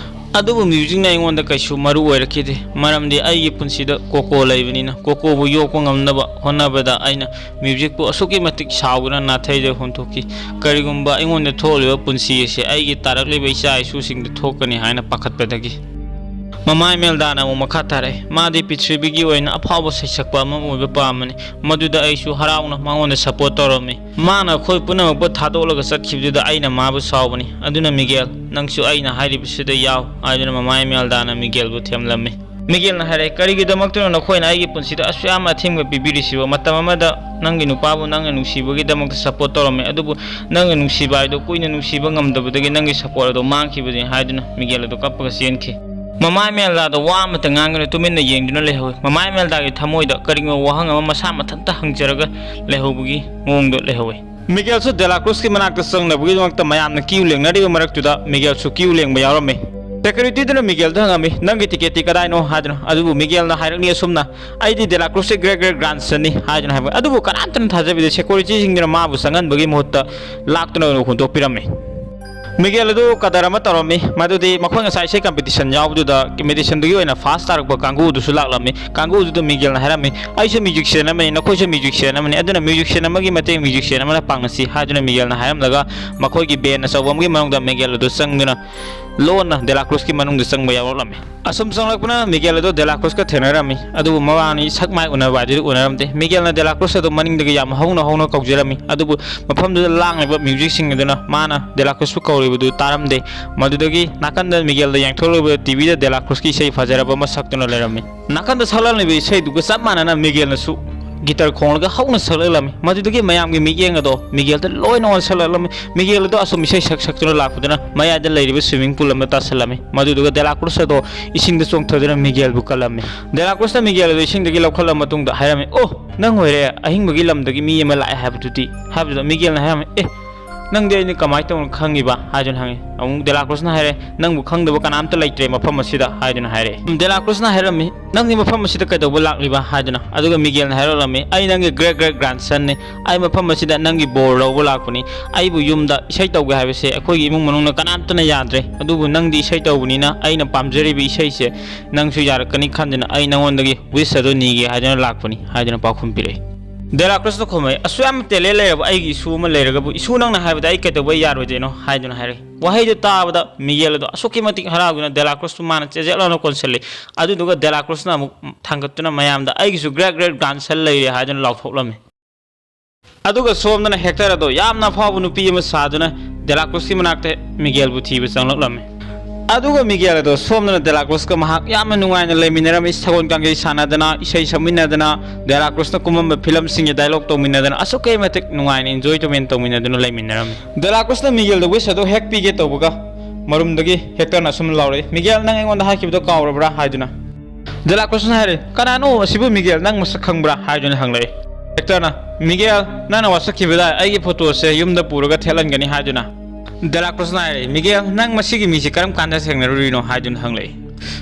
ꯑꯗꯨꯕꯨ ꯃ꯭ꯌꯨꯖꯤꯛꯅ ꯑꯩꯉꯣꯟꯗ ꯀꯩꯁꯨ ꯃꯔꯨ ꯑꯣꯏꯔꯛꯈꯤꯗꯦ, ꯃꯔꯝꯗꯤ ꯑꯩꯒꯤ ꯄꯨꯟꯁꯤꯗ ꯀꯣꯀꯣ ꯂꯩꯕꯅꯤꯅ꯫ ꯀꯣꯀꯣꯕꯨ ꯌꯣꯛꯄ ꯉꯝꯅꯕ ꯍꯣꯠꯅꯕꯗ ꯑꯩꯅ ꯃ꯭ꯌꯨꯖꯤꯛꯄꯨ ꯑꯁꯨꯛꯀꯤ ꯃꯇꯤꯛ ꯁꯥꯎꯗꯨꯅ ꯅꯥꯊꯩꯗ ꯍꯨꯟꯊꯣꯛꯈꯤ꯫ ꯀꯔꯤꯒꯨꯝꯕ ꯑꯩꯉꯣꯟꯗ ꯊꯣꯛꯂꯤꯕ ꯄꯨꯟꯁꯤ ꯑꯁꯤ ꯑꯩꯒꯤ ꯇꯥꯔꯛꯂꯤꯕ ꯏꯆꯥ ꯏꯁꯨꯁꯤꯡꯗ ꯊꯣꯛꯀꯅꯤ ꯍꯥꯏꯅ ꯄꯥꯈꯠꯄꯗꯒꯤ꯫ ꯃꯃꯥ ꯏꯃꯦꯜꯗꯥꯅ ꯑꯃꯨꯛ ꯃꯈꯥ ꯇꯥꯔꯛꯏ, "ꯃꯥꯗꯤ ꯄ꯭ꯔꯤꯊꯤꯕꯤꯒꯤ ꯑꯣꯏꯅ ꯑꯐꯥꯎꯕ ꯁꯩꯁꯛꯄ ꯑꯃ ꯑꯣꯏꯕ ꯄꯥꯝꯕꯅꯤ꯫ ꯃꯗꯨꯗ ꯑꯩꯁꯨ ꯍꯔꯥꯎꯅ ꯃꯉꯣꯟꯗ ꯁꯄꯣꯔꯠ ꯇꯧꯔꯝꯃꯤ꯫ ꯃꯥꯅ ꯑꯩꯈꯣꯏ ꯄꯨꯝꯅꯃꯛꯄꯨ ꯊꯥꯗꯣꯛꯂꯒ ꯆꯠꯈꯤꯕꯗꯨꯗ ꯑꯩꯅ ꯃꯥꯕꯨ ꯁꯥꯎꯕꯅꯤ꯫ ꯑꯗꯨꯅ ꯃꯤꯒꯦꯜ, ꯅꯪꯁꯨ ꯑꯩꯅ ꯍꯥꯏꯔꯤꯕꯁꯤꯗ ꯌꯥꯎ" ꯍꯥꯏꯗꯨꯅ ꯃꯃꯥ ꯏꯃꯦꯜꯗꯥꯅ ꯃꯤꯒꯦꯜꯕꯨ ꯊꯦꯝꯂꯝꯃꯤ꯫ ꯃꯤꯒꯦꯜꯅ ꯍꯥꯏꯔꯛꯑꯦ, "ꯀꯔꯤꯒꯤꯗꯃꯛꯇꯅꯣ ꯅꯈꯣꯏꯅ ꯑꯩꯒꯤ ꯄꯨꯟꯁꯤꯗ ꯑꯁꯨꯛ ꯌꯥꯝꯅ ꯑꯊꯤꯡꯕ ꯄꯤꯕꯤꯔꯤꯁꯤꯕꯣ? ꯃꯇꯝ ꯑꯃꯗ ꯅꯪꯒꯤ ꯅꯨꯄꯥꯕꯨ ꯅꯪꯅ ꯅꯨꯡꯁꯤꯕꯒꯤꯗꯃꯛꯇ ꯁꯞꯄꯣꯔꯠ ꯇꯧꯔꯝꯃꯦ, ꯑꯗꯨꯕꯨ ꯅꯪꯅ ꯅꯨꯡꯁꯤꯕ ꯍꯥꯏꯗꯣ ꯀꯨꯏꯅ ꯅꯨꯡꯁꯤꯕ ꯉꯝꯗꯕꯗꯒꯤ ꯅꯪꯒꯤ ꯁꯞꯄꯣꯔꯠ ꯑꯗꯣ ꯃꯥꯡꯈꯤꯕꯅꯤ" ꯍꯥꯏꯗꯨꯅ ꯃꯤꯒꯦꯜ ꯑꯗꯣ ꯀꯞꯄꯒ ꯆꯦꯟꯈꯤ꯫ ꯃꯃꯥ ꯏꯃꯦꯜꯗꯥꯗ ꯋꯥ ꯑꯃꯠꯇ ꯉꯥꯡꯗꯅ ꯇꯨꯃꯤꯟꯅ ꯌꯦꯡꯗꯨꯅ ꯂꯩꯍꯧꯏ꯫ ꯃꯃꯥ ꯏꯃꯦꯜꯗꯥꯒꯤ ꯊꯃꯣꯏꯗ ꯀꯔꯤꯒꯨꯝꯕ ꯋꯥꯍꯪ ꯑꯃ ꯃꯁꯥ ꯃꯊꯟꯇ ꯍꯪꯖꯔꯒ ꯂꯩꯍꯧꯕꯒꯤ ꯃꯑꯣꯡꯗ ꯂꯩꯍꯧꯏ꯫ ꯃꯤꯒꯦꯜꯁꯨ ꯗꯦꯂꯥꯀ꯭ꯔꯨꯁꯀꯤ ꯃꯅꯥꯛꯇ ꯆꯪꯅꯕꯒꯤꯗꯃꯛꯇ ꯃꯌꯥꯝꯅ ꯀ꯭ꯌꯨ ꯂꯦꯡꯅꯔꯤꯕ ꯃꯔꯛꯇꯨꯗ ꯃꯤꯒꯦꯜꯁꯨ ꯀ꯭ꯌꯨ ꯂꯦꯡꯕ ꯌꯥꯎꯔꯝꯃꯤ꯫ ꯁꯦꯀ꯭ꯌꯨꯔꯤꯇꯤꯗꯨꯅ ꯃꯤꯒꯦꯜꯗ ꯍꯪꯉꯝꯃꯤ, "ꯅꯪꯒꯤ ꯇꯤꯀꯦꯠꯇꯤ ꯀꯗꯥꯏꯅꯣ?" ꯍꯥꯏꯗꯨꯅ꯫ ꯑꯗꯨꯕꯨ ꯃꯤꯒꯦꯜꯅ ꯍꯥꯏꯔꯛꯂꯤ ꯑꯁꯨꯝꯅ, "ꯑꯩꯗꯤ ꯗꯦꯂꯥꯀ꯭ꯔꯨꯁꯀꯤ ꯒ꯭ꯔꯦꯠ ꯒ꯭ꯔꯦꯠ ꯒ꯭ꯔꯥꯟꯁꯟꯅꯤ" ꯍꯥꯏꯗꯨꯅ ꯍꯥꯏꯕ꯫ ꯑꯗꯨꯕꯨ ꯀꯅꯥꯝꯇꯅ ꯊꯥꯖꯕꯤꯗꯦ꯫ ꯁꯦꯀ꯭ꯌꯨꯔꯤꯇꯤꯁꯤꯡꯗꯨꯅ ꯃꯥꯕꯨ ꯆꯪꯍꯟꯕꯒꯤ ꯃꯍꯨꯠꯇ ꯂꯥꯛꯇꯨꯅ ꯑꯣꯏꯅ ꯍꯨꯟꯗꯣꯛꯄꯤꯔꯝꯃꯤ꯫ ꯃꯤꯒꯦꯜ ꯑꯗꯨ ꯀꯗꯔ ꯑꯃ ꯇꯧꯔꯝꯃꯤ, ꯃꯗꯨꯗꯤ ꯃꯈꯣꯏ ꯉꯁꯥꯏ ꯏꯁꯩ ꯀꯝꯄꯤꯇꯤꯁꯟ ꯌꯥꯎꯕꯗꯨꯗ ꯀꯝꯄꯤꯇꯤꯁꯟꯗꯨꯒꯤ ꯑꯣꯏꯅ ꯐꯥꯔꯁ ꯇꯥꯔꯛꯄ ꯀꯥꯡꯕꯨꯗꯨꯁꯨ ꯂꯥꯛꯂꯝꯃꯤ꯫ ꯀꯥꯡꯕꯨꯗꯨꯗ ꯃꯤꯒꯦꯜꯅ ꯍꯥꯏꯔꯝꯃꯤ, "ꯑꯩꯁꯨ ꯃ꯭ꯌꯨꯖꯤꯛꯁꯤꯌꯟ ꯑꯃꯅꯤ, ꯅꯈꯣꯏꯁꯨ ꯃ꯭ꯌꯨꯖꯤꯛꯁꯤꯌꯟ ꯑꯃꯅꯤ, ꯑꯗꯨꯅ ꯃ꯭ꯌꯨꯖꯤꯛꯁꯤꯌꯟ ꯑꯃꯒꯤ ꯃꯇꯦꯡ ꯃ꯭ꯌꯨꯖꯤꯛꯁꯤꯌꯟ ꯑꯃꯅ ꯄꯥꯡꯅꯁꯤ" ꯍꯥꯏꯗꯨꯅ ꯃꯤꯒꯦꯜꯅ ꯍꯥꯏꯔꯝꯂꯒ ꯃꯈꯣꯏꯒꯤ ꯕꯦꯟ ꯑꯆꯧꯕ ꯑꯃꯒꯤ ꯃꯅꯨꯡꯗ ꯃꯤꯒꯦꯜ ꯑꯗꯨ ꯆꯪꯗꯨꯅ ꯂꯣꯟꯅ ꯗꯦꯂꯥꯀ꯭ꯔꯨꯁꯀꯤ ꯃꯅꯨꯡꯗ ꯆꯪꯕ ꯌꯥꯎꯔꯛꯂꯝꯃꯤ꯫ ꯑꯁꯨꯝ ꯆꯪꯂꯛꯄꯅ ꯃꯤꯒꯦꯜ ꯑꯗꯨ ꯗꯦꯂꯥꯀ꯭ꯔꯨꯁꯀ ꯊꯦꯡꯅꯔꯝꯃꯤ, ꯑꯗꯨꯕꯨ ꯃꯕꯥꯅꯤ ꯁꯛ ꯃꯥꯏ ꯎꯅꯕ ꯍꯥꯏꯗꯨꯗꯤ ꯎꯅꯔꯝꯗꯦ꯫ ꯃꯤꯒꯦꯜꯅ ꯗꯦꯂꯥꯀ꯭ꯔꯨꯁ ꯑꯗꯨ ꯃꯅꯤꯡꯗꯒꯤ ꯌꯥꯝ ꯍꯧꯅ ꯍꯧꯅ ꯀꯧꯖꯔꯝꯃꯤ, ꯑꯗꯨꯕꯨ ꯃꯐꯝꯗꯨꯗ ꯂꯥꯡꯂꯤꯕ ꯃ꯭ꯌꯨꯖꯤꯛꯁꯤꯡ ꯑꯗꯨꯅ ꯃꯥꯅ ꯗꯦꯂꯥꯀ꯭ꯔꯨꯁꯄꯨ ꯀꯧꯔꯤꯕꯗꯨ ꯇꯥꯔꯝꯗꯦ꯫ ꯃꯗꯨꯗꯒꯤ ꯅꯥꯀꯟꯗ ꯃꯤꯒꯦꯜꯗ ꯌꯦꯡꯊꯣꯛꯂꯨꯕꯗ ꯇꯤꯚꯤꯗ ꯗꯦꯂꯥꯀ꯭ꯔꯨꯁꯀꯤ ꯏꯁꯩ ꯐꯖꯔꯕ ꯑꯃ ꯁꯛꯇꯨꯅ ꯂꯩꯔꯝꯃꯤ꯫ ꯅꯥꯀꯟꯗ ꯁꯛꯂꯝꯂꯤꯕ ꯏꯁꯩꯗꯨꯒ ꯆꯞ ꯃꯥꯟꯅꯅ ꯃꯤꯒꯦꯜꯅꯁꯨ ꯒꯤꯇꯔ ꯈꯣꯡꯂꯒ ꯍꯧꯅ ꯁꯛꯂꯛꯂꯝꯃꯤ꯫ ꯃꯗꯨꯗꯒꯤ ꯃꯌꯥꯝꯒꯤ ꯃꯤꯠꯌꯦꯡ ꯑꯗꯣ ꯃꯤꯒꯦꯜꯗ ꯂꯣꯏꯅ ꯑꯣꯟꯁꯤꯜꯂꯛꯂꯝꯃꯤ꯫ ꯃꯤꯒꯦꯜ ꯑꯗꯣ ꯑꯁꯨꯝ ꯏꯁꯩ ꯁꯛ ꯁꯛꯇꯨꯅ ꯂꯥꯛꯄꯗꯨꯅ ꯃꯌꯥꯏꯗ ꯂꯩꯔꯤꯕ ꯁ꯭ꯋꯤꯃꯤꯡ ꯄꯨꯜ ꯑꯃꯗ ꯇꯥꯁꯤꯜꯂꯝꯃꯤ꯫ ꯃꯗꯨꯗꯨꯒ ꯗꯦꯂꯥꯀ꯭ꯔꯨꯁ ꯑꯗꯣ ꯏꯁꯤꯡꯗ ꯆꯣꯡꯊꯗꯨꯅ ꯃꯤꯒꯦꯜꯕꯨ ꯀꯜꯂꯝꯃꯤ꯫ ꯗꯦꯂꯥꯀ꯭ꯔꯨꯁꯅ ꯃꯤꯒꯦꯜ ꯑꯗꯣ ꯏꯁꯤꯡꯗꯒꯤ ꯂꯧꯈꯠꯂꯕ ꯃꯇꯨꯡꯗ ꯍꯥꯏꯔꯝꯃꯤ, "ꯑꯣ, ꯅꯪ ꯑꯣꯏꯔꯦ ꯑꯍꯤꯡꯕꯒꯤ ꯂꯝꯗꯒꯤ ꯃꯤ ꯑꯃ ꯂꯥꯛꯑꯦ ꯍꯥꯏꯕꯗꯨꯗꯤ?" ꯍꯥꯏꯕꯗꯨꯗ ꯃꯤꯒꯦꯜꯅ ꯍꯥꯏꯔꯝꯃꯤ, "ꯑꯦ, ꯅꯪꯗꯤ ꯑꯩꯅ ꯀꯃꯥꯏꯅ ꯇꯧꯅ ꯈꯪꯉꯤꯕ?" ꯍꯥꯏꯗꯨꯅ ꯍꯪꯉꯤ꯫ ꯑꯃꯨꯛ ꯗꯦꯂꯥꯀ꯭ꯔꯨꯁꯅ ꯍꯥꯏꯔꯦ, "ꯅꯪꯕꯨ ꯈꯪꯗꯕ ꯀꯅꯥꯝꯇ ꯂꯩꯇ꯭ꯔꯦ ꯃꯐꯝ ꯑꯁꯤꯗ" ꯍꯥꯏꯗꯨꯅ ꯍꯥꯏꯔꯛꯑꯦ꯫ ꯗꯦꯂꯥꯀ꯭ꯔꯨꯁꯅ ꯍꯥꯏꯔꯝꯃꯤ, "ꯅꯪꯗꯤ ꯃꯐꯝ ꯑꯁꯤꯗ ꯀꯩꯗꯧꯕ ꯂꯥꯛꯂꯤꯕ?" ꯍꯥꯏꯗꯨꯅ꯫ ꯑꯗꯨꯒ ꯃꯤꯒꯦꯜꯅ ꯍꯥꯏꯔꯛꯂꯝꯃꯤ, "ꯑꯩ ꯅꯪꯒꯤ ꯒ꯭ꯔꯦꯠ ꯒ꯭ꯔꯦꯠ ꯒ꯭ꯔꯥꯟꯁꯟꯅꯤ꯫ ꯑꯩ ꯃꯐꯝ ꯑꯁꯤꯗ ꯅꯪꯒꯤ ꯕꯣꯔ ꯂꯧꯕ ꯂꯥꯛꯄꯅꯤ꯫ ꯑꯩꯕꯨ ꯌꯨꯝꯗ ꯏꯁꯩ ꯇꯧꯒꯦ ꯍꯥꯏꯕꯁꯦ ꯑꯩꯈꯣꯏꯒꯤ ꯏꯃꯨꯡ ꯃꯅꯨꯡꯅ ꯀꯅꯥꯝꯇꯅ ꯌꯥꯗ꯭ꯔꯦ, ꯑꯗꯨꯕꯨ ꯅꯪꯗꯤ ꯏꯁꯩ ꯇꯧꯕꯅꯤꯅ ꯑꯩꯅ ꯄꯥꯝꯖꯔꯤꯕ ꯏꯁꯩꯁꯦ ꯅꯪꯁꯨ ꯌꯥꯔꯛꯀꯅꯤ ꯈꯟꯗꯨꯅ ꯑꯩ ꯅꯉꯣꯟꯗꯒꯤ ꯋꯤꯁ ꯑꯗꯨ ꯅꯤꯒꯦ ꯍꯥꯏꯗꯨꯅ ꯂꯥꯛꯄꯅꯤ" ꯍꯥꯏꯗꯨꯅ ꯄꯥꯎꯈꯨꯝ ꯄꯤꯔꯛꯏ꯫ ꯗꯦꯂꯥꯀ꯭ꯔꯨꯁꯅ ꯈꯨꯝꯃꯛꯏ, "ꯑꯁꯨꯛ ꯌꯥꯝꯅ ꯇꯦꯂꯦꯟ ꯂꯩꯔꯕ ꯑꯩꯒꯤ ꯏꯁꯨ ꯑꯃ ꯂꯩꯔꯒꯕꯨ ꯏꯁꯨ ꯅꯪꯅ ꯍꯥꯏꯕꯗ ꯑꯩ ꯀꯩꯗꯧꯕꯩ ꯌꯥꯔꯣꯏꯗꯣꯏꯅꯣ?" ꯍꯥꯏꯗꯨꯅ ꯍꯥꯏꯔꯛꯏ꯫ ꯋꯥꯍꯩꯗꯨ ꯇꯥꯕꯗ ꯃꯤꯒꯦꯜ ꯑꯗꯣ ꯑꯁꯨꯛꯀꯤ ꯃꯇꯤꯛ ꯍꯔꯥꯎꯗꯨꯅ ꯗꯦꯂꯥꯀ꯭ꯔꯨꯁꯄꯨ ꯃꯥꯅ ꯆꯦꯖꯦꯠ ꯂꯥꯎꯅ ꯀꯣꯟꯁꯤꯜꯂꯤ꯫ ꯑꯗꯨꯗꯨꯒ ꯗꯦꯂꯥꯀ꯭ꯔꯨꯁꯅ ꯑꯃꯨꯛ ꯊꯥꯡꯒꯠꯇꯨꯅ ꯃꯌꯥꯝꯗ, "ꯑꯩꯒꯤꯁꯨ ꯒ꯭ꯔꯦꯠ ꯒ꯭ꯔꯦꯠ ꯒ꯭ꯔꯥꯟꯁꯟ ꯂꯩꯔꯦ" ꯍꯥꯏꯗꯨꯅ ꯂꯥꯎꯊꯣꯛꯂꯝꯃꯤ꯫ ꯑꯗꯨꯒ ꯁꯣꯝꯗꯅ ꯍꯦꯛꯇꯔ ꯑꯗꯣ ꯌꯥꯝꯅ ꯑꯐꯥꯎꯕ ꯅꯨꯄꯤ ꯑꯃ ꯁꯥꯗꯨꯅ ꯗꯦꯂꯥꯀ꯭ꯔꯨꯁꯀꯤ ꯃꯅꯥꯛꯇ ꯃꯤꯒꯦꯜꯕꯨ ꯊꯤꯕ ꯆꯪꯂꯛꯂꯝꯃꯤ꯫ ꯑꯗꯨꯒ ꯃꯤꯒꯦꯜ ꯑꯗꯣ ꯁꯣꯝꯗꯅ ꯗꯦꯂꯥꯀ꯭ꯔꯨꯁꯀ ꯃꯍꯥꯛ ꯌꯥꯝꯅ ꯅꯨꯡꯉꯥꯏꯅ ꯂꯩꯃꯤꯟꯅꯔꯝꯃꯤ꯫ ꯁꯒꯣꯜ ꯀꯥꯡꯖꯩ ꯁꯥꯟꯅꯗꯅ, ꯏꯁꯩ ꯁꯛꯃꯤꯟꯅꯗꯅ, ꯗꯦꯂꯥꯀ꯭ꯔꯨꯁꯅ ꯀꯨꯝꯃꯝꯕ ꯐꯤꯂꯝꯁꯤꯡꯒꯤ ꯗꯥꯏꯂꯣꯛ ꯇꯧꯃꯤꯟꯅꯗꯅ ꯑꯁꯨꯛꯀꯤ ꯃꯇꯤꯛ ꯅꯨꯡꯉꯥꯏꯅ ꯏꯟꯖꯣꯏ ꯇꯧꯃꯤꯟ ꯇꯧꯃꯤꯟꯅꯗꯨꯅ ꯂꯩꯃꯤꯟꯅꯔꯝꯃꯤ꯫ ꯗꯦꯂꯥꯀ꯭ꯔꯨꯁꯅ ꯃꯤꯒꯦꯜꯗ ꯋꯤꯁ ꯑꯗꯣ ꯍꯦꯛ ꯄꯤꯒꯦ ꯇꯧꯕꯒ ꯃꯔꯨꯝꯗꯒꯤ ꯍꯦꯛꯇꯔꯅ ꯑꯁꯨꯝꯅ ꯂꯥꯎꯔꯛꯏ, "ꯃꯤꯒꯦꯜ, ꯅꯪ ꯑꯩꯉꯣꯟꯗ ꯍꯥꯏꯈꯤꯕꯗꯣ ꯀꯥꯎꯔꯕ꯭ꯔꯥ?" ꯍꯥꯏꯗꯨꯅ꯫ ꯗꯦꯂꯥꯀ꯭ꯔꯨꯁꯅ ꯍꯥꯏꯔꯦ, "ꯀꯅꯥꯅꯣ ꯑꯁꯤꯕꯨ ꯃꯤꯒꯦꯜ? ꯅꯪ ꯃꯁꯛ ꯈꯪꯕ꯭ꯔꯥ?" ꯍꯥꯏꯗꯨꯅ ꯍꯪꯂꯛꯏ꯫ ꯍꯦꯛꯇꯔꯅ, "ꯃꯤꯒꯦꯜ, ꯅꯪꯅ ꯋꯥꯁꯛꯈꯤꯕꯗ ꯑꯩꯒꯤ ꯐꯣꯇꯣꯁꯦ ꯌꯨꯝꯗ ꯄꯨꯔꯒ ꯊꯦꯠꯍꯟꯒꯅꯤ" ꯍꯥꯏꯗꯨꯅ꯫ ꯗꯦꯂꯥꯀ꯭ꯔꯨꯁꯅ ꯍꯥꯏꯔꯦ, "ꯃꯤꯒꯦꯜ, ꯅꯪ ꯃꯁꯤꯒꯤ ꯃꯤꯁꯦ ꯀꯔꯝ ꯀꯥꯟꯗ ꯊꯦꯡꯅꯔꯨꯔꯤꯅꯣ?" ꯍꯥꯏꯗꯨꯅ ꯍꯪꯂꯛꯏ꯫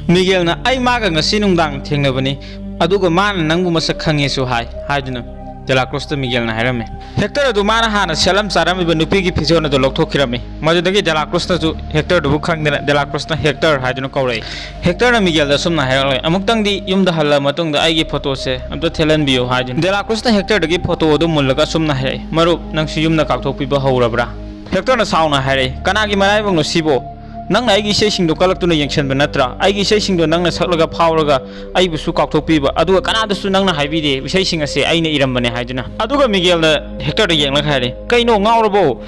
ꯃꯤꯒꯦꯜꯅ, "ꯑꯩ ꯃꯥꯒ ꯉꯁꯤ ꯅꯨꯡꯗꯥꯡ ꯊꯦꯡꯅꯕꯅꯤ, ꯑꯗꯨꯒ ꯃꯥꯅ ꯅꯪꯕꯨ ꯃꯁꯛ ꯈꯪꯉꯦꯁꯨ ꯍꯥꯏ" ꯍꯥꯏꯗꯨꯅ ꯗꯦꯂꯥꯀ꯭ꯔꯨꯁꯇ ꯃꯤꯒꯦꯜꯅ ꯍꯥꯏꯔꯝꯃꯤ꯫ ꯍꯦꯛꯇꯔ ꯑꯗꯨ ꯃꯥꯅ ꯍꯥꯟꯅ ꯁꯦꯠꯂꯝ ꯆꯥꯔꯝꯃꯤꯕ ꯅꯨꯄꯤꯒꯤ ꯐꯤꯖꯣꯜ ꯑꯗꯨ ꯂꯧꯊꯣꯛꯈꯤꯔꯝꯃꯤ꯫ ꯃꯗꯨꯗꯒꯤ ꯗꯦꯂꯥꯀ꯭ꯔꯨꯁꯅꯁꯨ ꯍꯦꯛꯇꯔꯗꯨꯕꯨ ꯈꯪꯗꯅ ꯗꯦꯂꯥꯀ꯭ꯔꯨꯁꯅ ꯍꯦꯛꯇꯔ ꯍꯥꯏꯗꯨꯅ ꯀꯧꯔꯛꯏ꯫ ꯍꯦꯛꯇꯔꯅ ꯃꯤꯒꯦꯜꯗ ꯑꯁꯨꯝꯅ ꯍꯥꯏꯔꯛꯂꯦ, "ꯑꯃꯨꯛꯇꯪꯗꯤ ꯌꯨꯝꯗ ꯍꯜꯂ ꯃꯇꯨꯡꯗ ꯑꯩꯒꯤ ꯐꯣꯇꯣꯁꯦ ꯑꯝꯇ ꯊꯦꯠꯍꯟꯕꯤꯌꯨ" ꯍꯥꯏꯗꯨꯅ꯫ ꯗꯦꯂꯥꯀ꯭ꯔꯨꯁꯅ ꯍꯦꯛꯇꯔꯗꯒꯤ ꯐꯣꯇꯣ ꯑꯗꯨ ꯃꯨꯜꯂꯒ ꯑꯁꯨꯝꯅ ꯍꯥꯏꯔꯛꯏ, "ꯃꯔꯨꯞ, ꯅꯪꯁꯨ ꯌꯨꯝꯗ ꯀꯥꯎꯊꯣꯛꯄꯤꯕ ꯍꯧꯔꯕ꯭ꯔꯥ?" ꯍꯦꯛꯇꯔꯅ ꯁꯥꯎꯅ ꯍꯥꯏꯔꯛꯏ, "ꯀꯅꯥꯒꯤ ꯃꯔꯥꯏꯕꯛꯅꯣ ꯁꯤꯕꯣ? ꯅꯪꯅ ꯑꯩꯒꯤ ꯏꯁꯩꯁꯤꯡꯗꯣ ꯀꯜꯂꯛꯇꯨꯅ ꯌꯦꯡꯁꯤꯟꯕ ꯅꯠꯇ꯭ꯔꯥ? ꯑꯩꯒꯤ ꯏꯁꯩꯁꯤꯡꯗꯣ ꯅꯪꯅ ꯁꯛꯂꯒ ꯐꯥꯎꯔꯒ ꯑꯩꯕꯨꯁꯨ ꯀꯥꯎꯊꯣꯛꯄꯤꯕ, ꯑꯗꯨꯒ ꯀꯅꯥꯗꯁꯨ ꯅꯪꯅ ꯍꯥꯏꯕꯤꯗꯦ ꯏꯁꯩꯁꯤꯡ ꯑꯁꯦ ꯑꯩꯅ ꯏꯔꯝꯕꯅꯦ" ꯍꯥꯏꯗꯨꯅ꯫ ꯑꯗꯨꯒ ꯃꯤꯒꯦꯜꯅ ꯍꯦꯛꯇꯔꯗ ꯌꯦꯡꯂꯒ ꯍꯥꯏꯔꯦ, "ꯀꯩꯅꯣ, ꯉꯥꯎꯔꯕꯣ?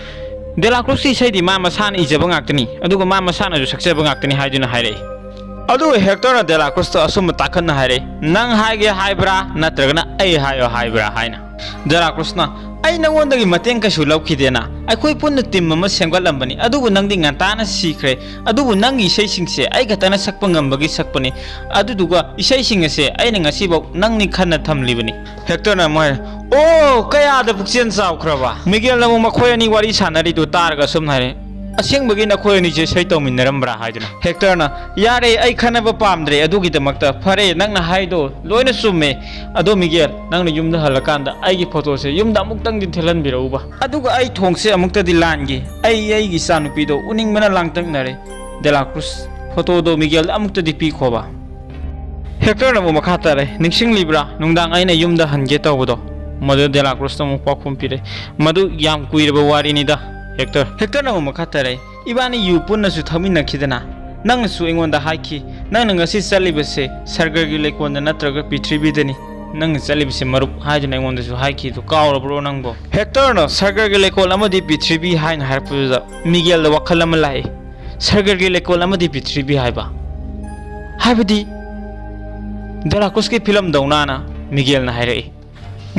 ꯗꯦꯂꯥꯀ꯭ꯔꯨꯁꯀꯤ ꯏꯁꯩꯗꯤ ꯃꯥ ꯃꯁꯥꯅ ꯏꯖꯕ ꯉꯥꯛꯇꯅꯤ, ꯑꯗꯨꯒ ꯃꯥ ꯃꯁꯥꯅꯁꯨ ꯁꯛꯆꯕ ꯉꯥꯛꯇꯅꯤ" ꯍꯥꯏꯗꯨꯅ ꯍꯥꯏꯔꯛꯏ꯫ ꯑꯗꯨꯒ ꯍꯦꯛꯇꯔꯅ ꯗꯦꯂꯥꯀ꯭ꯔꯨꯁꯇ ꯑꯁꯨꯝꯕ ꯇꯥꯈꯠꯅ ꯍꯥꯏꯔꯛꯏ, "ꯅꯪ ꯍꯥꯏꯒꯦ ꯍꯥꯏꯕ꯭ꯔꯥ, ꯅꯠꯇ꯭ꯔꯒꯅ ꯑꯩ ꯍꯥꯏꯌꯣ ꯍꯥꯏꯕ꯭ꯔꯥ?" ꯍꯥꯏꯅ꯫ ꯗꯦꯂꯥꯀ꯭ꯔꯨꯁꯅ, "ꯑꯩ ꯅꯪꯉꯣꯟꯗꯒꯤ ꯃꯇꯦꯡ ꯀꯩꯁꯨ ꯂꯧꯈꯤꯗꯦꯅ꯫ ꯑꯩꯈꯣꯏ ꯄꯨꯟꯅ ꯇꯤꯝ ꯑꯃ ꯁꯦꯝꯒꯠꯂꯝꯕꯅꯤ, ꯑꯗꯨꯕꯨ ꯅꯪꯗꯤ ꯉꯟꯇꯥꯅ ꯁꯤꯈ꯭ꯔꯦ꯫ ꯑꯗꯨꯕꯨ ꯅꯪꯒꯤ ꯏꯁꯩꯁꯤꯡꯁꯦ ꯑꯩ ꯈꯛꯇꯅ ꯁꯛꯄ ꯉꯝꯕꯒꯤ ꯁꯛꯄꯅꯤ꯫ ꯑꯗꯨꯗꯨꯒ ꯏꯁꯩꯁꯤꯡ ꯑꯁꯦ ꯑꯩꯅ ꯉꯁꯤꯐꯥꯎ ꯅꯪꯅꯤ ꯈꯟꯅ ꯊꯝꯂꯤꯕꯅꯤ"꯫ ꯍꯦꯛꯇꯔꯅ ꯑꯃꯨꯛ ꯍꯥꯏꯔꯦ, "ꯑꯣ, ꯀꯌꯥꯗ ꯄꯨꯛꯆꯦꯜ ꯆꯥꯎꯈ꯭ꯔꯕ!" ꯃꯤꯒꯦꯜꯅ ꯑꯃꯨꯛ ꯃꯈꯣꯏ ꯑꯅꯤ ꯋꯥꯔꯤ ꯁꯥꯟꯅꯔꯤꯗꯨ ꯇꯥꯔꯒ ꯑꯁꯨꯝꯅ ꯍꯥꯏꯔꯦ, "ꯑꯁꯦꯡꯕꯒꯤ ꯅꯈꯣꯏ ꯑꯅꯤꯁꯦ ꯏꯁꯩ ꯇꯧꯃꯤꯟꯅꯔꯝꯕ꯭ꯔꯥ?" ꯍꯥꯏꯗꯨꯅ꯫ ꯍꯦꯛꯇꯔꯅ, "ꯌꯥꯔꯦ, ꯑꯩ ꯈꯟꯅꯕ ꯄꯥꯝꯗ꯭ꯔꯦ ꯑꯗꯨꯒꯤꯗꯃꯛꯇ꯫ ꯐꯔꯦ, ꯅꯪꯅ ꯍꯥꯏꯗꯣ ꯂꯣꯏꯅ ꯆꯨꯝꯃꯦ꯫ ꯑꯗꯣ ꯃꯤꯒꯦꯜ, ꯅꯪꯅ ꯌꯨꯝꯗ ꯍꯜꯂꯀꯥꯟꯗ ꯑꯩꯒꯤ ꯐꯣꯇꯣꯁꯦ ꯌꯨꯝꯗ ꯑꯃꯨꯛꯇꯪꯗꯤ ꯊꯦꯠꯍꯟꯕꯤꯔꯛꯎꯕ꯫ ꯑꯗꯨꯒ ꯑꯩ ꯊꯣꯡꯁꯦ ꯑꯃꯨꯛꯇꯗꯤ ꯂꯥꯟꯒꯦ꯫ ꯑꯩ ꯑꯩꯒꯤ ꯏꯆꯥꯅꯨꯄꯤꯗꯣ ꯎꯅꯤꯡꯕꯅ ꯂꯥꯡꯇꯛꯅꯔꯦ"꯫ ꯗꯦꯂꯥꯀ꯭ꯔꯨꯁ, ꯐꯣꯇꯣꯗꯣ ꯃꯤꯒꯦꯜꯗ ꯑꯃꯨꯛꯇꯗꯤ ꯄꯤꯈꯣꯕ꯫ ꯍꯦꯛꯇꯔꯅ ꯑꯃꯨꯛ ꯃꯈꯥ ꯇꯥꯔꯦ, "ꯅꯤꯡꯁꯤꯡꯂꯤꯕ꯭ꯔꯥ ꯅꯨꯡꯗꯥꯡ ꯑꯩꯅ ꯌꯨꯝꯗ ꯍꯟꯒꯦ ꯇꯧꯕꯗꯣ?" ꯃꯗꯨ ꯗꯦꯂꯥꯀ꯭ꯔꯨꯁꯇ ꯑꯃꯨꯛ ꯄꯥꯎꯈꯨꯝ ꯄꯤꯔꯦ, "ꯃꯗꯨ ꯌꯥꯝ ꯀꯨꯏꯔꯕ ꯋꯥꯔꯤꯅꯤꯗ, ꯍꯦꯛꯇꯔ"꯫ ꯍꯦꯛꯇꯔꯅ ꯑꯃꯨꯛ ꯃꯈꯥ ꯇꯥꯔꯦ, "ꯏꯕꯥꯅꯤ ꯌꯨ ꯄꯨꯟꯅꯁꯨ ꯊꯛꯃꯤꯟꯅꯈꯤꯗꯅ? ꯅꯪꯅꯁꯨ ꯑꯩꯉꯣꯟꯗ ꯍꯥꯏꯈꯤ, ꯅꯪꯅ ꯉꯁꯤ ꯆꯠꯂꯤꯕꯁꯦ ꯁꯔꯒꯒꯤ ꯂꯩꯀꯣꯜꯗ ꯅꯠꯇ꯭ꯔꯒ ꯄ꯭ꯔꯤꯊꯤꯕꯤꯗꯅꯤ꯫ ꯅꯪꯅ ꯆꯠꯂꯤꯕꯁꯦ ꯃꯔꯨꯞ ꯍꯥꯏꯗꯨꯅ ꯑꯩꯉꯣꯟꯗꯁꯨ ꯍꯥꯏꯈꯤꯗꯨ ꯀꯥꯎꯔꯕ꯭ꯔꯣ ꯅꯪꯕꯣ?" ꯍꯦꯛꯇꯔꯅ ꯁꯔꯒꯒꯤ ꯂꯩꯀꯣꯜ ꯑꯃꯗꯤ ꯄ꯭ꯔꯤꯊꯤꯕꯤ ꯍꯥꯏꯅ ꯍꯥꯏꯔꯛꯄꯗꯨꯗ ꯃꯤꯒꯦꯜꯗ ꯋꯥꯈꯜ ꯑꯃ ꯂꯥꯛꯏ꯫ ꯁꯔꯒꯔꯒꯤ ꯂꯩꯀꯣꯜ ꯑꯃꯗꯤ ꯄ꯭ꯔꯤꯊꯤꯕꯤ ꯍꯥꯏꯕ꯫ ꯍꯥꯏꯕꯗꯤ ꯗꯦꯂꯥꯀ꯭ꯔꯨꯁꯀꯤ ꯐꯤꯂꯝꯗꯧꯅꯥꯅ ꯃꯤꯒꯦꯜꯅ ꯍꯥꯏꯔꯛꯏ꯫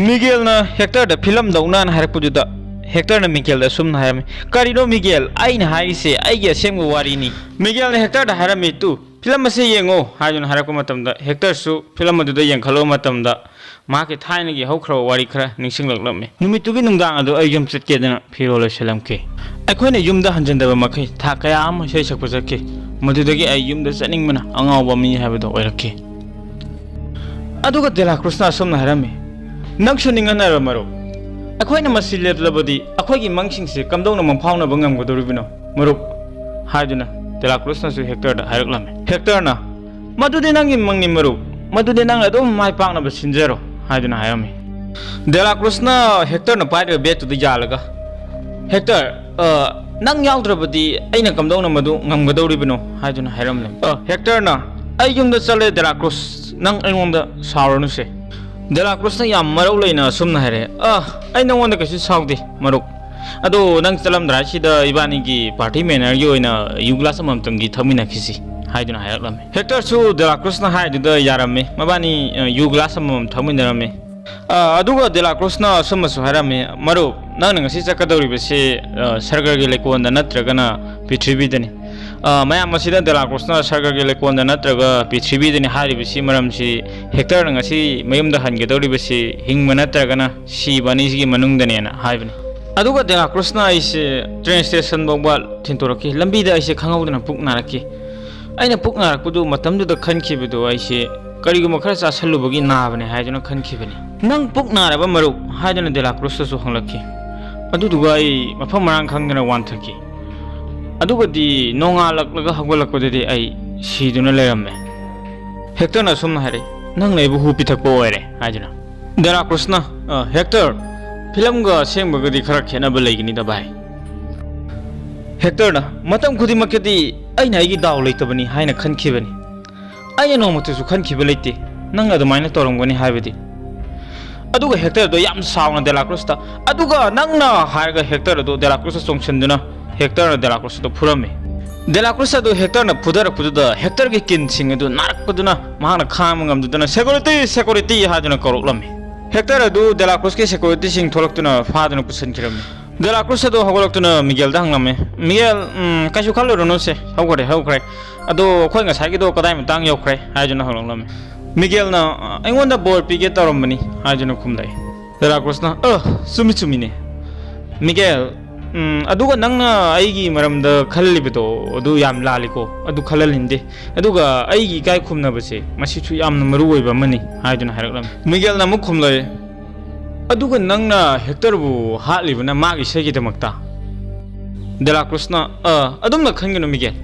ꯃꯤꯒꯦꯜꯅ ꯍꯦꯛꯇꯔꯗ ꯐꯤꯂꯝꯗꯧꯅꯥꯅ ꯍꯥꯏꯔꯛꯄꯗꯨꯗ ꯍꯦꯛꯇꯔꯅ ꯃꯤꯒꯦꯜꯗ ꯑꯁꯨꯝꯅ ꯍꯥꯏꯔꯝꯃꯤ, "ꯀꯔꯤꯅꯣ ꯃꯤꯒꯦꯜ? ꯑꯩꯅ ꯍꯥꯏꯔꯤꯁꯦ ꯑꯩꯒꯤ ꯑꯁꯦꯡꯕ ꯋꯥꯔꯤꯅꯤ꯫" ꯃꯤꯒꯦꯜꯅ ꯍꯦꯛꯇꯔꯗ ꯍꯥꯏꯔꯝꯃꯤ, "ꯇꯨ, ꯐꯤꯂꯝ ꯑꯁꯤ ꯌꯦꯡꯉꯣ" ꯍꯥꯏꯗꯨꯅ ꯍꯥꯏꯔꯛꯄ ꯃꯇꯝꯗ ꯍꯦꯛꯇꯔꯁꯨ ꯐꯤꯂꯝ ꯑꯗꯨꯗ ꯌꯦꯡꯈꯠꯂꯨꯕ ꯃꯇꯝꯗ ꯃꯍꯥꯛꯀꯤ ꯊꯥꯏꯅꯒꯤ ꯍꯧꯈ꯭ꯔꯕ ꯋꯥꯔꯤ ꯈꯔ ꯅꯤꯡꯁꯤꯡꯂꯛꯂꯝꯃꯤ꯫ ꯅꯨꯃꯤꯠꯇꯨꯒꯤ ꯅꯨꯡꯗꯥꯡ ꯑꯗꯨ ꯑꯩ ꯌꯨꯝ ꯆꯠꯀꯦꯗꯅ ꯐꯤꯔꯣꯜ ꯂꯣꯏꯁꯤꯜꯂꯝꯈꯤ꯫ ꯑꯩꯈꯣꯏꯅ ꯌꯨꯝꯗ ꯍꯟꯖꯤꯟꯗꯕ ꯃꯈꯩ ꯊꯥ ꯀꯌꯥ ꯑꯃ ꯏꯁꯩ ꯁꯛꯄ ꯆꯠꯈꯤ꯫ ꯃꯗꯨꯗꯒꯤ ꯑꯩ ꯌꯨꯝꯗ ꯆꯠꯅꯤꯡꯕꯅ ꯑꯉꯥꯎꯕ ꯃꯤ ꯍꯥꯏꯕꯗꯨ ꯑꯣꯏꯔꯛꯈꯤ꯫ ꯑꯗꯨꯒ ꯗꯦꯂꯥꯀ꯭ꯔꯨꯁꯅ ꯑꯁꯨꯝꯅ ꯍꯥꯏꯔꯝꯃꯤ, "ꯅꯪꯁꯨ ꯅꯤꯡꯍꯟꯅꯔꯣ ꯃꯔꯨꯞ꯫ ꯑꯩꯈꯣꯏꯅ ꯃꯁꯤ ꯂꯦꯞꯂꯕꯗꯤ ꯑꯩꯈꯣꯏꯒꯤ ꯃꯪꯁꯤꯡꯁꯦ ꯀꯝꯗꯧꯅ ꯃꯪꯐꯥꯎꯅꯕ ꯉꯝꯒꯗꯧꯔꯤꯕꯅꯣ ꯃꯔꯨꯞ?" ꯍꯥꯏꯗꯨꯅ ꯗꯦꯂꯥꯀ꯭ꯔꯨꯁꯅꯁꯨ ꯍꯦꯛꯇꯔꯗ ꯍꯥꯏꯔꯛꯂꯝꯃꯤ꯫ ꯍꯦꯛꯇꯔꯅ, "ꯃꯗꯨꯗꯤ ꯅꯪꯒꯤ ꯃꯪꯅꯤ ꯃꯔꯨꯞ, ꯃꯗꯨꯗꯤ ꯅꯪꯅ ꯑꯗꯨꯝ ꯃꯥꯏ ꯄꯥꯛꯅꯕ ꯁꯤꯟꯖꯔꯣ" ꯍꯥꯏꯗꯨꯅ ꯍꯥꯏꯔꯝꯃꯤ꯫ ꯗꯦꯂꯥꯀ꯭ꯔꯨꯁꯅ ꯍꯦꯛꯇꯔꯅ ꯄꯥꯏꯔꯤꯕ ꯕꯦꯠꯇꯨꯗ ꯌꯥꯜꯂꯒ, "ꯍꯦꯛꯇꯔ, ꯑ, ꯅꯪ ꯌꯥꯎꯗ꯭ꯔꯕꯗꯤ ꯑꯩꯅ ꯀꯝꯗꯧꯅ ꯃꯗꯨ ꯉꯝꯒꯗꯧꯔꯤꯕꯅꯣ?" ꯍꯥꯏꯗꯨꯅ ꯍꯥꯏꯔꯝꯂꯦ꯫ ꯑ, ꯍꯦꯛꯇꯔꯅ, "ꯑꯩ ꯌꯨꯝꯗ ꯆꯠꯂꯦ ꯗꯦꯂꯥꯀ꯭ꯔꯨꯁ, ꯅꯪ ꯑꯩꯉꯣꯟꯗ ꯁꯥꯎꯔꯅꯨꯁꯦ꯫" ꯗꯦꯂꯥꯀ꯭ꯔꯨꯁꯅ ꯌꯥꯝ ꯃꯔꯧ ꯂꯩꯅ ꯑꯁꯨꯝꯅ ꯍꯥꯏꯔꯛꯑꯦ, "ꯑ, ꯑꯩ ꯅꯉꯣꯟꯗ ꯀꯩꯁꯨ ꯁꯥꯎꯗꯦ ꯃꯔꯨꯞ꯫ ꯑꯗꯣ ꯅꯪ ꯆꯠꯂꯝꯗꯥꯏꯁꯤꯗ ꯏꯕꯥꯅꯤꯒꯤ ꯄꯥꯔꯇꯤ ꯃꯦꯅꯔꯒꯤ ꯑꯣꯏꯅ ꯌꯨ ꯒ꯭ꯂꯥꯁ ꯑꯃꯃꯝꯇꯪꯗꯤ ꯊꯛꯃꯤꯟꯅꯈꯤꯁꯤ" ꯍꯥꯏꯗꯨꯅ ꯍꯥꯏꯔꯛꯂꯝꯃꯤ꯫ ꯍꯦꯛꯇꯔꯁꯨ ꯗꯦꯂꯥꯀ꯭ꯔꯨꯁꯅ ꯍꯥꯏꯗꯨꯗ ꯌꯥꯔꯝꯃꯤ꯫ ꯃꯕꯥꯅꯤ, ꯑ, ꯌꯨ ꯒ꯭ꯂꯥꯁ ꯑꯃꯃꯝ ꯊꯛꯃꯤꯟꯅꯔꯝꯃꯤ꯫ ꯑ, ꯑꯗꯨꯒ ꯗꯦꯂꯥꯀ꯭ꯔꯨꯁꯅ ꯑꯁꯨꯝꯅꯁꯨ ꯍꯥꯏꯔꯝꯃꯤ, "ꯃꯔꯨꯞ, ꯅꯪꯅ ꯉꯁꯤ ꯆꯠꯀꯗꯧꯔꯤꯕꯁꯤ, ꯑ, ꯁꯔꯒꯔꯒꯤ ꯂꯩꯀꯣꯜꯗ ꯅꯠꯇ꯭ꯔꯒꯅ ꯄ꯭ꯔꯤꯊꯤꯕꯤꯗꯅꯤ꯫" ꯑ, ꯃꯌꯥꯝ ꯑꯁꯤꯗ ꯗꯦꯂꯥꯀ꯭ꯔꯨꯁꯅ ꯁꯔꯒꯔꯒꯤ ꯂꯩꯀꯣꯜꯗ ꯅꯠꯇ꯭ꯔꯒ ꯄ꯭ꯔꯤꯊꯤꯕꯤꯗꯅꯤ ꯍꯥꯏꯔꯤꯕꯁꯤ ꯃꯔꯝꯁꯤ ꯍꯦꯛꯇꯔꯅ ꯉꯁꯤ ꯃꯌꯨꯝꯗ ꯍꯟꯒꯗꯧꯔꯤꯕꯁꯤ ꯍꯤꯡꯕ ꯅꯠꯇ꯭ꯔꯒꯅ ꯁꯤꯕ ꯑꯅꯤꯁꯤꯒꯤ ꯃꯅꯨꯡꯗꯅꯦꯅ ꯍꯥꯏꯕꯅꯤ꯫ ꯑꯗꯨꯒ ꯗꯦꯂꯥꯀ꯭ꯔꯨꯁꯅ ꯑꯩꯁꯦ ꯇ꯭ꯔꯦꯟ ꯁ꯭ꯇꯦꯁꯟ ꯐꯥꯎꯕ ꯊꯤꯟꯗꯣꯔꯛꯈꯤ꯫ ꯂꯝꯕꯤꯗ ꯑꯩꯁꯦ ꯈꯪꯍꯧꯗꯅ ꯄꯨꯛ ꯅꯥꯔꯛꯈꯤ꯫ ꯑꯩꯅ ꯄꯨꯛ ꯅꯥꯔꯛꯄꯗꯨ ꯃꯇꯝꯗꯨꯗ ꯈꯟꯈꯤꯕꯗꯨ ꯑꯩꯁꯦ ꯀꯔꯤꯒꯨꯝꯕ ꯈꯔ ꯆꯥꯁꯜꯂꯨꯕꯒꯤ ꯅꯥꯕꯅꯦ ꯍꯥꯏꯗꯨꯅ ꯈꯟꯈꯤꯕꯅꯤ꯫ "ꯅꯪ ꯄꯨꯛ ꯅꯥꯔꯕ ꯃꯔꯨꯞ?" ꯍꯥꯏꯗꯨꯅ ꯗꯦꯂꯥꯀ꯭ꯔꯨꯁꯇꯁꯨ ꯍꯪꯂꯛꯈꯤ꯫ ꯑꯗꯨꯗꯨꯒ ꯑꯩ ꯃꯐꯝ ꯃꯔꯥꯡ ꯈꯪꯗꯅ ꯋꯥꯟꯊꯈꯤ꯫ ꯑꯗꯨꯒꯗꯤ ꯅꯣꯡꯉꯥꯜꯂꯛꯂꯒ ꯍꯧꯒꯠꯂꯛꯄꯗꯗꯤ ꯑꯩ ꯁꯤꯗꯨꯅ ꯂꯩꯔꯝꯃꯦ꯫ ꯍꯦꯛꯇꯔꯅ ꯑꯁꯨꯝꯅ ꯍꯥꯏꯔꯛꯏ, "ꯅꯪꯅ ꯑꯩꯕꯨ ꯍꯨ ꯄꯤꯊꯛꯄ ꯑꯣꯏꯔꯦ" ꯍꯥꯏꯗꯨꯅ꯫ ꯗꯦꯂꯥꯀ꯭ꯔꯨꯁꯅ, "ꯑ, ꯍꯦꯛꯇꯔ, ꯐꯤꯂꯝꯒ ꯑꯁꯦꯡꯕꯒꯗꯤ ꯈꯔ ꯈꯦꯠꯅꯕ ꯂꯩꯒꯅꯤꯗ ꯚꯥꯏ꯫" ꯍꯦꯛꯇꯔꯅ, "ꯃꯇꯝ ꯈꯨꯗꯤꯡꯃꯛꯇꯗꯤ ꯑꯩꯅ ꯑꯩꯒꯤ ꯗꯥꯎ ꯂꯩꯇꯕꯅꯤ ꯍꯥꯏꯅ ꯈꯟꯈꯤꯕꯅꯤ꯫ ꯑꯩꯅ ꯅꯣꯡꯃꯇꯁꯨ ꯈꯟꯈꯤꯕ ꯂꯩꯇꯦ ꯅꯪꯅ ꯑꯗꯨꯃꯥꯏꯅ ꯇꯧꯔꯝꯒꯅꯤ ꯍꯥꯏꯕꯗꯤ꯫" ꯑꯗꯨꯒ ꯍꯦꯛꯇꯔꯗꯣ ꯌꯥꯝ ꯁꯥꯎꯅ ꯗꯦꯂꯥꯀ꯭ꯔꯨꯁꯇ, "ꯑꯗꯨꯒ ꯅꯪꯅ" ꯍꯥꯏꯔꯒ ꯍꯦꯛꯇꯔ ꯑꯗꯨ ꯗꯦꯂꯥꯀ꯭ꯔꯨꯁꯇ ꯆꯣꯡꯁꯤꯟꯗꯨꯅ ꯍꯦꯛꯇꯔꯅ ꯗꯦꯂꯥꯀ꯭ꯔꯨꯁꯇ ꯐꯨꯔꯝꯃꯤ꯫ ꯗꯦꯂꯥꯀ꯭ꯔꯨꯁ ꯑꯗꯨ ꯍꯦꯛꯇꯔꯅ ꯐꯨꯊꯔꯛꯄꯗꯨꯗ ꯍꯦꯛꯇꯔꯒꯤ ꯀꯤꯟꯁꯤꯡ ꯑꯗꯨ ꯅꯥꯔꯛꯄꯗꯨꯅ ꯃꯍꯥꯛꯅ ꯈꯥꯡꯕ ꯉꯝꯗꯗꯨꯅ "ꯁꯦꯀ꯭ꯌꯨꯔꯤꯇꯤ, ꯁꯦꯀ꯭ꯌꯨꯔꯤꯇꯤ" ꯍꯥꯏꯗꯨꯅ ꯀꯧꯔꯛꯂꯝꯃꯤ꯫ ꯍꯦꯛꯇꯔ ꯑꯗꯨ ꯗꯦꯂꯥꯀ꯭ꯔꯨꯁꯀꯤ ꯁꯦꯀ꯭ꯌꯨꯔꯤꯇꯤꯁꯤꯡ ꯊꯣꯛꯂꯛꯇꯨꯅ ꯐꯥꯗꯨꯅ ꯄꯨꯁꯤꯟꯈꯤꯔꯝꯃꯤ꯫ ꯗꯦꯂꯥꯀ꯭ꯔꯨꯁ ꯑꯗꯨ ꯍꯧꯒꯠꯂꯛꯇꯨꯅ ꯃꯤꯒꯦꯜꯗ ꯍꯪꯂꯝꯃꯤ, "ꯃꯤꯒꯦꯜ, ꯎꯝ, ꯀꯩꯁꯨ ꯈꯜꯂꯨꯔꯨꯅꯨꯁꯦ, ꯍꯧꯈ꯭ꯔꯦ, ꯍꯧꯈ꯭ꯔꯦ꯫ ꯑꯗꯣ ꯑꯩꯈꯣꯏ ꯉꯁꯥꯏꯒꯤꯗꯣ ꯀꯗꯥꯏ ꯃꯇꯥꯡ ꯌꯧꯈ꯭ꯔꯦ?" ꯍꯥꯏꯗꯨꯅ ꯍꯪꯂꯛꯂꯝꯃꯤ꯫ ꯃꯤꯒꯦꯜꯅ, "ꯑꯩꯉꯣꯟꯗ ꯕꯣꯔ ꯄꯤꯒꯦ ꯇꯧꯔꯝꯕꯅꯤ" ꯍꯥꯏꯗꯨꯅ ꯈꯨꯝꯂꯛꯏ꯫ ꯗꯦꯂꯥꯀ꯭ꯔꯨꯁꯅ, "ꯑ, ꯆꯨꯝꯃꯤ, ꯆꯨꯝꯃꯤꯅꯦ꯫ ꯃꯤꯒꯦꯜ, ꯎꯝ, ꯑꯗꯨꯒ ꯅꯪꯅ ꯑꯩꯒꯤ ꯃꯔꯝꯗ ꯈꯜꯂꯤꯕꯗꯣ ꯑꯗꯨ ꯌꯥꯝ ꯂꯥꯜꯂꯤꯀꯣ, ꯑꯗꯨ ꯈꯜꯍꯜꯂꯤꯟꯗꯦ꯫ ꯑꯗꯨꯒ ꯑꯩꯒꯤ ꯏꯀꯥꯏ ꯈꯨꯝꯅꯕꯁꯦ ꯃꯁꯤꯁꯨ ꯌꯥꯝꯅ ꯃꯔꯨ ꯑꯣꯏꯕ ꯑꯃꯅꯤ" ꯍꯥꯏꯗꯨꯅ ꯍꯥꯏꯔꯛꯂꯝꯃꯤ꯫ ꯃꯤꯒꯦꯜꯅ ꯑꯃꯨꯛ ꯈꯨꯝꯂꯛꯏ, "ꯑꯗꯨꯒ ꯅꯪꯅ ꯍꯦꯛꯇꯔꯕꯨ ꯍꯥꯠꯂꯤꯕꯅ ꯃꯥꯒꯤ ꯏꯁꯩꯒꯤꯗꯃꯛꯇ?" ꯗꯦꯂꯥꯀ꯭ꯔꯨꯁꯅ, "ꯑ, ꯑꯗꯨꯝꯅ ꯈꯟꯒꯅꯨ, ꯃꯤꯒꯦꯜ꯫"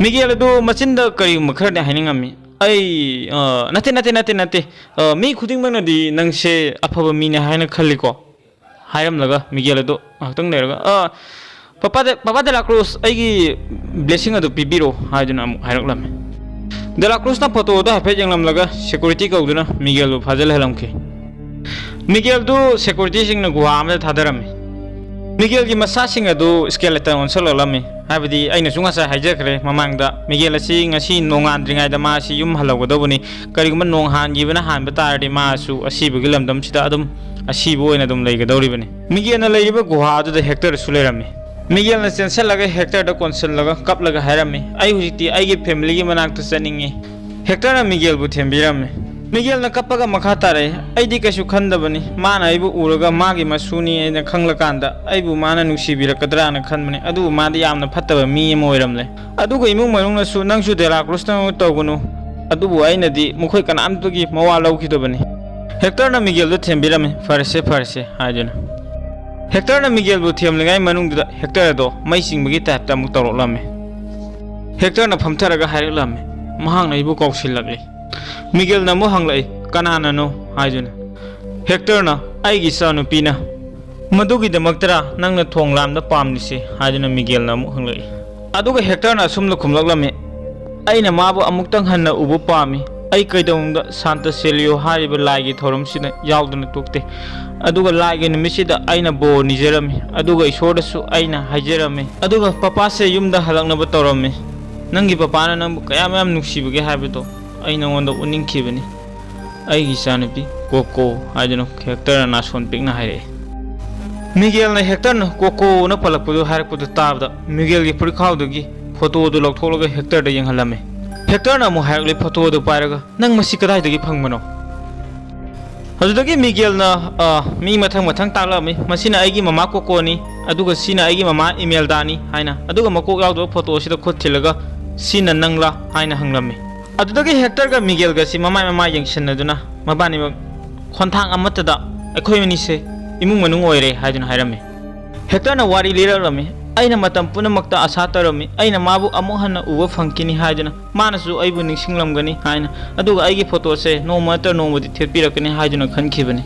ꯃꯤꯒꯦꯜ ꯑꯗꯨ ꯃꯆꯤꯟꯗ ꯀꯔꯤꯒꯨꯝꯕ ꯈꯔꯗꯤ ꯍꯥꯏꯅꯤꯡꯉꯝꯃꯤ꯫ "ꯑꯩ, ꯑ, ꯅꯠꯇꯦ, ꯅꯠꯇꯦ, ꯅꯠꯇꯦ, ꯅꯠꯇꯦ꯫ ꯑ, ꯃꯤ ꯈꯨꯗꯤꯡꯃꯛꯅꯗꯤ ꯅꯪꯁꯦ ꯑꯐꯕ ꯃꯤꯅꯦ ꯍꯥꯏꯅ ꯈꯜꯂꯤꯀꯣ?" ꯍꯥꯏꯔꯝꯂꯒ ꯃꯤꯒꯦꯜ ꯑꯗꯨ ꯉꯥꯏꯍꯥꯛꯇꯪ ꯂꯩꯔꯒ, "ꯑ, ꯄꯄꯥ ꯗꯦ-, ꯄꯄꯥ ꯗꯦꯂꯥꯀ꯭ꯔꯨꯁ, ꯑꯩꯒꯤ ꯕ꯭ꯂꯦꯁꯤꯡ ꯑꯗꯨ ꯄꯤꯕꯤꯔꯣ" ꯍꯥꯏꯗꯨꯅ ꯑꯃꯨꯛ ꯍꯥꯏꯔꯛꯂꯝꯃꯤ꯫ ꯗꯦꯂꯥꯀ꯭ꯔꯨꯁꯅ ꯐꯣꯇꯣ ꯑꯗꯨ ꯍꯥꯏꯐꯦꯠ ꯌꯦꯡꯂꯝꯂꯒ ꯁꯦꯀ꯭ꯌꯨꯔꯤꯇꯤ ꯀꯧꯗꯨꯅ ꯃꯤꯒꯦꯜꯕꯨ ꯐꯥꯖꯤꯜꯍꯜꯂꯝꯈꯤ꯫ ꯃꯤꯒꯦꯜꯗꯨ ꯁꯦꯀ꯭ꯌꯨꯔꯤꯇꯤꯁꯤꯡꯅ ꯒꯨꯍꯥ ꯑꯃꯗ ꯊꯥꯗꯔꯝꯃꯤ꯫ ꯃꯤꯒꯦꯜꯒꯤ ꯃꯁꯥꯁꯤꯡ ꯑꯗꯨ ꯁ꯭ꯀꯦꯂꯦꯇꯟ ꯑꯣꯟꯁꯤꯜꯂꯛꯂꯝꯃꯤ꯫ ꯍꯥꯏꯕꯗꯤ ꯑꯩꯅꯁꯨ ꯉꯁꯥꯏ ꯍꯥꯏꯖꯈ꯭ꯔꯦ ꯃꯃꯥꯡꯗ, ꯃꯤꯒꯦꯜ ꯑꯁꯤ ꯉꯁꯤ ꯅꯣꯡꯉꯥꯟꯗ꯭ꯔꯤꯉꯩꯗ ꯃꯥ ꯑꯁꯤ ꯌꯨꯝ ꯍꯜꯍꯧꯒꯗꯧꯕꯅꯤ꯫ ꯀꯔꯤꯒꯨꯝꯕ ꯅꯣꯡ ꯍꯥꯟꯈꯤꯕꯅ ꯍꯥꯟꯕ ꯇꯥꯔꯗꯤ ꯃꯥꯁꯨ ꯑꯁꯤꯕꯒꯤ ꯂꯝꯗꯝꯁꯤꯗ ꯑꯗꯨꯝ ꯑꯁꯤꯕ ꯑꯣꯏꯅ ꯑꯗꯨꯝ ꯂꯩꯒꯗꯧꯔꯤꯕꯅꯤ꯫ ꯃꯤꯒꯦꯜꯅ ꯂꯩꯔꯤꯕ ꯒꯨꯍꯥ ꯑꯗꯨꯗ ꯍꯦꯛꯇꯔꯁꯨ ꯂꯩꯔꯝꯃꯤ꯫ ꯃꯤꯒꯦꯜꯅ ꯆꯦꯟꯁꯤꯜꯂꯒ ꯍꯦꯛꯇꯔꯗ ꯀꯣꯟꯁꯤꯜꯂꯒ ꯀꯞꯂꯒ ꯍꯥꯏꯔꯝꯃꯤ, "ꯑꯩ ꯍꯧꯖꯤꯛꯇꯤ ꯑꯩꯒꯤ ꯐꯦꯃꯤꯂꯤꯒꯤ ꯃꯅꯥꯛꯇ ꯆꯠꯅꯤꯡꯉꯤ꯫" ꯍꯦꯛꯇꯔꯅ ꯃꯤꯒꯦꯜꯕꯨ ꯊꯦꯝꯕꯤꯔꯝꯃꯤ꯫ ꯃꯤꯒꯦꯜꯅ ꯀꯞꯄꯒ ꯃꯈꯥ ꯇꯥꯔꯛꯏ, "ꯑꯩꯗꯤ ꯀꯩꯁꯨ ꯈꯟꯗꯕꯅꯤ꯫ ꯃꯥꯅ ꯑꯩꯕꯨ ꯎꯔꯒ ꯃꯥꯒꯤ ꯃꯁꯨꯅꯤ ꯍꯥꯏꯅ ꯈꯪꯂꯀꯥꯟꯗ ꯑꯩꯕꯨ ꯃꯥꯅ ꯅꯨꯡꯁꯤꯕꯤꯔꯛꯀꯗ꯭ꯔꯥꯅ ꯈꯟꯕꯅꯤ꯫ ꯑꯗꯨꯕꯨ ꯃꯥꯗꯤ ꯌꯥꯝꯅ ꯐꯠꯇꯕ ꯃꯤ ꯑꯃ ꯑꯣꯏꯔꯝꯂꯦ꯫ ꯑꯗꯨꯒ ꯏꯃꯨꯡ ꯃꯅꯨꯡꯅꯁꯨ ꯅꯪꯁꯨ ꯗꯦꯂꯥꯀ꯭ꯔꯨꯁꯇꯧꯅ ꯇꯧꯒꯅꯨ, ꯑꯗꯨꯕꯨ ꯑꯩꯅꯗꯤ ꯃꯈꯣꯏ ꯀꯅꯥꯝꯇꯒꯤ ꯃꯋꯥ ꯂꯧꯈꯤꯗꯕꯅꯤ꯫" ꯍꯦꯛꯇꯔꯅ ꯃꯤꯒꯦꯜꯗꯨ ꯊꯦꯝꯕꯤꯔꯝꯃꯤ, "ꯐꯔꯦꯁꯦ, ꯐꯔꯦꯁꯦ" ꯍꯥꯏꯗꯨꯅ꯫ ꯍꯦꯛꯇꯔꯅ ꯃꯤꯒꯦꯜꯕꯨ ꯊꯦꯝꯂꯤꯉꯩ ꯃꯅꯨꯡꯗꯨꯗ ꯍꯦꯛꯇꯔ ꯑꯗꯣ ꯃꯩ ꯆꯤꯡꯕꯒꯤ ꯇꯥꯏꯞꯇ ꯑꯃꯨꯛ ꯇꯧꯔꯛꯂꯝꯃꯤ꯫ ꯍꯦꯛꯇꯔꯅ ꯐꯝꯊꯔꯒ ꯍꯥꯏꯔꯛꯂꯝꯃꯤ, "ꯃꯍꯥꯛꯅ ꯑꯩꯕꯨ ꯀꯧꯁꯤꯜꯂꯛꯂꯤ꯫" ꯃꯤꯒꯦꯜꯅ ꯑꯃꯨꯛ ꯍꯪꯂꯛꯏ, "ꯀꯅꯥꯅꯅꯣ?" ꯍꯥꯏꯗꯨꯅ꯫ ꯍꯦꯛꯇꯔꯅ, "ꯑꯩꯒꯤ ꯏꯆꯥꯅꯨꯄꯤꯅ꯫ ꯃꯗꯨꯒꯤꯗꯃꯛꯇꯔꯥ ꯅꯪꯅ ꯊꯣꯡ ꯂꯥꯝꯗ ꯄꯥꯝꯂꯤꯁꯦ?" ꯍꯥꯏꯗꯨꯅ ꯃꯤꯒꯦꯜꯅ ꯑꯃꯨꯛ ꯍꯪꯂꯛꯏ꯫ ꯑꯗꯨꯒ ꯍꯦꯛꯇꯔꯅ ꯑꯁꯨꯝꯅ ꯈꯨꯝꯂꯛꯂꯝꯃꯤ, "ꯑꯩꯅ ꯃꯥꯕꯨ ꯑꯃꯨꯛꯇꯪ ꯍꯟꯅ ꯎꯕ ꯄꯥꯝꯃꯤ꯫ ꯑꯩ ꯀꯩꯗꯧꯅꯨꯡꯗ ꯁꯥꯟꯇ ꯁꯦꯂꯤꯑꯣ ꯍꯥꯏꯔꯤꯕ ꯂꯥꯏꯒꯤ ꯊꯧꯔꯝꯁꯤꯗ ꯌꯥꯎꯗꯅ ꯇꯣꯛꯇꯦ꯫ ꯑꯗꯨꯒ ꯂꯥꯏꯒꯤ ꯅꯨꯃꯤꯠꯁꯤꯗ ꯑꯩꯅ ꯕꯣꯔ ꯅꯤꯖꯔꯝꯃꯤ, ꯑꯗꯨꯒ ꯏꯁꯣꯔꯗꯁꯨ ꯑꯩꯅ ꯍꯥꯏꯖꯔꯝꯃꯤ꯫ ꯑꯗꯨꯒ ꯄꯄꯥꯁꯦ ꯌꯨꯝꯗ ꯍꯜꯂꯛꯅꯕ ꯇꯧꯔꯝꯃꯤ꯫ ꯅꯪꯒꯤ ꯄꯄꯥꯅ ꯅꯪꯕꯨ ꯀꯌꯥꯝ ꯌꯥꯝ ꯅꯨꯡꯁꯤꯕꯒꯦ ꯍꯥꯏꯕꯗꯣ ꯑꯩ ꯅꯉꯣꯟꯗ ꯎꯠꯅꯤꯡꯈꯤꯕꯅꯤ, ꯑꯩꯒꯤ ꯏꯆꯥꯅꯨꯄꯤ ꯀꯣꯀꯣ ꯍꯥꯏꯗꯨꯅ ꯍꯦꯛꯇꯔꯅ ꯅꯥꯁꯣꯟ ꯄꯤꯛꯅ ꯍꯥꯏꯔꯛꯏ꯫ ꯃꯤꯒꯦꯜꯅ ꯍꯦꯛꯇꯔꯅ ꯀꯣꯀꯣꯅ ꯄꯜꯂꯛꯄꯗꯨ ꯍꯥꯏꯔꯛꯄꯗꯨ ꯇꯥꯕꯗ ꯃꯤꯒꯦꯜꯒꯤ ꯐꯨꯔꯤꯠꯈꯥꯎꯗꯒꯤ ꯐꯣꯇꯣꯗꯨ ꯂꯧꯊꯣꯛꯂꯒ ꯍꯦꯛꯇꯔꯗ ꯌꯦꯡꯍꯜꯂꯝꯃꯤ꯫ ꯍꯦꯛꯇꯔꯅ ꯑꯃꯨꯛ ꯍꯥꯏꯔꯛꯂꯤ, ꯐꯣꯇꯣꯗꯨ ꯄꯥꯏꯔꯒ, "ꯅꯪ ꯃꯁꯤ ꯀꯗꯥꯏꯗꯒꯤ ꯐꯪꯕꯅꯣ?" ꯑꯗꯨꯗꯒꯤ ꯃꯤꯒꯦꯜꯅ, ꯑ, ꯃꯤ ꯃꯊꯪ ꯃꯊꯪ ꯇꯥꯛꯂꯛꯑꯝꯃꯤ, "ꯃꯁꯤꯅ ꯑꯩꯒꯤ ꯃꯃꯥ ꯀꯣꯀꯣꯅꯤ, ꯑꯗꯨꯒ ꯁꯤꯅ ꯑꯩꯒꯤ ꯃꯃꯥ ꯏꯃꯦꯜꯗꯥꯅꯤ" ꯍꯥꯏꯅ, ꯑꯗꯨꯒ ꯃꯀꯣꯛ ꯌꯥꯎꯗꯕ ꯐꯣꯇꯣ ꯑꯁꯤꯗ ꯈꯨꯠ ꯊꯤꯜꯂꯒ, "ꯁꯤꯅ ꯅꯪꯂꯥ?" ꯍꯥꯏꯅ ꯍꯪꯂꯝꯃꯤ꯫ ꯑꯗꯨꯗꯒꯤ ꯍꯦꯛꯇꯔꯒ ꯃꯤꯒꯦꯜꯒꯁꯤ ꯃꯃꯥꯏ ꯃꯃꯥꯏ ꯌꯦꯡꯁꯤꯟꯅꯗꯨꯅ ꯃꯕꯥꯅꯤꯃꯛ ꯈꯣꯟꯊꯥꯡ ꯑꯃꯠꯇꯗ, "ꯑꯩꯈꯣꯏ ꯑꯅꯤꯁꯦ ꯏꯃꯨꯡ ꯃꯅꯨꯡ ꯑꯣꯏꯔꯦ" ꯍꯥꯏꯗꯨꯅ ꯍꯥꯏꯔꯝꯃꯤ꯫ ꯍꯦꯛꯇꯔꯅ ꯋꯥꯔꯤ ꯂꯤꯔꯛꯂꯝꯃꯤ, "ꯑꯩꯅ ꯃꯇꯝ ꯄꯨꯝꯅꯃꯛꯇ ꯑꯁꯥ ꯇꯧꯔꯝꯃꯤ, ꯑꯩꯅ ꯃꯥꯕꯨ ꯑꯃꯨꯛ ꯍꯟꯅ ꯎꯕ ꯐꯪꯈꯤꯅꯤ ꯍꯥꯏꯗꯨꯅ, ꯃꯥꯅꯁꯨ ꯑꯩꯕꯨ ꯅꯤꯡꯁꯤꯡꯂꯝꯒꯅꯤ ꯍꯥꯏꯅ, ꯑꯗꯨꯒ ꯑꯩꯒꯤ ꯐꯣꯇꯣꯁꯦ ꯅꯣꯡꯃ ꯅꯠꯇ꯭ꯔ ꯅꯣꯡꯃꯗꯤ ꯊꯦꯠꯄꯤꯔꯛꯀꯅꯤ ꯍꯥꯏꯗꯨꯅ ꯈꯟꯈꯤꯕꯅꯤ꯫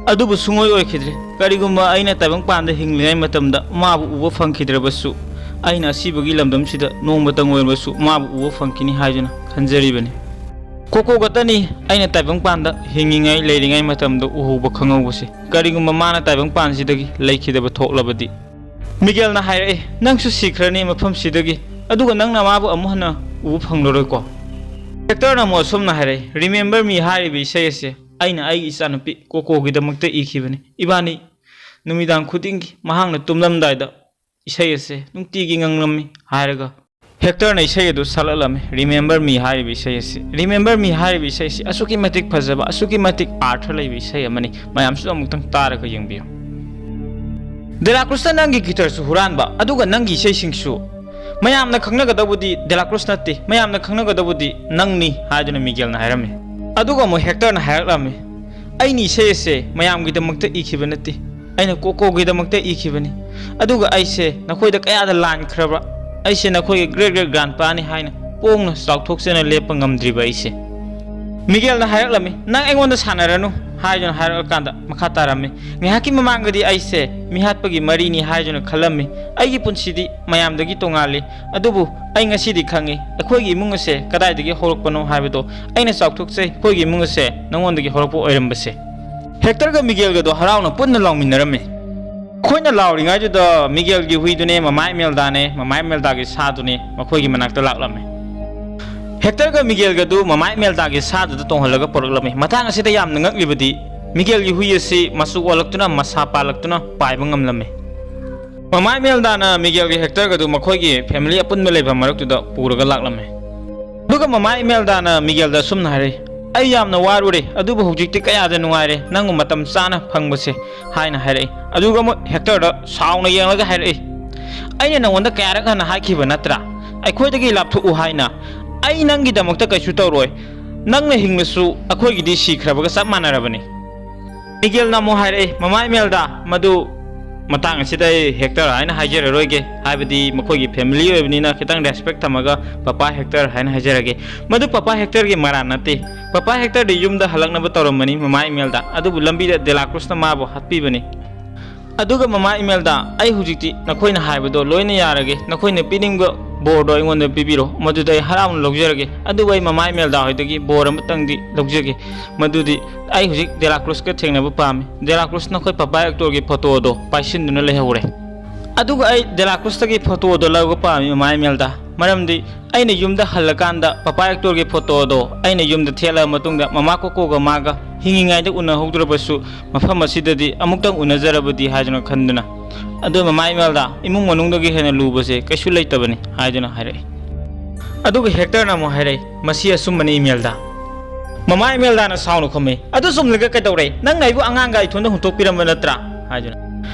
ꯑꯗꯨꯕꯨ ꯁꯨꯡꯑꯣꯏ ꯑꯣꯏꯈꯤꯗ꯭ꯔꯦ꯫ ꯀꯔꯤꯒꯨꯝꯕ ꯑꯩꯅ ꯇꯥꯏꯕꯪꯄꯥꯟꯗ ꯍꯤꯡꯂꯤꯉꯩ ꯃꯇꯝꯗ ꯃꯥꯕꯨ ꯎꯕ ꯐꯪꯈꯤꯗ꯭ꯔꯕꯁꯨ, ꯑꯩꯅ ꯑꯁꯤꯕꯒꯤ ꯂꯝꯗꯝꯁꯤꯗ ꯅꯣꯡꯃꯇꯪ ꯑꯣꯏꯔꯕꯁꯨ ꯃꯥꯕꯨ ꯎꯕ ꯐꯪꯈꯤꯅꯤ ꯍꯥꯏꯗꯨꯅ ꯈꯟꯖꯔꯤꯕꯅꯤ꯫ ꯀꯣꯀꯣ ꯈꯛꯇꯅꯤ ꯑꯩꯅ ꯇꯥꯏꯕꯪꯄꯥꯟꯗ ꯍꯤꯡꯉꯤꯉꯩ ꯂꯩꯔꯤꯉꯩ ꯃꯇꯝꯗ ꯎꯍꯧꯕ ꯈꯪꯍꯧꯕꯁꯦ꯫ ꯀꯔꯤꯒꯨꯝꯕ ꯃꯥꯅ ꯇꯥꯏꯕꯪꯄꯥꯟꯁꯤꯗꯒꯤ ꯂꯩꯈꯤꯗꯕ ꯊꯣꯛꯂꯕꯗꯤ?" ꯃꯤꯒꯦꯜꯅ ꯍꯥꯏꯔꯛꯏ, "ꯅꯪꯁꯨ ꯁꯤꯈ꯭ꯔꯅꯤ ꯃꯐꯝꯁꯤꯗꯒꯤ, ꯑꯗꯨꯒ ꯅꯪꯅ ꯃꯥꯕꯨ ꯑꯃꯨꯛ ꯍꯟꯅ ꯎꯕ ꯐꯪꯂꯔꯣꯏꯀꯣ?" ꯍꯦꯛꯇꯔꯅ ꯑꯃꯨꯛ ꯑꯁꯨꯝꯅ ꯍꯥꯏꯔꯛꯏ, "Remember Me" ꯍꯥꯏꯔꯤꯕ ꯏꯁꯩ ꯑꯁꯦ ꯑꯩꯅ ꯑꯩꯒꯤ ꯏꯆꯥꯅꯨꯄꯤ ꯀꯣꯀꯣꯒꯤꯗꯃꯛꯇ ꯏꯈꯤꯕꯅꯤ꯫ ꯏꯕꯥꯅꯤ ꯅꯨꯃꯤꯗꯥꯡ ꯈꯨꯗꯤꯡꯒꯤ ꯃꯍꯥꯛꯅ ꯇꯨꯝꯂꯝꯗꯥꯏꯗ ꯏꯁꯩ ꯑꯁꯦ ꯅꯨꯡꯇꯤꯒꯤ ꯉꯪꯂꯝꯃꯤ ꯍꯥꯏꯔꯒ ꯍꯦꯛꯇꯔꯅ ꯏꯁꯩ ꯑꯗꯨ ꯁꯛꯂꯛꯂꯝꯃꯤ꯫ "Remember Me" ꯍꯥꯏꯔꯤꯕ ꯏꯁꯩ ꯑꯁꯤ, "Remember Me" ꯍꯥꯏꯔꯤꯕ ꯏꯁꯩ ꯑꯁꯤ ꯑꯁꯨꯛꯀꯤ ꯃꯇꯤꯛ ꯐꯖꯕ, ꯑꯁꯨꯛꯀꯤ ꯃꯇꯤꯛ ꯑꯥꯔꯊ ꯂꯩꯕ ꯏꯁꯩ ꯑꯃꯅꯤ꯫ ꯃꯌꯥꯝꯁꯨ ꯑꯃꯨꯛꯇꯪ ꯇꯥꯔꯒ ꯌꯦꯡꯕꯤꯌꯨ꯫ "ꯗꯦꯂꯥꯀ꯭ꯔꯨꯁꯅ ꯅꯪꯒꯤ ꯒꯤꯇꯔꯁꯨ ꯍꯨꯔꯥꯟꯕ, ꯑꯗꯨꯒ ꯅꯪꯒꯤ ꯏꯁꯩꯁꯤꯡꯁꯨ꯫ ꯃꯌꯥꯝꯅ ꯈꯪꯅꯒꯗꯧꯕꯗꯤ ꯗꯦꯂꯥꯀ꯭ꯔꯨꯁ ꯅꯠꯇꯦ, ꯃꯌꯥꯝꯅ ꯈꯪꯅꯒꯗꯧꯕꯗꯤ ꯅꯪꯅꯤ" ꯍꯥꯏꯗꯨꯅ ꯃꯤꯒꯦꯜꯅ ꯍꯥꯏꯔꯝꯃꯤ꯫ ꯑꯗꯨꯒ ꯑꯃꯨꯛ ꯍꯦꯛꯇꯔꯅ ꯍꯥꯏꯔꯛꯂꯝꯃꯤ, "ꯑꯩꯅ ꯏꯁꯩ ꯑꯁꯦ ꯃꯌꯥꯝꯒꯤꯗꯃꯛꯇ ꯏꯈꯤꯕ ꯅꯠꯇꯦ, ꯑꯩꯅ ꯀꯣꯀꯣꯒꯤꯗꯃꯛꯇ ꯏꯈꯤꯕꯅꯤ꯫ ꯑꯗꯨꯒ ꯑꯩꯁꯦ ꯅꯈꯣꯏꯗ ꯀꯌꯥꯗ ꯂꯥꯟꯈ꯭ꯔꯕ, ꯑꯩꯁꯦ ꯅꯈꯣꯏꯒꯤ great great grandpaꯅꯤ ꯍꯥꯏꯅ ꯄꯣꯡꯅ ꯆꯥꯎꯊꯣꯛꯆꯅ ꯂꯦꯞꯄ ꯉꯝꯗ꯭ꯔꯤꯕ ꯑꯩꯁꯦ꯫" ꯃꯤꯒꯦꯜꯅ ꯍꯥꯏꯔꯛꯂꯝꯃꯤ, "ꯅꯪ ꯑꯩꯉꯣꯟꯗ ꯁꯥꯟꯅꯔꯅꯨ, ꯍꯥꯏꯗꯨꯅ ꯍꯥꯏꯔꯛꯂꯀꯥꯟꯗ ꯃꯈꯥ ꯇꯥꯔꯝꯃꯤ꯫ ꯉꯥꯏꯍꯥꯛꯀꯤ ꯃꯃꯥꯡꯗꯗꯤ ꯑꯩꯁꯦ ꯃꯤꯍꯥꯠꯄꯒꯤ ꯃꯔꯤꯅꯤ ꯍꯥꯏꯗꯨꯅ ꯈꯜꯂꯝꯃꯤ꯫ ꯑꯩꯒꯤ ꯄꯨꯟꯁꯤꯗꯤ ꯃꯌꯥꯝꯗꯒꯤ ꯇꯣꯉꯥꯜꯂꯤ꯫ ꯑꯗꯨꯕꯨ ꯑꯩ ꯉꯁꯤꯗꯤ ꯈꯪꯉꯤ, ꯑꯩꯈꯣꯏꯒꯤ ꯏꯃꯨꯡ ꯑꯁꯦ ꯀꯗꯥꯏꯗꯒꯤ ꯍꯧꯔꯛꯄꯅꯣ ꯍꯥꯏꯕꯗꯣ꯫ ꯑꯩꯅ ꯆꯥꯎꯊꯣꯛꯆꯩ, ꯑꯩꯈꯣꯏꯒꯤ ꯏꯃꯨꯡ ꯑꯁꯦ ꯅꯉꯣꯟꯗꯒꯤ ꯍꯧꯔꯛꯄ ꯑꯣꯏꯔꯝꯕꯁꯦ꯫ ꯍꯦꯛꯇꯔꯒ ꯃꯤꯒꯦꯜꯒꯗꯣ ꯍꯔꯥꯎꯅ ꯄꯨꯟꯅ ꯂꯥꯎꯃꯤꯟꯅꯔꯝꯃꯤ꯫ ꯑꯩꯈꯣꯏꯅ ꯂꯥꯎꯔꯤꯉꯩꯗꯨꯗ ꯃꯤꯒꯦꯜꯒꯤ ꯍꯨꯏꯗꯨꯅꯦ, ꯃꯃꯥ ꯏꯃꯦꯜꯗꯥꯅꯦ, ꯃꯃꯥ ꯏꯃꯦꯜꯗꯥꯒꯤ ꯁꯥꯗꯨꯅꯦ ꯃꯈꯣꯏꯒꯤ ꯃꯅꯥꯛꯇ ꯂꯥꯛꯂꯝꯃꯤ꯫ ꯍꯦꯛꯇꯔꯒ ꯃꯤꯒꯦꯜꯒꯗꯨ ꯃꯃꯥ ꯏꯃꯦꯜꯗꯥꯒꯤ ꯁꯥꯗꯨꯗ ꯇꯣꯡꯍꯜꯂꯒ ꯄꯨꯔꯛꯂꯝꯃꯤ꯫ ꯃꯇꯥꯡ ꯑꯁꯤꯗ ꯌꯥꯝꯅ ꯉꯛꯂꯤꯕꯗꯤ, ꯃꯤꯒꯦꯜꯒꯤ ꯍꯨꯏ ꯑꯁꯤ ꯃꯆꯨ ꯑꯣꯜꯂꯛꯇꯨꯅ, ꯃꯁꯥ ꯄꯥꯜꯂꯛꯇꯨꯅ ꯄꯥꯏꯕ ꯉꯝꯂꯝꯃꯤ꯫ ꯃꯃꯥ ꯏꯃꯦꯜꯗꯥꯅ ꯃꯤꯒꯦꯜꯒꯤ ꯍꯦꯛꯇꯔꯒꯗꯨ ꯃꯈꯣꯏꯒꯤ ꯐꯦꯃꯤꯂꯤ ꯑꯄꯨꯟꯕ ꯂꯩꯐꯝ ꯃꯔꯛꯇꯨꯗ ꯄꯨꯔꯒ ꯂꯥꯛꯂꯝꯃꯤ꯫ ꯑꯗꯨꯒ ꯃꯃꯥ ꯏꯃꯦꯜꯗꯥꯅ ꯃꯤꯒꯦꯜꯗ ꯑꯁꯨꯝꯅ ꯍꯥꯏꯔꯛꯏ, "ꯑꯩ ꯌꯥꯝꯅ ꯋꯥꯔꯨꯔꯦ, ꯑꯗꯨꯕꯨ ꯍꯧꯖꯤꯛꯇꯤ ꯀꯌꯥꯗ ꯅꯨꯡꯉꯥꯏꯔꯦ, ꯅꯪꯕꯨ ꯃꯇꯝ ꯆꯥꯅ ꯐꯪꯕꯁꯦ", ꯍꯥꯏꯅ ꯍꯥꯏꯔꯛꯏ꯫ ꯑꯗꯨꯒ ꯑꯃꯨꯛ ꯍꯦꯛꯇꯔꯗ ꯁꯥꯎꯅ ꯌꯦꯡꯂꯒ ꯍꯥꯏꯔꯛꯏ, "ꯑꯩꯅ ꯅꯉꯣꯟꯗ ꯀꯌꯥꯔꯛ ꯍꯟꯅ ꯍꯥꯏꯈꯤꯕ ꯅꯠꯇ꯭ꯔꯥ, ꯑꯩꯈꯣꯏꯗꯒꯤ ꯂꯥꯞꯊꯣꯛꯎ ꯍꯥꯏꯅ? ꯑꯩ ꯅꯪꯒꯤꯗꯃꯛꯇ ꯀꯩꯁꯨ ꯇꯧꯔꯣꯏ꯫ ꯅꯪꯅ ꯍꯤꯡꯂꯁꯨ ꯑꯩꯈꯣꯏꯒꯤꯗꯤ ꯁꯤꯈ꯭ꯔꯕꯒ ꯆꯞ ꯃꯥꯟꯅꯔꯕꯅꯤ"꯫ ꯃꯤꯒꯦꯜꯅ ꯑꯃꯨꯛ ꯍꯥꯏꯔꯛꯏ, "ꯃꯃꯥ ꯏꯃꯦꯜꯗꯥ, ꯃꯗꯨ ꯃꯇꯥꯡ ꯑꯁꯤꯗ ꯑꯩ ꯍꯦꯛꯇꯔ ꯍꯥꯏꯅ ꯍꯥꯏꯖꯔꯔꯣꯏꯒꯦ, ꯍꯥꯏꯕꯗꯤ ꯃꯈꯣꯏꯒꯤ ꯐꯦꯃꯤꯂꯤ ꯑꯣꯏꯕꯅꯤꯅ ꯈꯤꯇꯪ ꯔꯦꯁꯄꯦꯛ ꯊꯝꯃꯒ ꯄꯄꯥ ꯍꯦꯛꯇꯔ ꯍꯥꯏꯅ ꯍꯥꯏꯖꯔꯒꯦ꯫ ꯃꯗꯨ ꯄꯄꯥ ꯍꯦꯛꯇꯔꯒꯤ ꯃꯔꯥꯟ ꯅꯠꯇꯦ꯫ ꯄꯄꯥ ꯍꯦꯛꯇꯔꯗꯤ ꯌꯨꯝꯗ ꯍꯜꯂꯛꯅꯕ ꯇꯧꯔꯝꯕꯅꯤ ꯃꯃꯥ ꯏꯃꯦꯜꯗꯥ, ꯑꯗꯨꯕꯨ ꯂꯝꯕꯤꯗ ꯗꯦꯂꯥꯀ꯭ꯔꯨꯁꯅ ꯃꯥꯕꯨ ꯍꯥꯠꯄꯤꯕꯅꯤ꯫ ꯑꯗꯨꯒ ꯃꯃꯥ ꯏꯃꯦꯜꯗꯥ, ꯑꯩ ꯍꯧꯖꯤꯛꯇꯤ ꯅꯈꯣꯏꯅ ꯍꯥꯏꯕꯗꯣ ꯂꯣꯏꯅ ꯌꯥꯔꯒꯦ, ꯅꯈꯣꯏꯅ ꯄꯤꯅꯤꯡꯕ ꯕꯣꯔꯗꯣ ꯑꯩꯉꯣꯟꯗ ꯄꯤꯕꯤꯔꯣ, ꯃꯗꯨꯗ ꯑꯩ ꯍꯔꯥꯎꯅ ꯂꯧꯖꯔꯒꯦ꯫ ꯑꯗꯨꯕꯨ ꯑꯩ ꯃꯃꯥ ꯏꯃꯦꯜꯗꯥ ꯍꯣꯏꯗꯒꯤ ꯕꯣꯔ ꯑꯃꯇꯪꯗꯤ ꯂꯧꯖꯒꯦ, ꯃꯗꯨꯗꯤ ꯑꯩ ꯍꯧꯖꯤꯛ ꯗꯦꯂꯥꯀ꯭ꯔꯨꯁꯀ ꯊꯦꯡꯅꯕ ꯄꯥꯝꯃꯤ꯫ ꯗꯦꯂꯥꯀ꯭ꯔꯨꯁ ꯅꯈꯣꯏ ꯄꯄꯥ ꯍꯦꯛꯇꯔꯒꯤ ꯐꯣꯇꯣꯗꯣ ꯄꯥꯏꯁꯤꯟꯗꯨꯅ ꯂꯩꯍꯧꯔꯦ꯫ ꯑꯗꯨꯒ ꯑꯩ ꯗꯦꯂꯥꯀ꯭ꯔꯨꯁꯇꯒꯤ ꯐꯣꯇꯣꯗꯣ ꯂꯧꯕ ꯄꯥꯝꯃꯤ ꯃꯃꯥ ꯏꯃꯦꯜꯗꯥ, ꯃꯔꯝꯗꯤ ꯑꯩꯅ ꯌꯨꯝꯗ ꯍꯜꯂꯀꯥꯟꯗ ꯄꯄꯥ ꯍꯦꯛꯇꯔꯒꯤ ꯐꯣꯇꯣꯗꯣ ꯑꯩꯅ ꯌꯨꯝꯗ ꯊꯦꯠꯂꯕ ꯃꯇꯨꯡꯗ ꯃꯃꯥ ꯀꯣꯀꯣꯒ ꯃꯥꯒ ꯍꯤꯡꯉꯤꯉꯩꯗ ꯎꯅꯍꯧꯗ꯭ꯔꯕꯁꯨ ꯃꯐꯝ ꯑꯁꯤꯗꯗꯤ ꯑꯃꯨꯛꯇꯪ ꯎꯅꯖꯔꯕꯗꯤ ꯍꯥꯏꯗꯨꯅ ꯈꯟꯗꯨꯅ꯫ ꯑꯗꯨ ꯃꯃꯥ ꯏꯃꯦꯜꯗꯥ, ꯏꯃꯨꯡ ꯃꯅꯨꯡꯗꯒꯤ ꯍꯦꯟꯅ ꯂꯨꯕꯁꯦ ꯀꯩꯁꯨ ꯂꯩꯇꯕꯅꯤ ꯍꯥꯏꯗꯨꯅ ꯍꯥꯏꯔꯛꯏ꯫ ꯑꯗꯨꯒ ꯍꯦꯛꯇꯔꯅ ꯑꯃꯨꯛ ꯍꯥꯏꯔꯛꯏ, "ꯃꯁꯤ ꯑꯆꯨꯝꯕꯅꯤ ꯏꯃꯦꯜꯗꯥ"꯫ ꯃꯃꯥ ꯏꯃꯦꯜꯗꯥꯅ ꯁꯥꯎꯅ ꯈꯨꯝꯃꯤ, "ꯑꯗꯨ ꯆꯨꯝꯂꯒ ꯀꯩꯗꯧꯔꯦ? ꯅꯪꯅ ꯑꯩꯕꯨ ꯑꯉꯥꯡꯒ ꯏꯊꯣꯟꯗ ꯍꯨꯟꯇꯣꯛꯄꯤꯔꯝꯕ ꯅꯠꯇ꯭ꯔꯥ?" ꯍꯥꯏꯗꯨꯅ꯫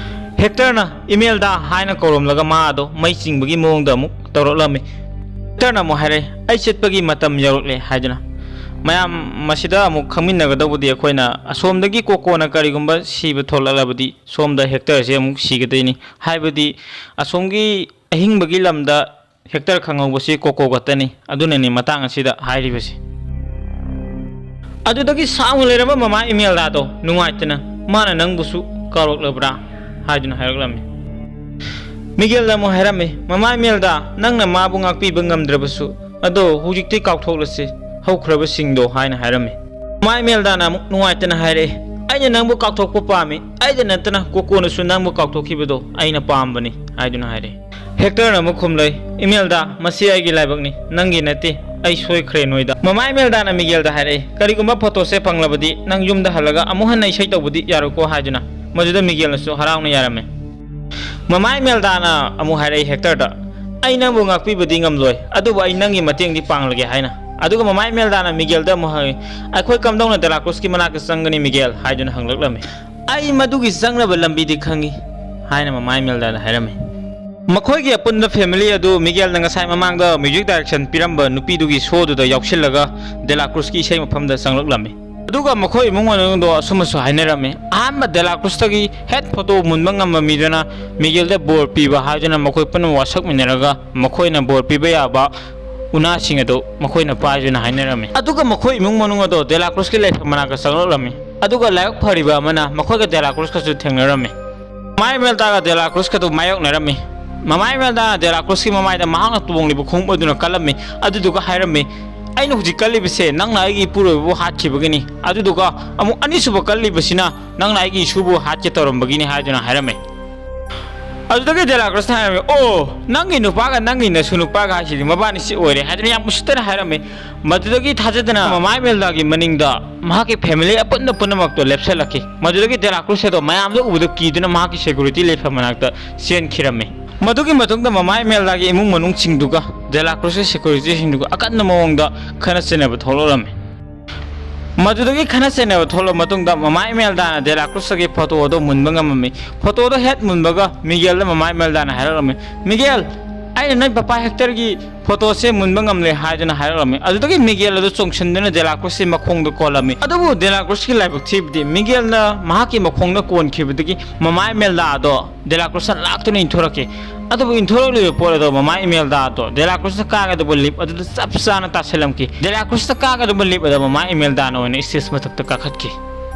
ꯍꯦꯛꯇꯔꯅ ꯏꯃꯦꯜꯗꯥ ꯍꯥꯏꯅ ꯀꯧꯔꯝꯂꯒ ꯃꯥ ꯑꯗꯣ ꯃꯩ ꯆꯤꯡꯕꯒꯤ ꯃꯑꯣꯡꯗ ꯑꯃꯨꯛ ꯇꯧꯔꯛꯂꯝꯃꯤ꯫ ꯍꯦꯛꯇꯔꯅ ꯑꯃꯨꯛ ꯍꯥꯏꯔꯛꯏ, "ꯑꯩ ꯆꯠꯄꯒꯤ ꯃꯇꯝ ꯌꯧꯔꯛꯂꯦ" ꯍꯥꯏꯗꯨꯅ꯫ ꯃꯌꯥꯝ, ꯃꯁꯤꯗ ꯑꯃꯨꯛ ꯈꯪꯃꯤꯟꯅꯒꯗꯧꯕꯗꯤ ꯑꯩꯈꯣꯏꯅ ꯑꯁꯣꯝꯗꯒꯤ ꯀꯣꯀꯣꯅ ꯀꯔꯤꯒꯨꯝꯕ ꯁꯤꯕ ꯊꯣꯛꯂꯛꯂꯕꯗꯤ ꯁꯣꯝꯗ ꯍꯦꯛꯇꯔꯁꯦ ꯑꯃꯨꯛ ꯁꯤꯒꯗꯣꯏꯅꯤ꯫ ꯍꯥꯏꯕꯗꯤ ꯑꯁꯣꯝꯒꯤ ꯑꯍꯤꯡꯕꯒꯤ ꯂꯝꯗ ꯍꯦꯛꯇꯔ ꯈꯪꯍꯧꯕꯁꯤ ꯀꯣꯀꯣ ꯈꯛꯇꯅꯤ꯫ ꯑꯗꯨꯅꯅꯤ ꯃꯇꯥꯡ ꯑꯁꯤꯗ ꯍꯥꯏꯔꯤꯕꯁꯤ꯫ ꯑꯗꯨꯗꯒꯤ ꯁꯥꯎꯅ ꯂꯩꯔꯝꯕ ꯃꯃꯥ ꯏꯃꯦꯜꯗꯥꯗꯣ ꯅꯨꯡꯉꯥꯏꯇꯅ, "ꯃꯥꯅ ꯅꯪꯕꯨꯁꯨ ꯀꯥꯎꯔꯛꯂꯕ꯭ꯔꯥ?" ꯍꯥꯏꯗꯨꯅ ꯍꯥꯏꯔꯛꯂꯝꯃꯤ꯫ ꯃꯤꯒꯦꯜꯗ ꯑꯃꯨꯛ ꯍꯥꯏꯔꯝꯃꯤ, "ꯃꯃꯥ ꯏꯃꯦꯜꯗ, ꯅꯪꯅ ꯃꯥꯕꯨ ꯉꯥꯛꯄꯤꯕ ꯉꯝꯗ꯭ꯔꯕꯁꯨ, ꯑꯗꯣ ꯍꯧꯖꯤꯛꯇꯤ ꯀꯥꯎꯊꯣꯛꯂꯁꯤ, ꯍꯧꯈ꯭ꯔꯕꯁꯤꯡꯗꯣ" ꯍꯥꯏꯅ ꯍꯥꯏꯔꯝꯃꯤ꯫ ꯃꯃꯥ ꯏꯃꯦꯜꯗꯥꯅ ꯑꯃꯨꯛ ꯅꯨꯡꯉꯥꯏꯇꯅ ꯍꯥꯏꯔꯛꯏ, "ꯑꯩꯅ ꯅꯪꯕꯨ ꯀꯥꯎꯊꯣꯛꯄ ꯄꯥꯝꯃꯤ, ꯑꯩꯗ ꯅꯠꯇꯅ ꯀꯣꯀꯣꯅꯁꯨ ꯅꯪꯕꯨ ꯀꯥꯎꯊꯣꯛꯈꯤꯕꯗꯣ ꯑꯩꯅ ꯄꯥꯝꯕꯅꯤ" ꯍꯥꯏꯗꯨꯅ ꯍꯥꯏꯔꯛꯏ꯫ ꯍꯦꯛꯇꯔꯅ ꯑꯃꯨꯛ ꯈꯨꯝꯂꯩ, "ꯏꯃꯦꯜꯗꯥ, ꯃꯁꯤ ꯑꯩꯒꯤ ꯂꯥꯏꯕꯛꯅꯤ, ꯅꯪꯒꯤ ꯅꯠꯇꯦ, ꯑꯩ ꯁꯣꯏꯈ꯭ꯔꯦ ꯅꯣꯏꯗ"꯫ ꯃꯃꯥ ꯏꯃꯦꯜꯗꯥꯅ ꯃꯤꯒꯦꯜꯗ ꯍꯥꯏꯔꯛꯏ, "ꯀꯔꯤꯒꯨꯝꯕ ꯐꯣꯇꯣꯁꯦ ꯐꯪꯂꯕꯗꯤ ꯅꯪ ꯌꯨꯝꯗ ꯍꯜꯂꯒ ꯑꯃꯨꯛ ꯍꯟꯅ ꯏꯁꯩ ꯇꯧꯕꯗꯤ ꯌꯥꯔꯣꯏꯀꯣ" ꯍꯥꯏꯗꯨꯅ꯫ ꯃꯗꯨꯗ ꯃꯤꯒꯦꯜꯅꯁꯨ ꯍꯔꯥꯎꯅ ꯌꯥꯔꯝꯃꯤ꯫ ꯃꯃꯥ ꯏꯃꯦꯜꯗꯥꯅ ꯑꯃꯨꯛ ꯍꯥꯏꯔꯛꯏ ꯍꯦꯛꯇꯔꯗ, "ꯑꯩ ꯅꯪꯕꯨ ꯉꯥꯛꯄꯤꯕꯗꯤ ꯉꯝꯂꯣꯏ, ꯑꯗꯨꯕꯨ ꯑꯩ ꯅꯪꯒꯤ ꯃꯇꯦꯡꯗꯤ ꯄꯥꯡꯂꯒꯦ" ꯍꯥꯏꯅ꯫ ꯑꯗꯨꯒ ꯃꯃꯥ ꯏꯃꯦꯜꯗꯥꯅ ꯃꯤꯒꯦꯜꯗ ꯑꯃꯨꯛ ꯍꯪꯉꯤ, "ꯑꯩꯈꯣꯏ ꯀꯝꯗꯧꯅ ꯗꯦꯂꯥꯀ꯭ꯔꯨꯁꯀꯤ ꯃꯅꯥꯛꯇ ꯆꯪꯒꯅꯤ ꯃꯤꯒꯦꯜ?" ꯍꯥꯏꯗꯨꯅ ꯍꯪꯂꯛꯂꯝꯃꯤ꯫ "ꯑꯩ ꯃꯗꯨꯒꯤ ꯆꯪꯅꯕ ꯂꯝꯕꯤꯗꯤ ꯈꯪꯉꯤ" ꯍꯥꯏꯅ ꯃꯃꯥ ꯏꯃꯦꯜꯗꯥꯅ ꯍꯥꯏꯔꯝꯃꯤ꯫ ꯃꯈꯣꯏꯒꯤ ꯑꯄꯨꯟꯕ ꯐꯦꯃꯤꯂꯤ ꯑꯗꯨ ꯃꯤꯒꯦꯜꯅ ꯉꯁꯥꯏ ꯃꯃꯥꯡꯗ ꯃ꯭ꯌꯨꯖꯤꯛ ꯗꯥꯏꯔꯦꯛꯁꯟ ꯄꯤꯔꯝꯕ ꯅꯨꯄꯤꯗꯨꯒꯤ ꯁꯣꯗꯨꯗ ꯌꯥꯎꯁꯤꯜꯂꯒ ꯗꯦꯂꯥꯀ꯭ꯔꯨꯁꯀꯤ ꯏꯁꯩ ꯃꯐꯝꯗ ꯆꯪꯂꯛꯂꯝꯃꯤ꯫ ꯑꯗꯨꯒ ꯃꯈꯣꯏ ꯏꯃꯨꯡ ꯃꯅꯨꯡꯗꯣ ꯑꯁꯨꯝꯅꯁꯨ ꯍꯥꯏꯅꯔꯝꯃꯤ, ꯑꯍꯥꯟꯕ ꯗꯦꯂꯥꯀ꯭ꯔꯨꯁꯇꯒꯤ ꯍꯦꯠ ꯐꯣꯇꯣ ꯃꯨꯟꯕ ꯉꯝꯕ ꯃꯤꯗꯨꯅ ꯃꯤꯒꯦꯜꯗ ꯕꯣꯔ ꯄꯤꯕ ꯍꯥꯏꯗꯨꯅ ꯃꯈꯣꯏ ꯄꯨꯝꯅꯃꯛ ꯋꯥꯁꯛꯃꯤꯟꯅꯔꯒ ꯃꯈꯣꯏꯅ ꯕꯣꯔ ꯄꯤꯕ ꯌꯥꯕ ꯎꯅꯥꯁꯤꯡ ꯑꯗꯨ ꯃꯈꯣꯏꯅ ꯄꯥꯏꯗꯨꯅ ꯍꯥꯏꯅꯔꯝꯃꯤ꯫ ꯑꯗꯨꯒ ꯃꯈꯣꯏ ꯏꯃꯨꯡ ꯃꯅꯨꯡ ꯑꯗꯣ ꯗꯦꯂꯥꯀ꯭ꯔꯨꯁꯀꯤ ꯂꯩꯐꯝ ꯃꯅꯥꯛꯇ ꯆꯪꯂꯛꯂꯝꯃꯤ꯫ ꯑꯗꯨꯒ ꯂꯥꯏꯕꯛ ꯐꯔꯤꯕ ꯑꯃꯅ ꯃꯈꯣꯏꯒ ꯗꯦꯂꯥꯀ꯭ꯔꯨꯁꯀꯁꯨ ꯊꯦꯡꯅꯔꯝꯃꯤ꯫ ꯃꯃꯥ ꯏꯃꯦꯜꯗꯥꯒ ꯗꯦꯂꯥꯀ꯭ꯔꯨꯁꯀꯗꯨ ꯃꯥꯌꯣꯛꯅꯔꯝꯃꯤ꯫ ꯃꯃꯥ ꯏꯃꯦꯜꯗꯥꯅ ꯗꯦꯂꯥꯀ꯭ꯔꯨꯁꯀꯤ ꯃꯃꯥꯏꯗ ꯃꯍꯥꯛꯅ ꯇꯣꯡꯂꯤꯕ ꯈꯣꯡꯎꯞ ꯑꯗꯨꯅ ꯀꯜꯂꯝꯃꯤ, ꯑꯗꯨꯗꯨꯒ ꯍꯥꯏꯔꯝꯃꯤ, "ꯑꯩꯅ ꯍꯧꯖꯤꯛ ꯀꯜꯂꯤꯕꯁꯦ ꯅꯪꯅ ꯑꯩꯒꯤ ꯏꯄꯨꯔꯣꯏꯕꯕꯨ ꯍꯥꯠꯈꯤꯕꯒꯤꯅꯤ, ꯑꯗꯨꯗꯨꯒ ꯑꯃꯨꯛ ꯑꯅꯤꯁꯨꯕ ꯀꯜꯂꯤꯕꯁꯤꯅ ꯅꯪꯅ ꯑꯩꯒꯤ ꯏꯁꯨꯕꯨ ꯍꯥꯠꯀꯦ ꯇꯧꯔꯝꯕꯒꯤꯅꯤ" ꯍꯥꯏꯗꯨꯅ ꯍꯥꯏꯔꯝꯃꯤ꯫ ꯑꯗꯨꯗꯒꯤ ꯗꯦꯂꯥꯀ꯭ꯔꯨꯁꯅ ꯍꯥꯏꯔꯝꯃꯤ, "ꯑꯣ, ꯅꯪꯒꯤ ꯅꯨꯄꯥꯒ ꯅꯪꯒꯤ ꯅꯁꯨ ꯅꯨꯄꯥꯒ ꯍꯥꯏꯁꯤꯗꯤ ꯃꯕꯥꯅꯤꯁꯤ ꯑꯣꯏꯔꯦ" ꯍꯥꯏꯗꯨꯅ ꯌꯥꯝ ꯎꯁꯤꯠꯇꯅ ꯍꯥꯏꯔꯝꯃꯤ꯫ ꯃꯗꯨꯗꯒꯤ ꯊꯥꯖꯗꯅ ꯃꯃꯥ ꯏꯃꯦꯜꯗꯥꯒꯤ ꯃꯅꯤꯡꯗ ꯃꯍꯥꯛꯀꯤ ꯐꯦꯃꯤꯂꯤ ꯑꯄꯨꯟꯕ ꯄꯨꯝꯅꯃꯛꯇꯣ ꯂꯦꯞꯁꯜꯂꯛꯈꯤ꯫ ꯃꯗꯨꯗꯒꯤ ꯗꯦꯂꯥꯀ꯭ꯔꯨꯁ ꯑꯗꯣ ꯃꯌꯥꯝꯗ ꯎꯕꯗ ꯀꯤꯗꯨꯅ ꯃꯍꯥꯛꯀꯤ ꯁꯦꯀ꯭ꯌꯨꯔꯤꯇꯤ ꯂꯩꯐꯝ ꯃꯅꯥꯛꯇ ꯆꯦꯟꯈꯤꯔꯝꯃꯤ꯫ ꯃꯗꯨꯒꯤ ꯃꯇꯨꯡꯗ ꯃꯃꯥ ꯏꯃꯦꯜꯗꯥꯒꯤ ꯏꯃꯨꯡ ꯃꯅꯨꯡꯁꯤꯡꯗꯨꯒ ꯗꯦꯂꯥꯀ꯭ꯔꯨꯁꯀꯤ ꯁꯦꯀ꯭ꯌꯨꯔꯤꯇꯤꯁꯤꯡꯗꯨꯒ ꯑꯀꯟꯕ ꯃꯑꯣꯡꯗ ꯈꯠꯅ ꯆꯩꯅꯕ ꯊꯣꯛꯂꯛꯂꯝꯃꯤ꯫ ꯃꯗꯨꯗꯒꯤ ꯈꯠꯅ ꯆꯩꯅꯕ ꯊꯣꯛꯂꯕ ꯃꯇꯨꯡꯗ ꯃꯃꯥ ꯏꯃꯦꯜꯗꯥꯅ ꯗꯦꯂꯥꯀ꯭ꯔꯨꯁꯇꯒꯤ ꯐꯣꯇꯣ ꯑꯗꯨ ꯃꯨꯟꯕ ꯉꯝꯂꯝꯃꯤ꯫ ꯐꯣꯇꯣꯗꯣ ꯍꯦꯛ ꯃꯨꯟꯕꯒ ꯃꯤꯒꯦꯜꯗ ꯃꯃꯥ ꯏꯃꯦꯜꯗꯥꯅ ꯍꯥꯏꯔꯛꯂꯝꯃꯤ, "ꯃꯤꯒꯦꯜ, "ꯅꯪ ꯄꯄꯥ ꯍꯦꯛꯇꯔꯒꯤ ꯐꯣꯇꯣꯁꯦ ꯃꯨꯟꯕ ꯉꯝꯂꯦ" ꯍꯥꯏꯗꯨꯅ ꯍꯥꯏꯔꯛꯂꯝꯃꯤ꯫ ꯑꯗꯨꯗꯒꯤ ꯃꯤꯒꯦꯜ ꯑꯗꯨ ꯆꯣꯡꯁꯤꯟꯗꯨꯅ ꯗꯦꯂꯥꯀ꯭ꯔꯨꯁꯀꯤ ꯃꯈꯣꯡꯗ ꯀꯣꯜꯂꯝꯃꯤ꯫ ꯑꯗꯨꯕꯨ ꯗꯦꯂꯥꯀ꯭ꯔꯨꯁꯀꯤ ꯂꯥꯏꯕꯛ ꯊꯤꯕꯗꯤ ꯃꯤꯒꯦꯜꯅ ꯃꯍꯥꯛꯀꯤ ꯃꯈꯣꯡꯗ ꯀꯣꯟꯈꯤꯕꯗꯒꯤ ꯃꯃꯥ ꯏꯃꯦꯜꯗꯥ ꯑꯗꯣ ꯗꯦꯂꯥꯀ꯭ꯔꯨꯁꯅ ꯂꯥꯛꯇꯨꯅ ꯏꯟꯊꯣꯔꯛꯈꯤ꯫ ꯑꯗꯨꯕꯨ ꯏꯟꯊꯣꯔꯛꯂꯤꯕ ꯄꯣꯠ ꯑꯗꯣ ꯃꯃꯥ ꯏꯃꯦꯜꯗꯥ ꯑꯗꯣ ꯗꯦꯂꯥꯀ꯭ꯔꯨꯁꯅ ꯀꯥꯒꯗꯕ ꯂꯤꯞ ꯑꯗꯨꯗ ꯆꯞ ꯆꯥꯅ ꯇꯥꯁꯤꯜꯂꯝꯈꯤ꯫ ꯗꯦꯂꯥꯀ꯭ꯔꯨꯁꯅ ꯀꯥꯒꯗꯕ ꯂꯤꯞ ꯑꯗꯣ ꯃꯃꯥ ꯏꯃꯦꯜꯗꯥꯅ ꯑꯣꯏꯅ ꯁ꯭ꯇꯦꯖ ꯃꯊꯛꯇ ꯀꯥꯈꯠꯈꯤ꯫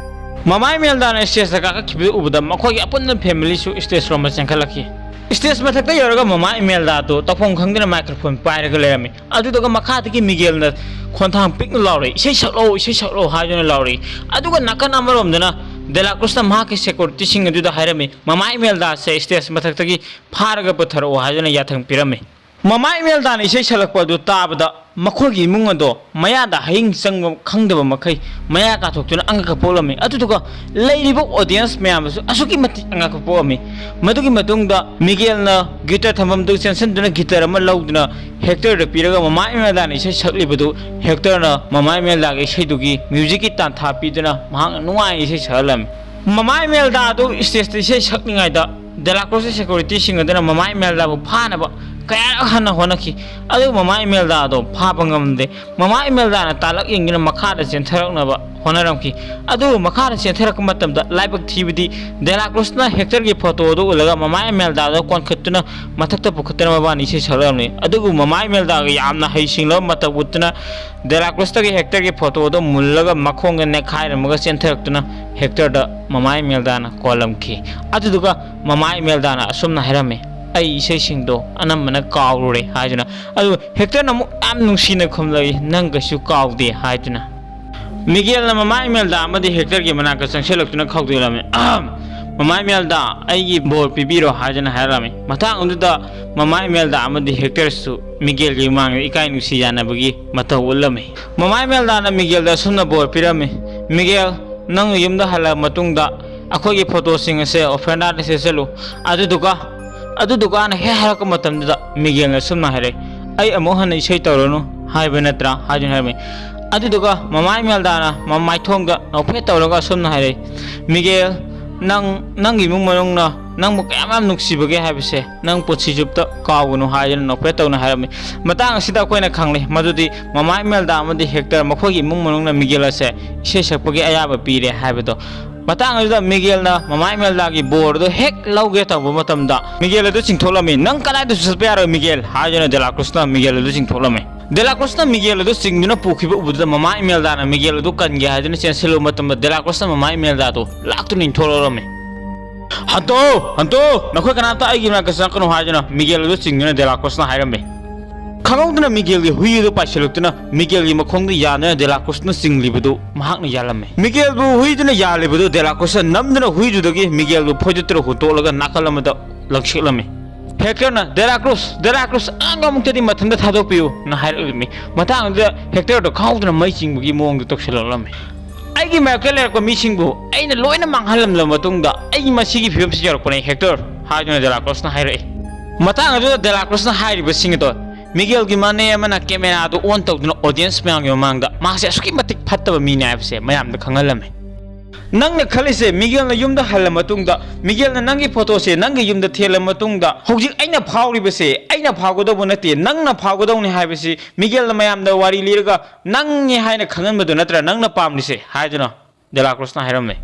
ꯃꯃꯥ ꯏꯃꯦꯜꯗꯥꯅ ꯁ꯭ꯇꯦꯖꯇ ꯀꯥꯈꯠꯈꯤꯕꯗꯨ ꯎꯕꯗ ꯃꯈꯣꯏꯒꯤ ꯑꯄꯨꯟꯕ ꯐꯦꯃꯤꯂꯤꯁꯨ ꯁ꯭ꯇꯦꯖ ꯔꯣꯝꯗ ꯆꯦꯟꯈꯠꯂꯛꯈꯤ꯫ ꯁ꯭ꯇꯦꯖ ꯃꯊꯛꯇ ꯌꯧꯔꯒ ꯃꯃꯥ ꯏꯃꯦꯜꯗꯥꯗꯨ ꯇꯧꯐꯝ ꯈꯪꯗꯅ ꯃꯥꯏꯀ꯭ꯔꯣꯐꯣꯟ ꯄꯥꯏꯔꯒ ꯂꯩꯔꯝꯃꯤ꯫ ꯑꯗꯨꯗꯨꯒ ꯃꯈꯥꯗꯒꯤ ꯃꯤꯒꯦꯜꯅ ꯈꯣꯟꯊꯥꯡ ꯄꯤꯛꯅ ꯂꯥꯎꯔꯛꯏ, "ꯏꯁꯩ ꯁꯛꯂꯛꯑꯣ, ꯏꯁꯩ ꯁꯛꯂꯛꯑꯣ" ꯍꯥꯏꯗꯨꯅ ꯂꯥꯎꯔꯛꯏ꯫ ꯑꯗꯨꯒ ꯅꯥꯀꯟ ꯑꯃꯔꯣꯝꯗꯅ ꯗꯦꯂꯥꯀ꯭ꯔꯨꯁꯅ ꯃꯍꯥꯛꯀꯤ ꯁꯦꯀ꯭ꯌꯨꯔꯤꯇꯤꯁꯤꯡ ꯑꯗꯨꯗ ꯍꯥꯏꯔꯝꯃꯤ, "ꯃꯃꯥ ꯏꯃꯦꯜꯗꯥꯁꯦ ꯁ꯭ꯇꯦꯖ ꯃꯊꯛꯇꯒꯤ ꯐꯥꯔꯒ ꯄꯨꯊꯔꯛꯑꯣ" ꯍꯥꯏꯗꯨꯅ ꯌꯥꯊꯪ ꯄꯤꯔꯝꯃꯤ꯫ ꯃꯃꯥ ꯏꯃꯦꯜꯗꯥꯅ ꯏꯁꯩ ꯁꯛꯂꯛꯄ ꯑꯗꯨ ꯇꯥꯕꯗ ꯃꯈꯣꯏꯒꯤ ꯏꯃꯨꯡ ꯑꯗꯣ ꯃꯌꯥꯗ ꯍꯌꯤꯡ ꯆꯪꯕ ꯈꯪꯗꯕ ꯃꯈꯩ ꯃꯌꯥ ꯀꯥꯊꯣꯛꯇꯨꯅ ꯑꯉꯛꯄ ꯄꯣꯛꯂꯝꯃꯤ꯫ ꯑꯗꯨꯗꯨꯒ ꯂꯩꯔꯤꯕ ꯑꯣꯗꯤꯌꯦꯟꯁ ꯃꯌꯥꯝꯗꯁꯨ ꯑꯁꯨꯛꯀꯤ ꯃꯇꯤꯛ ꯑꯉꯛꯄ ꯄꯣꯛꯑꯝꯃꯤ꯫ ꯃꯗꯨꯒꯤ ꯃꯇꯨꯡꯗ ꯃꯤꯒꯦꯜꯅ ꯒꯤꯇꯔ ꯊꯝꯐꯝꯗꯨ ꯆꯦꯟꯁꯤꯟꯗꯨꯅ ꯒꯤꯇꯔ ꯑꯃ ꯂꯧꯗꯨꯅ ꯍꯦꯛꯇꯔꯗ ꯄꯤꯔꯒ ꯃꯃꯥ ꯏꯃꯦꯜꯗꯥꯅ ꯏꯁꯩ ꯁꯛꯂꯤꯕꯗꯨ ꯍꯦꯛꯇꯔꯅ ꯃꯃꯥ ꯏꯃꯦꯜꯗꯥꯒꯤ ꯏꯁꯩꯗꯨꯒꯤ ꯃ꯭ꯌꯨꯖꯤꯛꯀꯤ ꯇꯥꯟꯊꯥ ꯄꯤꯗꯨꯅ ꯃꯍꯥꯛꯅ ꯅꯨꯡꯉꯥꯏꯅ ꯏꯁꯩ ꯁꯛꯍꯜꯂꯝꯃꯤ꯫ ꯃꯃꯥ ꯏꯃꯦꯜꯗꯥ ꯑꯗꯨ ꯁ꯭ꯇꯦꯖꯇ ꯏꯁꯩ ꯁꯛꯂꯤꯉꯩꯗ ꯗꯦꯂꯥꯀ꯭ꯔꯨꯁꯀꯤ ꯁꯦꯀ꯭ꯌꯨꯔꯤꯇꯤꯁꯤꯡ ꯑꯗꯨꯅ ꯃꯃꯥ ꯏꯃꯦꯜꯗꯥꯕꯨ ꯐꯥꯅꯕ ꯀꯌꯥꯔꯛ ꯍꯟꯅ ꯍꯣꯠꯅꯈꯤ꯫ ꯑꯗꯨꯕꯨ ꯃꯃꯥ ꯏꯃꯦꯜꯗꯥ ꯑꯗꯣ ꯐꯥꯕ ꯉꯝꯗꯦ꯫ ꯃꯃꯥ ꯏꯃꯦꯜꯗꯥꯅ ꯇꯥꯂꯛ ꯌꯦꯡꯗꯨꯅ ꯃꯈꯥꯗ ꯆꯦꯟꯊꯔꯛꯅꯕ ꯍꯣꯠꯅꯔꯝꯈꯤ꯫ ꯑꯗꯨꯕꯨ ꯃꯈꯥꯗ ꯆꯦꯟꯊꯔꯛꯄ ꯃꯇꯝꯗ ꯂꯥꯏꯕꯛ ꯊꯤꯕꯗꯤ ꯗꯦꯂꯥꯀ꯭ꯔꯨꯁꯅ ꯍꯦꯛꯇꯔꯒꯤ ꯐꯣꯇꯣ ꯑꯗꯨ ꯎꯠꯂꯒ ꯃꯃꯥ ꯏꯃꯦꯜꯗꯥꯗ ꯀꯣꯟꯈꯠꯇꯨꯅ ꯃꯊꯛꯇ ꯄꯨꯈꯠꯇꯨꯅ ꯃꯕꯥꯅꯤ ꯏꯁꯩ ꯁꯛꯂꯝꯃꯤ꯫ ꯑꯗꯨꯕꯨ ꯃꯃꯥ ꯏꯃꯦꯜꯗꯥꯒ ꯌꯥꯝꯅ ꯍꯩꯁꯤꯡꯂꯕ ꯃꯇꯧ ꯎꯠꯇꯨꯅ ꯗꯦꯂꯥꯀ꯭ꯔꯨꯁꯇꯒꯤ ꯍꯦꯛꯇꯔꯒꯤ ꯐꯣꯇꯣ ꯑꯗꯨ ꯃꯨꯜꯂꯒ ꯃꯈꯣꯡꯗ ꯅꯦꯠꯈꯥꯏꯔꯝꯃꯒ ꯆꯦꯟꯊꯔꯛꯇꯨꯅ ꯍꯦꯛꯇꯔꯗ ꯃꯃꯥ ꯏꯃꯦꯜꯗꯥꯅ ꯀꯣꯜꯂꯝꯈꯤ꯫ ꯑꯗꯨꯗꯨꯒ ꯃꯃꯥ ꯏꯃꯦꯜꯗꯥꯅ ꯑꯁꯨꯝꯅ ꯍꯥꯏꯔꯝꯃꯤ, "ꯑꯩ ꯏꯁꯩꯁꯤꯡꯗꯣ ꯑꯅꯝꯕꯅ ꯀꯥꯎꯔꯨꯔꯦ" ꯍꯥꯏꯗꯨꯅ꯫ ꯑꯗꯨ ꯍꯦꯛꯇꯔꯅ ꯑꯃꯨꯛ ꯌꯥꯝ ꯅꯨꯡꯁꯤꯅ ꯈꯨꯝꯂꯛꯏ, "ꯅꯪ ꯀꯩꯁꯨ ꯀꯥꯎꯗꯦ" ꯍꯥꯏꯗꯨꯅ꯫ ꯃꯤꯒꯦꯜꯅ ꯃꯃꯥ ꯏꯃꯦꯜꯗꯥ ꯑꯃꯗꯤ ꯍꯦꯛꯇꯔꯒꯤ ꯃꯅꯥꯛꯇ ꯆꯪꯁꯤꯜꯂꯛꯇꯨꯅ ꯈꯧꯗꯣꯛꯂꯝꯃꯤ꯫ "ꯑꯍꯝ! ꯃꯃꯥ ꯏꯃꯦꯜꯗꯥ, ꯑꯩꯒꯤ ꯕꯣꯔ ꯄꯤꯕꯤꯔꯣ" ꯍꯥꯏꯗꯨꯅ ꯍꯥꯏꯔꯛꯂꯝꯃꯤ꯫ ꯃꯇꯥꯡ ꯑꯗꯨꯗ ꯃꯃꯥ ꯏꯃꯦꯜꯗꯥ ꯑꯃꯗꯤ ꯍꯦꯛꯇꯔꯁꯨ ꯃꯤꯒꯦꯜꯒꯤ ꯃꯃꯥꯡꯗ ꯏꯀꯥꯏ ꯅꯨꯡꯁꯤ ꯌꯥꯅꯕꯒꯤ ꯃꯇꯧ ꯎꯠꯂꯝꯃꯤ꯫ ꯃꯃꯥ ꯏꯃꯦꯜꯗꯥꯅ ꯃꯤꯒꯦꯜꯗ ꯑꯁꯨꯝꯅ ꯕꯣꯔ ꯄꯤꯔꯝꯃꯤ, "ꯃꯤꯒꯦꯜ, ꯅꯪꯅ ꯌꯨꯝꯗ ꯍꯜꯂꯛꯂꯕ ꯃꯇꯨꯡꯗ ꯑꯩꯈꯣꯏꯒꯤ ꯐꯣꯇꯣꯁꯤꯡ ꯑꯁꯦ ꯑꯣꯐꯔꯦꯟꯗꯥꯗ ꯁꯦꯠꯆꯜꯂꯨ꯫ ꯑꯗꯨꯗꯨꯒ, ꯑꯗꯨꯗꯨꯒ" ꯑꯅ ꯍꯦꯛ ꯍꯥꯏꯔꯛꯄ ꯃꯇꯝꯗꯨꯗ ꯃꯤꯒꯦꯜꯅ ꯑꯁꯨꯝꯅ ꯍꯥꯏꯔꯛꯏ, "ꯑꯩ ꯑꯃꯨꯛ ꯍꯟꯅ ꯏꯁꯩ ꯇꯧꯔꯅꯨ ꯍꯥꯏꯕ ꯅꯠꯇ꯭ꯔꯥ?" ꯍꯥꯏꯗꯨꯅ ꯍꯥꯏꯔꯝꯃꯤ꯫ ꯑꯗꯨꯗꯨꯒ ꯃꯃꯥ ꯏꯃꯦꯜꯗꯥꯅ ꯃꯃꯥꯏꯊꯣꯡꯗ ꯅꯣꯛꯐꯦꯠ ꯇꯧꯔꯒ ꯑꯁꯨꯝꯅ ꯍꯥꯏꯔꯛꯏ, "ꯃꯤꯒꯦꯜ, ꯅꯪ, ꯅꯪꯒꯤ ꯏꯃꯨꯡ ꯃꯅꯨꯡꯅ ꯅꯪꯕꯨ ꯀꯌꯥꯝ ꯌꯥꯝ ꯅꯨꯡꯁꯤꯕꯒꯦ ꯍꯥꯏꯕꯁꯦ ꯅꯪ ꯄꯨꯟꯁꯤ ꯆꯨꯞꯇ ꯀꯥꯎꯒꯅꯨ" ꯍꯥꯏꯗꯨꯅ ꯅꯣꯛꯐꯦꯠ ꯇꯧꯅ ꯍꯥꯏꯔꯝꯃꯤ꯫ ꯃꯇꯥꯡ ꯑꯁꯤꯗ ꯑꯩꯈꯣꯏꯅ ꯈꯪꯂꯦ ꯃꯗꯨꯗꯤ ꯃꯃꯥ ꯏꯃꯦꯜꯗꯥ ꯑꯃꯗꯤ ꯍꯦꯛꯇꯔ ꯃꯈꯣꯏꯒꯤ ꯏꯃꯨꯡ ꯃꯅꯨꯡꯅ ꯃꯤꯒꯦꯜ ꯑꯁꯦ ꯏꯁꯩ ꯁꯛꯄꯒꯤ ꯑꯌꯥꯕ ꯄꯤꯔꯦ ꯍꯥꯏꯕꯗꯣ꯫ ꯃꯇꯥꯡ ꯑꯗꯨꯗ ꯃꯤꯒꯦꯜꯅ ꯃꯃꯥ ꯏꯃꯦꯜꯗꯥꯒꯤ ꯕꯣꯔ ꯑꯗꯨ ꯍꯦꯛ ꯂꯧꯒꯦ ꯇꯧꯕ ꯃꯇꯝꯗ ꯃꯤꯒꯦꯜ ꯑꯗꯨ ꯆꯤꯡꯊꯣꯛꯂꯝꯃꯤ꯫ "ꯅꯪ ꯀꯗꯥꯏꯗꯁꯨ ꯆꯠꯄ ꯌꯥꯔꯣꯏ ꯃꯤꯒꯦꯜ" ꯍꯥꯏꯗꯨꯅ ꯗꯦꯂꯥꯀ꯭ꯔꯨꯁꯅ ꯃꯤꯒꯦꯜ ꯑꯗꯨ ꯆꯤꯡꯊꯣꯛꯂꯝꯃꯤ꯫ ꯗꯦꯂꯥꯀ꯭ꯔꯨꯁꯅ ꯃꯤꯒꯦꯜ ꯑꯗꯨ ꯆꯤꯡꯗꯨꯅ ꯄꯨꯈꯤꯕ ꯎꯕꯗꯨꯗ ꯃꯃꯥ ꯏꯃꯦꯜꯗꯥꯅ ꯃꯤꯒꯦꯜ ꯑꯗꯨ ꯀꯟꯒꯦ ꯍꯥꯏꯗꯨꯅ ꯆꯦꯟꯁꯤꯜꯂꯨꯕ ꯃꯇꯝꯗ ꯗꯦꯂꯥꯀ꯭ꯔꯨꯁꯅ ꯃꯃꯥ ꯏꯃꯦꯜꯗꯥꯗꯨ ꯂꯥꯛꯇꯨꯅ ꯏꯟꯊꯣꯛꯂꯛꯂꯝꯃꯤ꯫ "ꯍꯟꯇꯣ, ꯍꯟꯇꯣ, ꯅꯈꯣꯏ ꯀꯅꯥꯝꯇ ꯑꯩꯒꯤ ꯃꯅꯥꯛꯇ ꯆꯪꯉꯛꯀꯅꯨ" ꯍꯥꯏꯗꯨꯅ ꯃꯤꯒꯦꯜ ꯑꯗꯨ ꯆꯤꯡꯗꯨꯅ ꯗꯦꯂꯥꯀ꯭ꯔꯨꯁꯅ ꯍꯥꯏꯔꯝꯃꯤ꯫ ꯈꯪꯍꯧꯗꯅ ꯃꯤꯒꯦꯜꯒꯤ ꯍꯨꯏ ꯑꯗꯨ ꯄꯥꯏꯁꯤꯜꯂꯛꯇꯨꯅ ꯃꯤꯒꯦꯜꯒꯤ ꯃꯈꯣꯡꯗ ꯌꯥꯟꯗꯨꯅ ꯗꯦꯂꯥꯀ꯭ꯔꯨꯁꯅ ꯆꯤꯡꯂꯤꯕꯗꯨ ꯃꯍꯥꯛꯅ ꯌꯥꯜꯂꯝꯃꯤ꯫ ꯃꯤꯒꯦꯜꯕꯨ ꯍꯨꯏꯗꯨꯅ ꯌꯥꯜꯂꯤꯕꯗꯨ ꯗꯦꯂꯥꯀ꯭ꯔꯨꯁꯅ ꯅꯝꯗꯨꯅ ꯍꯨꯏꯗꯨꯗꯒꯤ ꯃꯤꯒꯦꯜꯕꯨ ꯐꯣꯏꯗꯠꯇꯨꯅ ꯍꯨꯟꯇꯣꯛꯂꯒ ꯅꯥꯀꯜ ꯑꯃꯗ ꯂꯪꯁꯤꯛꯂꯝꯃꯤ꯫ ꯍꯦꯛꯇꯔꯅ, "ꯗꯦꯂꯥꯀ꯭ꯔꯨꯁ, ꯗꯦꯂꯥꯀ꯭ꯔꯨꯁ, ꯑꯉꯥꯡ ꯑꯃꯨꯛꯇꯗꯤ ꯃꯊꯟꯇ ꯊꯥꯗꯣꯛꯄꯤꯌꯨ" ꯅ ꯍꯥꯏꯔꯛꯂꯝꯃꯤ꯫ ꯃꯇꯥꯡ ꯑꯗꯨꯗ ꯍꯦꯛꯇꯔꯗꯣ ꯈꯪꯍꯧꯗꯅ ꯃꯩ ꯆꯤꯡꯕꯒꯤ ꯃꯑꯣꯡꯗ ꯇꯧꯁꯤꯜꯂꯛꯂꯝꯃꯤ꯫ "ꯑꯩꯒꯤ ꯃꯥꯌꯣꯛꯇ ꯂꯩꯔꯛꯄ ꯃꯤꯁꯤꯡꯕꯨ ꯑꯩꯅ ꯂꯣꯏꯅ ꯃꯥꯡꯍꯜꯂꯝꯂꯕ ꯃꯇꯨꯡꯗ ꯑꯩ ꯃꯁꯤꯒꯤ ꯐꯤꯕꯝꯁꯤꯗ ꯌꯧꯔꯛꯄꯅꯦ ꯍꯦꯛꯇꯔ" ꯍꯥꯏꯗꯨꯅ ꯗꯦꯂꯥꯀ꯭ꯔꯨꯁꯅ ꯍꯥꯏꯔꯛꯏ꯫ ꯃꯇꯥꯡ ꯑꯗꯨꯗ ꯗꯦꯂꯥꯀ꯭ꯔꯨꯁꯅ ꯍꯥꯏꯔꯤꯕꯁꯤꯡ ꯑꯗꯣ ꯃꯤꯒꯦꯜꯒꯤ ꯃꯅꯦ ꯑꯃꯅ ꯀꯦꯃꯦꯔꯥꯗꯨ ꯑꯣꯟ ꯇꯧꯗꯨꯅ ꯑꯣꯗꯤꯌꯦꯟꯁ ꯃꯌꯥꯝꯒꯤ ꯃꯃꯥꯡꯗ ꯃꯍꯥꯛꯁꯦ ꯑꯁꯨꯛꯀꯤ ꯃꯇꯤꯛ ꯐꯠꯇꯕ ꯃꯤꯅꯦ ꯍꯥꯏꯕꯁꯦ ꯃꯌꯥꯝꯗ ꯈꯪꯍꯜꯂꯝꯃꯤ꯫ ꯅꯪꯅ ꯈꯜꯂꯤꯁꯦ ꯃꯤꯒꯦꯜꯅ ꯌꯨꯝꯗ ꯍꯜꯂ ꯃꯇꯨꯡꯗ, ꯃꯤꯒꯦꯜꯅ ꯅꯪꯒꯤ ꯐꯣꯇꯣꯁꯦ ꯅꯪꯒꯤ ꯌꯨꯝꯗ ꯊꯦꯜꯂ ꯃꯇꯨꯡꯗ, ꯍꯧꯖꯤꯛ ꯑꯩꯅ ꯐꯥꯎꯔꯤꯕꯁꯦ ꯑꯩꯅ ꯐꯥꯎꯒꯗꯧꯕ ꯅꯠꯇꯦ, ꯅꯪꯅ ꯐꯥꯎꯒꯗꯧꯅꯤ ꯍꯥꯏꯕꯁꯤ ꯃꯤꯒꯦꯜꯅ ꯃꯌꯥꯝꯗ ꯋꯥꯔꯤ ꯂꯤꯔꯒ ꯅꯪꯅꯤ ꯍꯥꯏꯅ ꯈꯪꯍꯟꯕꯗꯨ ꯅꯠꯇ꯭ꯔꯥ ꯅꯪꯅ ꯄꯥꯝꯂꯤꯁꯦ ꯍꯥꯏꯗꯨꯅ ꯗꯦꯂꯥꯀ꯭ꯔꯨꯁꯅ ꯍꯥꯏꯔꯝꯃꯦ꯫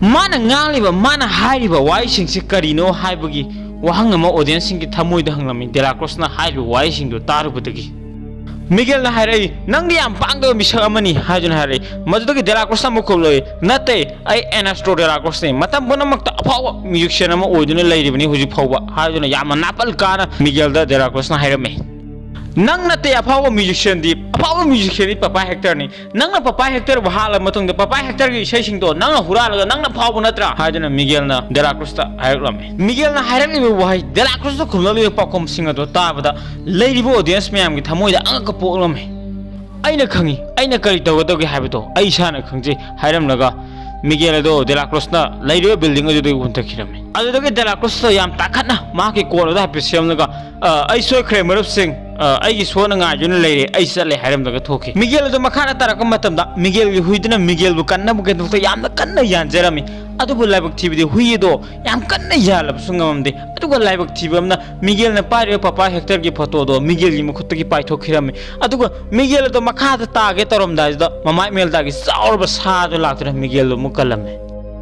ꯃꯥꯅ ꯉꯥꯡꯂꯤꯕ, ꯃꯥꯅ ꯍꯥꯏꯔꯤꯕ ꯋꯥꯍꯩꯁꯤꯡꯁꯤ ꯀꯔꯤꯅꯣ ꯍꯥꯏꯕꯒꯤ ꯋꯥꯍꯪ ꯑꯃ ꯑꯣꯗꯤꯌꯦꯟꯁꯁꯤꯡꯒꯤ ꯊꯃꯣꯏꯗ ꯍꯪꯂꯝꯃꯤ ꯗꯦꯂꯥꯀ꯭ꯔꯨꯁꯅ ꯍꯥꯏꯔꯤꯕ ꯋꯥꯍꯩꯁꯤꯡꯗꯨ ꯇꯥꯔꯨꯕꯗꯒꯤ꯫ ꯃꯤꯒꯦꯜꯅ ꯍꯥꯏꯔꯛꯏ, "ꯅꯪꯗꯤ ꯌꯥꯝ ꯄꯥꯡꯗꯕ ꯃꯤꯁꯛ ꯑꯃꯅꯤ" ꯍꯥꯏꯗꯨꯅ ꯍꯥꯏꯔꯛꯏ꯫ ꯃꯗꯨꯗꯒꯤ ꯗꯦꯂꯥꯀ꯭ꯔꯨꯁꯅ ꯑꯃꯨꯛ ꯈꯨꯝꯂꯛꯏ, "ꯅꯠꯇꯦ, ꯑꯩ ꯑꯦꯅꯥꯁꯇ꯭ꯔꯣ ꯗꯦꯂꯥꯀ꯭ꯔꯨꯁꯅꯤ, ꯃꯇꯝ ꯄꯨꯝꯅꯃꯛꯇ ꯑꯐꯥꯎꯕ ꯃ꯭ꯌꯨꯖꯤꯁꯤꯌꯥꯟ ꯑꯃ ꯑꯣꯏꯗꯨꯅ ꯂꯩꯔꯤꯕꯅꯤ ꯍꯧꯖꯤꯛ ꯐꯥꯎꯕ" ꯍꯥꯏꯗꯨꯅ ꯌꯥꯝꯅ ꯅꯥꯄꯜ ꯀꯥꯅ ꯃꯤꯒꯦꯜꯗ ꯗꯦꯂꯥꯀ꯭ꯔꯨꯁꯅ ꯍꯥꯏꯔꯝꯃꯤ꯫ "ꯅꯪ ꯅꯠꯇꯦ ꯑꯐꯥꯎꯕ ꯃ꯭ꯌꯨꯖꯤꯁꯤꯌꯥꯟꯗꯤ, ꯑꯐꯥꯎꯕ ꯃ꯭ꯌꯨꯖꯤꯁꯤꯌꯥꯟꯗꯤ ꯄꯄꯥ ꯍꯦꯛꯇꯔꯅꯤ꯫ ꯅꯪꯅ ꯄꯄꯥ ꯍꯦꯛꯇꯔꯕꯨ ꯍꯥꯠꯂ ꯃꯇꯨꯡꯗ ꯄꯄꯥ ꯍꯦꯛꯇꯔꯒꯤ ꯏꯁꯩꯁꯤꯡꯗꯣ ꯅꯪꯅ ꯍꯨꯔꯥꯜꯂꯒ ꯅꯪꯅ ꯐꯥꯎꯕ ꯅꯠꯇ꯭ꯔꯥ?" ꯍꯥꯏꯗꯨꯅ ꯃꯤꯒꯦꯜꯅ ꯗꯦꯂꯥꯀ꯭ꯔꯨꯁꯇ ꯍꯥꯏꯔꯛꯂꯝꯃꯤ꯫ ꯃꯤꯒꯦꯜꯅ ꯍꯥꯏꯔꯛꯂꯤꯕ ꯋꯥꯍꯩ, ꯗꯦꯂꯥꯀ꯭ꯔꯨꯁꯇ ꯈꯨꯝꯂꯛꯂꯤꯕ ꯄꯥꯎꯈꯨꯝꯁꯤꯡ ꯑꯗꯣ ꯇꯥꯕꯗ ꯂꯩꯔꯤꯕ ꯑꯣꯗꯤꯌꯦꯟꯁ ꯃꯌꯥꯝꯒꯤ ꯊꯃꯣꯏꯗ ꯑꯉꯛꯄ ꯄꯣꯛꯂꯝꯃꯤ꯫ "ꯑꯩꯅ ꯈꯪꯏ, ꯑꯩꯅ ꯀꯔꯤ ꯇꯧꯒꯗꯧꯒꯦ ꯍꯥꯏꯕꯗꯣ ꯑꯩ ꯏꯁꯥꯅ ꯈꯪꯖꯩ" ꯍꯥꯏꯔꯝꯂꯒ ꯃꯤꯒꯦꯜ ꯑꯗꯣ ꯗꯦꯂꯥꯀ꯭ꯔꯨꯁꯅ ꯂꯩꯔꯤꯕ ꯕꯤꯜꯗꯤꯡ ꯑꯗꯨꯗꯒꯤ ꯍꯨꯟꯊꯈꯤꯔꯝꯃꯤ꯫ ꯑꯗꯨꯗꯒꯤ ꯗꯦꯂꯥꯀ꯭ꯔꯨꯁꯇꯣ ꯌꯥꯝ ꯇꯥꯈꯠꯅ ꯃꯍꯥꯛꯀꯤ ꯀꯣꯟ ꯑꯗꯨ ꯍꯥꯏꯐꯦꯠ ꯁꯦꯝꯂꯒ, "ꯑ, ꯑꯩ ꯁꯣꯏꯈ꯭ꯔꯦ ꯃꯔꯨꯞꯁꯤꯡ, ꯑ, ꯑꯩꯒꯤ ꯁꯣꯅ ꯉꯥꯏꯗꯨꯅ ꯂꯩꯔꯦ, ꯑꯩ ꯆꯠꯂꯦ" ꯍꯥꯏꯔꯝꯂꯒ ꯊꯣꯛꯈꯤ꯫ ꯃꯤꯒꯦꯜ ꯑꯗꯨ ꯃꯈꯥꯗ ꯇꯥꯔꯛꯄ ꯃꯇꯝꯗ ꯃꯤꯒꯦꯜꯒꯤ ꯍꯨꯏꯗꯨꯅ ꯃꯤꯒꯦꯜꯕꯨ ꯀꯟꯅꯕꯒꯤꯗꯃꯛꯇ ꯌꯥꯝꯅ ꯀꯟꯅ ꯌꯥꯟꯖꯔꯝꯃꯤ꯫ ꯑꯗꯨꯕꯨ ꯂꯥꯏꯕꯛ ꯊꯤꯕꯗꯤ ꯍꯨꯏ ꯑꯗꯣ ꯌꯥꯝ ꯀꯟꯅ ꯌꯥꯜꯂꯕꯁꯨ ꯉꯝꯃꯝꯗꯦ꯫ ꯑꯗꯨꯒ ꯂꯥꯏꯕꯛ ꯊꯤꯕ ꯑꯃꯅ ꯃꯤꯒꯦꯜꯅ ꯄꯥꯏꯔꯤꯕ ꯄꯄꯥ ꯍꯦꯛꯇꯔꯒꯤ ꯐꯣꯇꯣꯗꯣ ꯃꯤꯒꯦꯜꯒꯤ ꯃꯈꯨꯠꯇꯒꯤ ꯄꯥꯏꯊꯣꯛꯈꯤꯔꯝꯃꯤ꯫ ꯑꯗꯨꯒ ꯃꯤꯒꯦꯜ ꯑꯗꯣ ꯃꯈꯥꯗ ꯇꯥꯒꯦ ꯇꯧꯔꯝꯗꯥꯏꯗꯨꯗ ꯃꯃꯥ ꯏꯃꯦꯜꯗꯥꯒꯤ ꯆꯥꯎꯔꯕ ꯁꯥꯗꯨ ꯂꯥꯛꯇꯨꯅ ꯃꯤꯒꯦꯜꯕꯨ ꯑꯃꯨꯛ ꯀꯜꯂꯝꯃꯤ꯫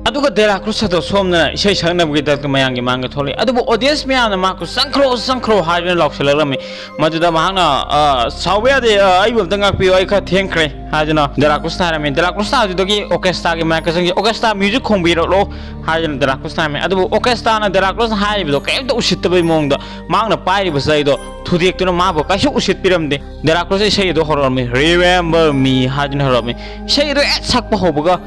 ꯑꯗꯨꯒ ꯗꯦꯂꯥꯀ꯭ꯔꯨꯁ ꯑꯗꯣ ꯁꯣꯝꯗꯅ ꯏꯁꯩ ꯁꯛꯅꯕꯒꯤꯗꯃꯛꯇ ꯃꯌꯥꯝꯒꯤ ꯃꯥꯡꯗ ꯊꯣꯛꯂꯛꯏ꯫ ꯑꯗꯨꯕꯨ ꯑꯣꯗꯤꯌꯟꯁ ꯃꯌꯥꯝꯅ ꯃꯍꯥꯛꯄꯨ "ꯆꯪꯈ꯭ꯔꯣ, ꯆꯪꯈ꯭ꯔꯣ" ꯍꯥꯏꯗꯨꯅ ꯂꯥꯎꯁꯤꯜꯂꯛꯂꯝꯃꯤ꯫ ꯃꯗꯨꯗ ꯃꯍꯥꯛꯅ, "ꯑ, ꯁꯥꯎꯕ ꯌꯥꯗꯦ, ꯑ, ꯑꯩꯕꯨ ꯑꯝꯇ ꯉꯥꯛꯄꯤꯌꯨ, ꯑꯩ ꯈꯔ ꯊꯦꯡꯈ꯭ꯔꯦ" ꯍꯥꯏꯗꯨꯅ ꯗꯦꯂꯥꯀ꯭ꯔꯨꯁꯇ ꯍꯥꯏꯔꯝꯃꯤ꯫ ꯗꯦꯂꯥꯀ꯭ꯔꯨꯁꯇ ꯑꯗꯨꯗꯒꯤ ꯑꯣꯔꯀꯦꯁꯇ꯭ꯔꯥꯒꯤ ꯃꯥꯏꯛꯀ ꯆꯪꯁꯤ, "ꯑꯣꯔꯀꯦꯁꯇ꯭ꯔꯥ ꯃ꯭ꯌꯨꯖꯤꯛ ꯈꯣꯡꯕꯤꯔꯛꯂꯣ" ꯍꯥꯏꯗꯨꯅ ꯗꯦꯂꯥꯀ꯭ꯔꯨꯁꯇ ꯍꯥꯏꯔꯝꯃꯤ꯫ ꯑꯗꯨꯕꯨ ꯑꯣꯔꯀꯦꯁꯇ꯭ꯔꯥꯅ ꯗꯦꯂꯥꯀ꯭ꯔꯨꯁꯅ ꯍꯥꯏꯔꯤꯕꯗꯣ ꯀꯔꯤꯝꯇ ꯎꯁꯤꯠꯇꯕꯒꯤ ꯃꯑꯣꯡꯗ ꯃꯍꯥꯛꯅ ꯄꯥꯏꯔꯤꯕ ꯆꯩꯗꯣ ꯊꯨꯗꯦꯛꯇꯨꯅ ꯃꯥꯕꯨ ꯀꯩꯁꯨ ꯎꯁꯤꯠꯄꯤꯔꯝꯗꯦ꯫ ꯗꯦꯂꯥꯀ꯭ꯔꯨꯁꯅ ꯏꯁꯩ ꯑꯗꯨ ꯍꯧꯔꯛꯂꯝꯃꯤ, "Remember Me" ꯍꯥꯏꯗꯨꯅ ꯍꯧꯔꯛꯂꯝꯃꯤ꯫ ꯏꯁꯩ ꯑꯗꯨ ꯍꯦꯛ ꯁꯛꯄ ꯍꯧꯕꯒ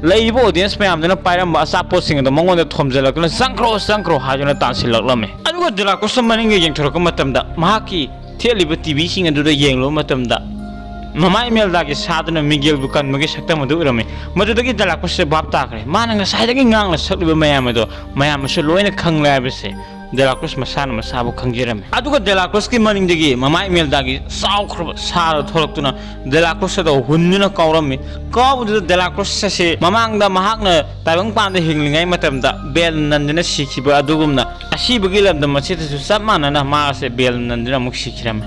ꯂꯩꯔꯤꯕ ꯑꯣꯗꯤꯌꯟꯁ ꯃꯌꯥꯝꯗꯨꯅ ꯄꯥꯏꯔꯝꯕ ꯑꯆꯥꯄꯣꯠꯁꯤꯡ ꯑꯗꯨ ꯃꯉꯣꯟꯗ ꯊꯣꯝꯖꯤꯜꯂꯛꯇꯨꯅ "ꯆꯪꯈ꯭ꯔꯣ, ꯆꯪꯈ꯭ꯔꯣ" ꯍꯥꯏꯗꯨꯅ ꯇꯥꯟꯁꯤꯜꯂꯛꯂꯝꯃꯤ꯫ ꯑꯗꯨꯒ ꯗꯦꯂꯥꯀ꯭ꯔꯨꯁ ꯃꯅꯤꯡꯒ ꯌꯦꯡꯊꯣꯔꯛꯄ ꯃꯇꯝꯗ ꯃꯍꯥꯛꯀꯤ ꯊꯦꯠꯂꯤꯕ ꯇꯤꯚꯤꯁꯤꯡ ꯑꯗꯨꯗ ꯌꯦꯡꯂꯨꯕ ꯃꯇꯝꯗ ꯃꯃꯥ ꯏꯃꯦꯜꯗꯥꯒꯤ ꯁꯥꯗꯨꯅ ꯃꯤꯒꯦꯜꯕꯨ ꯀꯟꯕꯒꯤ ꯁꯛꯇꯝ ꯑꯗꯨ ꯎꯔꯝꯃꯤ꯫ ꯃꯗꯨꯗꯒꯤ ꯗꯦꯂꯥꯀ꯭ꯔꯨꯁꯁꯦ ꯚꯥꯞ ꯇꯥꯈ꯭ꯔꯦ꯫ ꯃꯥꯅ ꯉꯁꯥꯏꯗꯒꯤ ꯉꯥꯡꯅ ꯁꯛꯂꯤꯕ ꯃꯌꯥꯝ ꯑꯗꯣ ꯃꯌꯥꯝ ꯑꯃꯁꯨ ꯂꯣꯏꯅ ꯈꯪꯂꯦ ꯍꯥꯏꯕꯁꯦ ꯗꯦꯂꯥꯀ꯭ꯔꯨꯁ ꯃꯁꯥꯅ ꯃꯁꯥꯕꯨ ꯈꯪꯖꯔꯝꯃꯤ꯫ ꯑꯗꯨꯒ ꯗꯦꯂꯥꯀ꯭ꯔꯨꯁꯀꯤ ꯃꯅꯤꯡꯗꯒꯤ ꯃꯃꯥ ꯏꯃꯦꯜꯗꯥꯒꯤ ꯆꯥꯎꯈ꯭ꯔꯕ ꯁꯥꯗꯨ ꯊꯣꯛꯂꯛꯇꯨꯅ ꯗꯦꯂꯥꯀ꯭ꯔꯨꯁ ꯑꯗꯣ ꯍꯨꯟꯗꯨꯅ ꯀꯥꯎꯔꯝꯃꯤ꯫ ꯀꯥꯎꯕꯗꯨꯗ ꯗꯦꯂꯥꯀ꯭ꯔꯨꯁ ꯑꯁꯤ ꯃꯃꯥꯡꯗ ꯃꯍꯥꯛꯅ ꯇꯥꯏꯕꯪ ꯄꯥꯟꯗ ꯍꯤꯡꯂꯤꯉꯩ ꯃꯇꯝꯗ ꯕꯦꯜ ꯅꯟꯗꯨꯅ ꯁꯤꯈꯤꯕ ꯑꯗꯨꯒꯨꯝꯅ ꯑꯁꯤꯕꯒꯤ ꯂꯝꯗꯝ ꯑꯁꯤꯗꯁꯨ ꯆꯞ ꯃꯥꯟꯅꯅ ꯃꯥ ꯑꯁꯦ ꯕꯦꯜ ꯅꯟꯗꯨꯅ ꯑꯃꯨꯛ ꯁꯤꯈꯤꯔꯝꯃꯤ꯫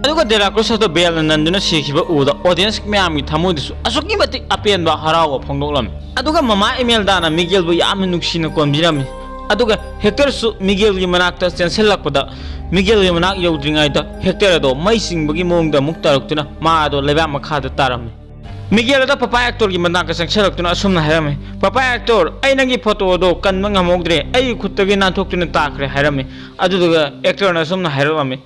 ꯑꯗꯨꯒ ꯗꯦꯂꯥꯀ꯭ꯔꯨꯁ ꯑꯗꯣ ꯕꯦꯜꯅ ꯅꯟꯗꯨꯅ ꯁꯤꯈꯤꯕ ꯎꯕꯗ ꯑꯣꯗꯤꯌꯟꯁ ꯃꯌꯥꯝꯒꯤ ꯊꯃꯣꯏꯗꯁꯨ ꯑꯁꯨꯛꯀꯤ ꯃꯇꯤꯛ ꯑꯄꯦꯟꯕ ꯍꯔꯥꯎꯕ ꯐꯣꯡꯗꯣꯛꯂꯝꯃꯤ꯫ ꯑꯗꯨꯒ ꯃꯃꯥ ꯏꯃꯦꯜꯗꯥꯅ ꯃꯤꯒꯦꯜꯕꯨ ꯌꯥꯝꯅ ꯅꯨꯡꯁꯤꯅ ꯀꯣꯟꯕꯤꯔꯝꯃꯤ꯫ ꯑꯗꯨꯒ ꯍꯦꯛꯇꯔꯁꯨ ꯃꯤꯒꯦꯜꯒꯤ ꯃꯅꯥꯛꯇ ꯆꯦꯟꯁꯤꯜꯂꯛꯄꯗ ꯃꯤꯒꯦꯜꯒꯤ ꯃꯅꯥꯛ ꯌꯧꯗ꯭ꯔꯤꯉꯩꯗ ꯍꯦꯛꯇꯔ ꯑꯗꯣ ꯃꯩ ꯆꯤꯡꯕꯒꯤ ꯃꯑꯣꯡꯗ ꯑꯃꯨꯛ ꯇꯥꯔꯛꯇꯨꯅ ꯃꯥ ꯑꯗꯣ ꯂꯩꯕꯥꯛ ꯃꯈꯥꯗ ꯇꯥꯔꯝꯃꯤ꯫ ꯃꯤꯒꯦꯜ ꯑꯗꯣ ꯄꯄꯥ ꯍꯦꯛꯇꯣꯔꯒꯤ ꯃꯅꯥꯛꯇ ꯆꯪꯁꯤꯜꯂꯛꯇꯨꯅ ꯑꯁꯨꯝꯅ ꯍꯥꯏꯔꯝꯃꯤ, "ꯄꯄꯥ ꯍꯦꯛꯇꯣꯔ, ꯑꯩ ꯅꯪꯒꯤ ꯐꯣꯇꯣ ꯑꯗꯣ ꯀꯟꯕ ꯉꯝꯍꯧꯗ꯭ꯔꯦ, ꯑꯩꯒꯤ ꯈꯨꯠꯇꯒꯤ ꯅꯥꯟꯊꯣꯛꯇꯨꯅ ꯇꯥꯈ꯭ꯔꯦ" ꯍꯥꯏꯔꯝꯃꯤ꯫ ꯑꯗꯨꯗꯨꯒ ꯍꯦꯛꯇꯔꯅ ꯑꯁꯨꯝꯅ ꯍꯥꯏꯔꯛꯂꯝꯃꯤ,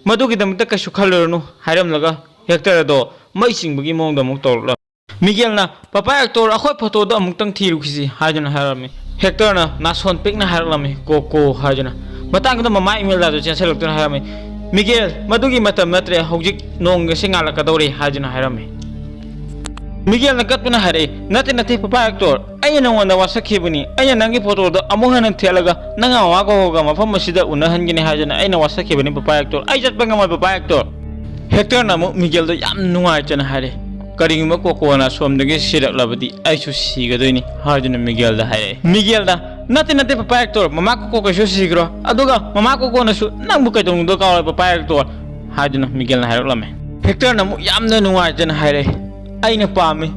"ꯃꯗꯨꯒꯤꯗꯃꯛꯇ ꯀꯩꯁꯨ ꯈꯜꯂꯨꯔꯅꯨ" ꯍꯥꯏꯔꯝꯂꯒ ꯍꯦꯛꯇꯔ ꯑꯗꯣ ꯃꯩ ꯆꯤꯡꯕꯒꯤ ꯃꯑꯣꯡꯗ ꯑꯃꯨꯛ ꯇꯧꯔꯛꯂꯝꯃꯤ꯫ ꯃꯤꯒꯦꯜꯅ, "ꯄꯄꯥ ꯍꯦꯛꯇꯣꯔ, ꯑꯩꯈꯣꯏ ꯐꯣꯇꯣꯗꯣ ꯑꯃꯨꯛꯇꯪ ꯊꯤꯔꯨꯈꯤꯁꯤ" ꯍꯥꯏꯗꯨꯅ ꯍꯥꯏꯔꯝꯃꯤ꯫ ꯍꯦꯛꯇꯔꯅ ꯅꯥꯁꯣꯟ ꯄꯤꯛꯅ ꯍꯥꯏꯔꯛꯂꯝꯃꯤ, "ꯀꯣ ꯀꯣ" ꯍꯥꯏꯗꯨꯅ꯫ ꯃꯇꯥꯡꯗꯨꯗ ꯃꯃꯥ ꯏꯃꯦꯜꯗꯥꯗꯨ ꯆꯦꯟꯁꯤꯜꯂꯛꯇꯨꯅ ꯍꯥꯏꯔꯝꯃꯤ, "ꯃꯤꯒꯦꯜ, ꯃꯗꯨꯒꯤ ꯃꯇꯝ ꯅꯠꯇ꯭ꯔꯦ, ꯍꯧꯖꯤꯛ ꯅꯣꯡ ꯑꯁꯤ ꯉꯥꯜꯂꯛꯀꯗꯧꯔꯦ" ꯍꯥꯏꯗꯨꯅ ꯍꯥꯏꯔꯝꯃꯤ꯫ ꯃꯤꯒꯦꯜꯅ ꯀꯞꯇꯨꯅ ꯍꯥꯏꯔꯛꯏ, "ꯅꯠꯇꯦ, ꯅꯠꯇꯦ, ꯄꯄꯥ ꯍꯦꯛꯇꯣꯔ, ꯑꯩꯅ ꯅꯪꯉꯣꯟꯗ ꯋꯥꯁꯛꯈꯤꯕꯅꯤ꯫ ꯑꯩꯅ ꯅꯪꯒꯤ ꯐꯣꯇꯣꯗꯣ ꯑꯃꯨꯛ ꯍꯟꯅ ꯊꯦꯠꯂꯒ ꯅꯪ ꯃꯃꯥ ꯀꯣꯀꯣꯒ ꯃꯐꯝ ꯑꯁꯤꯗ ꯎꯅꯍꯟꯒꯅꯤ ꯍꯥꯏꯗꯨꯅ ꯑꯩꯅ ꯋꯥꯁꯛꯈꯤꯕꯅꯤ, ꯄꯄꯥ ꯍꯦꯛꯇꯣꯔ꯫ ꯑꯩ ꯆꯠꯄ ꯉꯝꯃꯣꯏ, ꯄꯄꯥ ꯍꯦꯛꯇꯣꯔ"꯫ ꯍꯦꯛꯇꯔꯅ ꯑꯃꯨꯛ ꯃꯤꯒꯦꯜꯗ ꯌꯥꯝ ꯅꯨꯡꯉꯥꯏꯇꯅ ꯍꯥꯏꯔꯦ, "ꯀꯔꯤꯒꯨꯝꯕ ꯀꯣꯀꯣꯅ ꯑꯁꯣꯝꯗꯒꯤ ꯁꯤꯔꯛꯂꯕꯗꯤ ꯑꯩꯁꯨ ꯁꯤꯒꯗꯣꯏꯅꯤ" ꯍꯥꯏꯗꯨꯅ ꯃꯤꯒꯦꯜꯗ ꯍꯥꯏꯔꯛꯑꯦ꯫ ꯃꯤꯒꯦꯜꯗ, "ꯅꯠꯇꯦ, ꯅꯠꯇꯦ, ꯄꯄꯥ ꯍꯦꯛꯇꯣꯔ, ꯃꯃꯥ ꯀꯣꯀꯣ ꯀꯩꯁꯨ ꯁꯤꯈ꯭ꯔꯣ, ꯑꯗꯨꯒ ꯃꯃꯥ ꯀꯣꯀꯣꯅꯁꯨ ꯅꯪꯕꯨ ꯀꯩꯗꯧꯅꯨꯡꯗ ꯀꯥꯎꯔꯣꯏ, ꯄꯄꯥ ꯍꯦꯛꯇꯣꯔ" ꯍꯥꯏꯗꯨꯅ ꯃꯤꯒꯦꯜꯅ ꯍꯥꯏꯔꯛꯂꯝꯃꯦ꯫ ꯍꯦꯛꯇꯔꯅ ꯑꯃꯨꯛ ꯌꯥꯝꯅ ꯅꯨꯡꯉꯥꯏꯇꯅ ꯍꯥꯏꯔꯛꯑꯦ, "ꯑꯩꯅ ꯄꯥꯝꯃꯤ,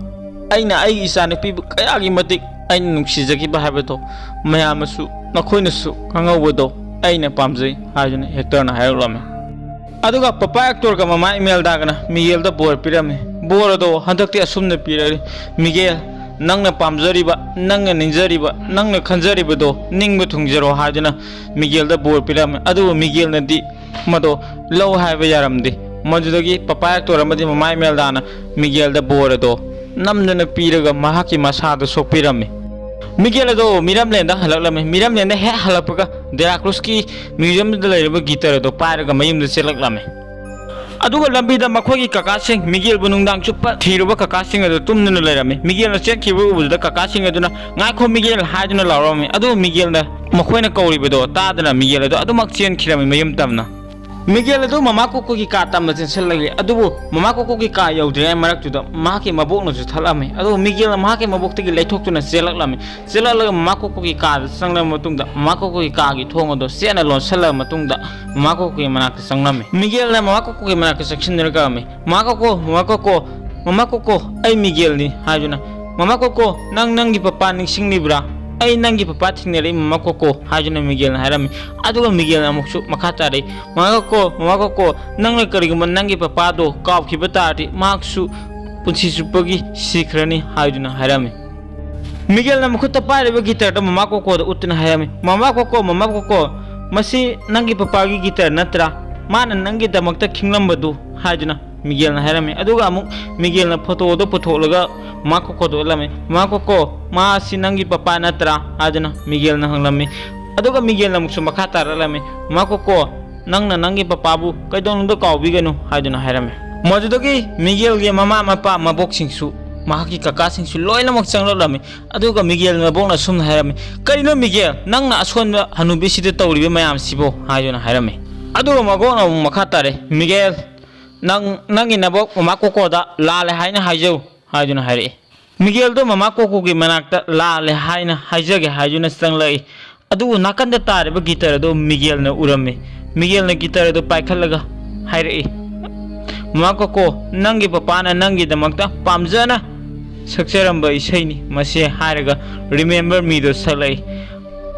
ꯑꯩꯅ ꯑꯩꯒꯤ ꯏꯆꯥꯅꯨꯄꯤꯕꯨ ꯀꯌꯥꯒꯤ ꯃꯇꯤꯛ ꯑꯩꯅ ꯅꯨꯡꯁꯤꯖꯈꯤꯕ ꯍꯥꯏꯕꯗꯣ ꯃꯌꯥꯝꯅꯁꯨ, ꯅꯈꯣꯏꯅꯁꯨ ꯈꯪꯍꯧꯕꯗꯣ ꯑꯩꯅ ꯄꯥꯝꯖꯩ" ꯍꯥꯏꯗꯨꯅ ꯍꯦꯛꯇꯔꯅ ꯍꯥꯏꯔꯛꯂꯝꯃꯤ꯫ ꯑꯗꯨꯒ ꯄꯄꯥ ꯍꯦꯛꯇꯣꯔꯒ ꯃꯃꯥ ꯏꯃꯦꯜꯗꯥꯒꯅ ꯃꯤꯒꯦꯜꯗ ꯕꯣꯔ ꯄꯤꯔꯝꯃꯤ꯫ ꯕꯣꯔ ꯑꯗꯣ ꯍꯟꯗꯛꯇꯤ ꯑꯁꯨꯝꯅ ꯄꯤꯔꯛꯏ, "ꯃꯤꯒꯦꯜ, ꯅꯪꯅ ꯄꯥꯝꯖꯔꯤꯕ, ꯅꯪꯅ ꯅꯤꯡꯖꯔꯤꯕ, ꯅꯪꯅ ꯈꯟꯖꯔꯤꯕꯗꯣ ꯅꯤꯡꯕ ꯊꯨꯡꯖꯔꯣ" ꯍꯥꯏꯗꯨꯅ ꯃꯤꯒꯦꯜꯗ ꯕꯣꯔ ꯄꯤꯔꯝꯃꯤ꯫ ꯑꯗꯨꯕꯨ ꯃꯤꯒꯦꯜꯅꯗꯤ ꯃꯗꯣ ꯂꯧ ꯍꯥꯏꯕ ꯌꯥꯔꯝꯗꯦ꯫ ꯃꯗꯨꯗꯒꯤ ꯄꯄꯥ ꯍꯦꯛꯇꯣꯔ ꯑꯃꯗꯤ ꯃꯃꯥ ꯏꯃꯦꯜꯗꯥꯅ ꯃꯤꯒꯦꯜꯗ ꯕꯣꯔ ꯑꯗꯣ ꯅꯝꯗꯨꯅ ꯄꯤꯔꯒ ꯃꯍꯥꯛꯀꯤ ꯃꯁꯥꯗ ꯁꯣꯛꯄꯤꯔꯝꯃꯤ꯫ ꯃꯤꯒꯦꯜ ꯑꯗꯣ ꯃꯤꯔꯝꯂꯦꯟꯗ ꯍꯜꯂꯛꯂꯝꯃꯤ꯫ ꯃꯤꯔꯝꯂꯦꯟꯗ ꯍꯦꯛ ꯍꯜꯂꯛꯄꯒ ꯗꯦꯂꯥꯀ꯭ꯔꯨꯁꯀꯤ ꯃ꯭ꯌꯨꯖꯤꯌꯝꯗ ꯂꯩꯔꯤꯕ ꯒꯤꯇꯔ ꯑꯗꯣ ꯄꯥꯏꯔꯒ ꯃꯌꯨꯝꯗ ꯆꯦꯜꯂꯛꯂꯝꯃꯤ꯫ ꯑꯗꯨꯒ ꯂꯝꯕꯤꯗ ꯃꯈꯣꯏꯒꯤ ꯀꯀꯥꯁꯤꯡ, ꯃꯤꯒꯦꯜꯕꯨ ꯅꯨꯡꯗꯥꯡ ꯆꯨꯞꯄ ꯊꯤꯔꯨꯕ ꯀꯀꯥꯁꯤꯡ ꯑꯗꯨ ꯇꯨꯝꯗꯨꯅ ꯂꯩꯔꯝꯃꯤ꯫ ꯃꯤꯒꯦꯜꯅ ꯆꯦꯟꯈꯤꯕ ꯎꯕꯗꯨꯗ ꯀꯀꯥꯁꯤꯡ ꯑꯗꯨꯅ, "ꯉꯥꯏꯈꯣ ꯃꯤꯒꯦꯜ" ꯍꯥꯏꯗꯨꯅ ꯂꯥꯎꯔꯝꯃꯤ꯫ ꯑꯗꯨꯕꯨ ꯃꯤꯒꯦꯜꯅ ꯃꯈꯣꯏꯅ ꯀꯧꯔꯤꯕꯗꯣ ꯇꯥꯗꯅ ꯃꯤꯒꯦꯜ ꯑꯗꯨ ꯑꯗꯨꯃꯛ ꯆꯦꯟꯈꯤꯔꯝꯃꯤ ꯃꯌꯨꯝ ꯇꯝꯅ꯫ ꯃꯤꯒꯦꯜ ꯑꯗꯨ ꯃꯃꯥ ꯀꯣꯀꯣꯒꯤ ꯀꯥ ꯇꯝꯅ ꯆꯦꯟꯁꯤꯜꯂꯛꯂꯤ꯫ ꯑꯗꯨꯕꯨ ꯃꯃꯥ ꯀꯣꯀꯣꯒꯤ ꯀꯥ ꯌꯧꯗ꯭ꯔꯤꯉꯩ ꯃꯔꯛꯇꯨꯗ ꯃꯍꯥꯛꯀꯤ ꯃꯕꯣꯛꯅꯁꯨ ꯊꯠꯂꯝꯃꯤ꯫ ꯑꯗꯨꯕꯨ ꯃꯤꯒꯦꯜꯅ ꯃꯍꯥꯛꯀꯤ ꯃꯕꯣꯛꯇꯒꯤ ꯂꯩꯊꯣꯛꯇꯨꯅ ꯆꯦꯜꯂꯛꯂꯝꯃꯤ꯫ ꯆꯦꯜꯂꯛꯂꯒ ꯃꯃꯥ ꯀꯣꯀꯣꯒꯤ ꯀꯥꯗ ꯆꯪꯂꯕ ꯃꯇꯨꯡꯗ ꯃꯃꯥ ꯀꯣꯀꯣꯒꯤ ꯀꯥꯒꯤ ꯊꯣꯡ ꯑꯗꯨ ꯆꯦꯠꯅ ꯂꯣꯟꯁꯤꯜꯂꯕ ꯃꯇꯨꯡꯗ ꯃꯃꯥ ꯀꯣꯀꯣꯒꯤ ꯃꯅꯥꯛꯇ ꯆꯪꯂꯝꯃꯤ꯫ ꯃꯤꯒꯦꯜꯅ ꯃꯃꯥ ꯀꯣꯀꯣꯒꯤ ꯃꯅꯥꯛꯇ ꯆꯪꯁꯤꯟꯗꯨꯅ ꯀꯧꯔꯝꯃꯤ, "ꯃꯃꯥ ꯀꯣꯀꯣ, ꯃꯃꯥ ꯀꯣꯀꯣ, ꯃꯃꯥ ꯀꯣꯀꯣ, ꯑꯩ ꯃꯤꯒꯦꯜꯅꯤ" ꯍꯥꯏꯗꯨꯅ꯫ "ꯃꯃꯥ ꯀꯣꯀꯣ, ꯅꯪ ꯅꯪꯒꯤ ꯄꯄꯥ ꯅꯤꯡꯁꯤꯡꯂꯤꯕ꯭ꯔꯥ? ꯑꯩ ꯅꯪꯒꯤ ꯄꯄꯥ ꯊꯦꯡꯅꯔꯛꯏ, ꯃꯃꯥ ꯀꯣꯀꯣ" ꯍꯥꯏꯗꯨꯅ ꯃꯤꯒꯦꯜꯅ ꯍꯥꯏꯔꯝꯃꯤ꯫ ꯑꯗꯨꯒ ꯃꯤꯒꯦꯜꯅ ꯑꯃꯨꯛꯁꯨ ꯃꯈꯥ ꯇꯥꯔꯛꯏ, "ꯃꯃꯥ ꯀꯣꯀꯣ, ꯃꯃꯥ ꯀꯣꯀꯣ, ꯅꯪꯅ ꯀꯔꯤꯒꯨꯝꯕ ꯅꯪꯒꯤ ꯄꯄꯥꯗꯣ ꯀꯥꯎꯈꯤꯕ ꯇꯥꯔꯗꯤ ꯃꯍꯥꯛꯁꯨ ꯄꯨꯟꯁꯤ ꯆꯨꯞꯄꯒꯤ ꯁꯤꯈ꯭ꯔꯅꯤ" ꯍꯥꯏꯗꯨꯅ ꯍꯥꯏꯔꯝꯃꯤ꯫ ꯃꯤꯒꯦꯜꯅ ꯃꯈꯨꯠꯇ ꯄꯥꯏꯔꯤꯕ ꯒꯤꯇꯔꯗꯨ ꯃꯃꯥ ꯀꯣꯀꯣꯗ ꯎꯠꯇꯨꯅ ꯍꯥꯏꯔꯝꯃꯤ, "ꯃꯃꯥ ꯀꯣꯀꯣ, ꯃꯃꯥ ꯀꯣꯀꯣ, ꯃꯁꯤ ꯅꯪꯒꯤ ꯄꯄꯥꯒꯤ ꯒꯤꯇꯔ ꯅꯠꯇ꯭ꯔꯥ? ꯃꯥꯅ ꯅꯪꯒꯤꯗꯃꯛꯇ ꯈꯤꯡꯂꯝꯕꯗꯨ" ꯍꯥꯏꯗꯨꯅ ꯃꯤꯒꯦꯜꯅ ꯍꯥꯏꯔꯝꯃꯤ꯫ ꯑꯗꯨꯒ ꯑꯃꯨꯛ ꯃꯤꯒꯦꯜꯅ ꯐꯣꯇꯣꯗꯣ ꯄꯨꯊꯣꯛꯂꯒ ꯃꯃꯥ ꯀꯣꯀꯣꯗ ꯎꯠꯂꯝꯃꯤ꯫ "ꯃꯃꯥ ꯀꯣꯀꯣ, ꯃꯥ ꯑꯁꯤ ꯅꯪꯒꯤ ꯄꯄꯥ ꯅꯠꯇ꯭ꯔꯥ?" ꯍꯥꯏꯗꯨꯅ ꯃꯤꯒꯦꯜꯅ ꯍꯪꯂꯝꯃꯤ꯫ ꯑꯗꯨꯒ ꯃꯤꯒꯦꯜꯅ ꯑꯃꯨꯛꯁꯨ ꯃꯈꯥ ꯇꯥꯔꯛꯂꯝꯃꯤ, "ꯃꯃꯥ ꯀꯣꯀꯣ, ꯅꯪꯅ ꯅꯪꯒꯤ ꯄꯄꯥꯕꯨ ꯀꯩꯗꯧꯅꯨꯡꯗ ꯀꯥꯎꯕꯤꯒꯅꯨ" ꯍꯥꯏꯗꯨꯅ ꯍꯥꯏꯔꯝꯃꯤ꯫ ꯃꯗꯨꯗꯒꯤ ꯃꯤꯒꯦꯜꯒꯤ ꯃꯃꯥ ꯃꯄꯥ ꯃꯕꯣꯛꯁꯤꯡꯁꯨ ꯃꯍꯥꯛꯀꯤ ꯀꯀꯥꯁꯤꯡꯁꯨ ꯂꯣꯏꯅꯃꯛ ꯆꯪꯂꯛꯂꯝꯃꯤ꯫ ꯑꯗꯨꯒ ꯃꯤꯒꯦꯜ ꯃꯕꯣꯛꯅ ꯑꯁꯨꯝꯅ ꯍꯥꯏꯔꯝꯃꯤ, "ꯀꯔꯤꯅꯣ ꯃꯤꯒꯦꯜ, ꯅꯪꯅ ꯑꯁꯣꯟꯕ ꯍꯅꯨꯕꯤꯁꯤꯗ ꯇꯧꯔꯤꯕ ꯃꯌꯥꯝꯁꯤꯕꯣ?" ꯍꯥꯏꯗꯨꯅ ꯍꯥꯏꯔꯝꯃꯤ꯫ ꯑꯗꯨꯒ ꯃꯕꯣꯛꯅ ꯑꯃꯨꯛ ꯃꯈꯥ ꯇꯥꯔꯦ, "ꯃꯤꯒꯦꯜ, ꯅꯪ, ꯅꯪꯒꯤ ꯅꯕꯣꯛ ꯃꯃꯥ ꯀꯣꯀꯣꯗ ꯂꯥꯜꯂꯦ ꯍꯥꯏꯅ ꯍꯥꯏꯖꯧ" ꯍꯥꯏꯗꯨꯅ ꯍꯥꯏꯔꯛꯏ꯫ ꯃꯤꯒꯦꯜꯗꯣ ꯃꯃꯥ ꯀꯣꯀꯣꯒꯤ ꯃꯅꯥꯛꯇ ꯂꯥꯜꯂꯦ ꯍꯥꯏꯅ ꯍꯥꯏꯖꯒꯦ ꯍꯥꯏꯗꯨꯅ ꯆꯪꯂꯛꯏ꯫ ꯑꯗꯨꯕꯨ ꯅꯥꯀꯟꯗ ꯇꯥꯔꯤꯕ ꯒꯤꯇꯔ ꯑꯗꯨ ꯃꯤꯒꯦꯜꯅ ꯎꯔꯝꯃꯤ꯫ ꯃꯤꯒꯦꯜꯅ ꯒꯤꯇꯔ ꯑꯗꯨ ꯄꯥꯏꯈꯠꯂꯒ ꯍꯥꯏꯔꯛꯏ, "ꯃꯃꯥ ꯀꯣꯀꯣ, ꯅꯪꯒꯤ ꯄꯄꯥꯅ ꯅꯪꯒꯤꯗꯃꯛꯇ ꯄꯥꯝꯖꯅ ꯁꯛꯆꯔꯝꯕ ꯏꯁꯩꯅꯤ ꯃꯁꯤ" ꯍꯥꯏꯔꯒ "Remember Me"ꯗꯨ ꯁꯛꯂꯛꯏ꯫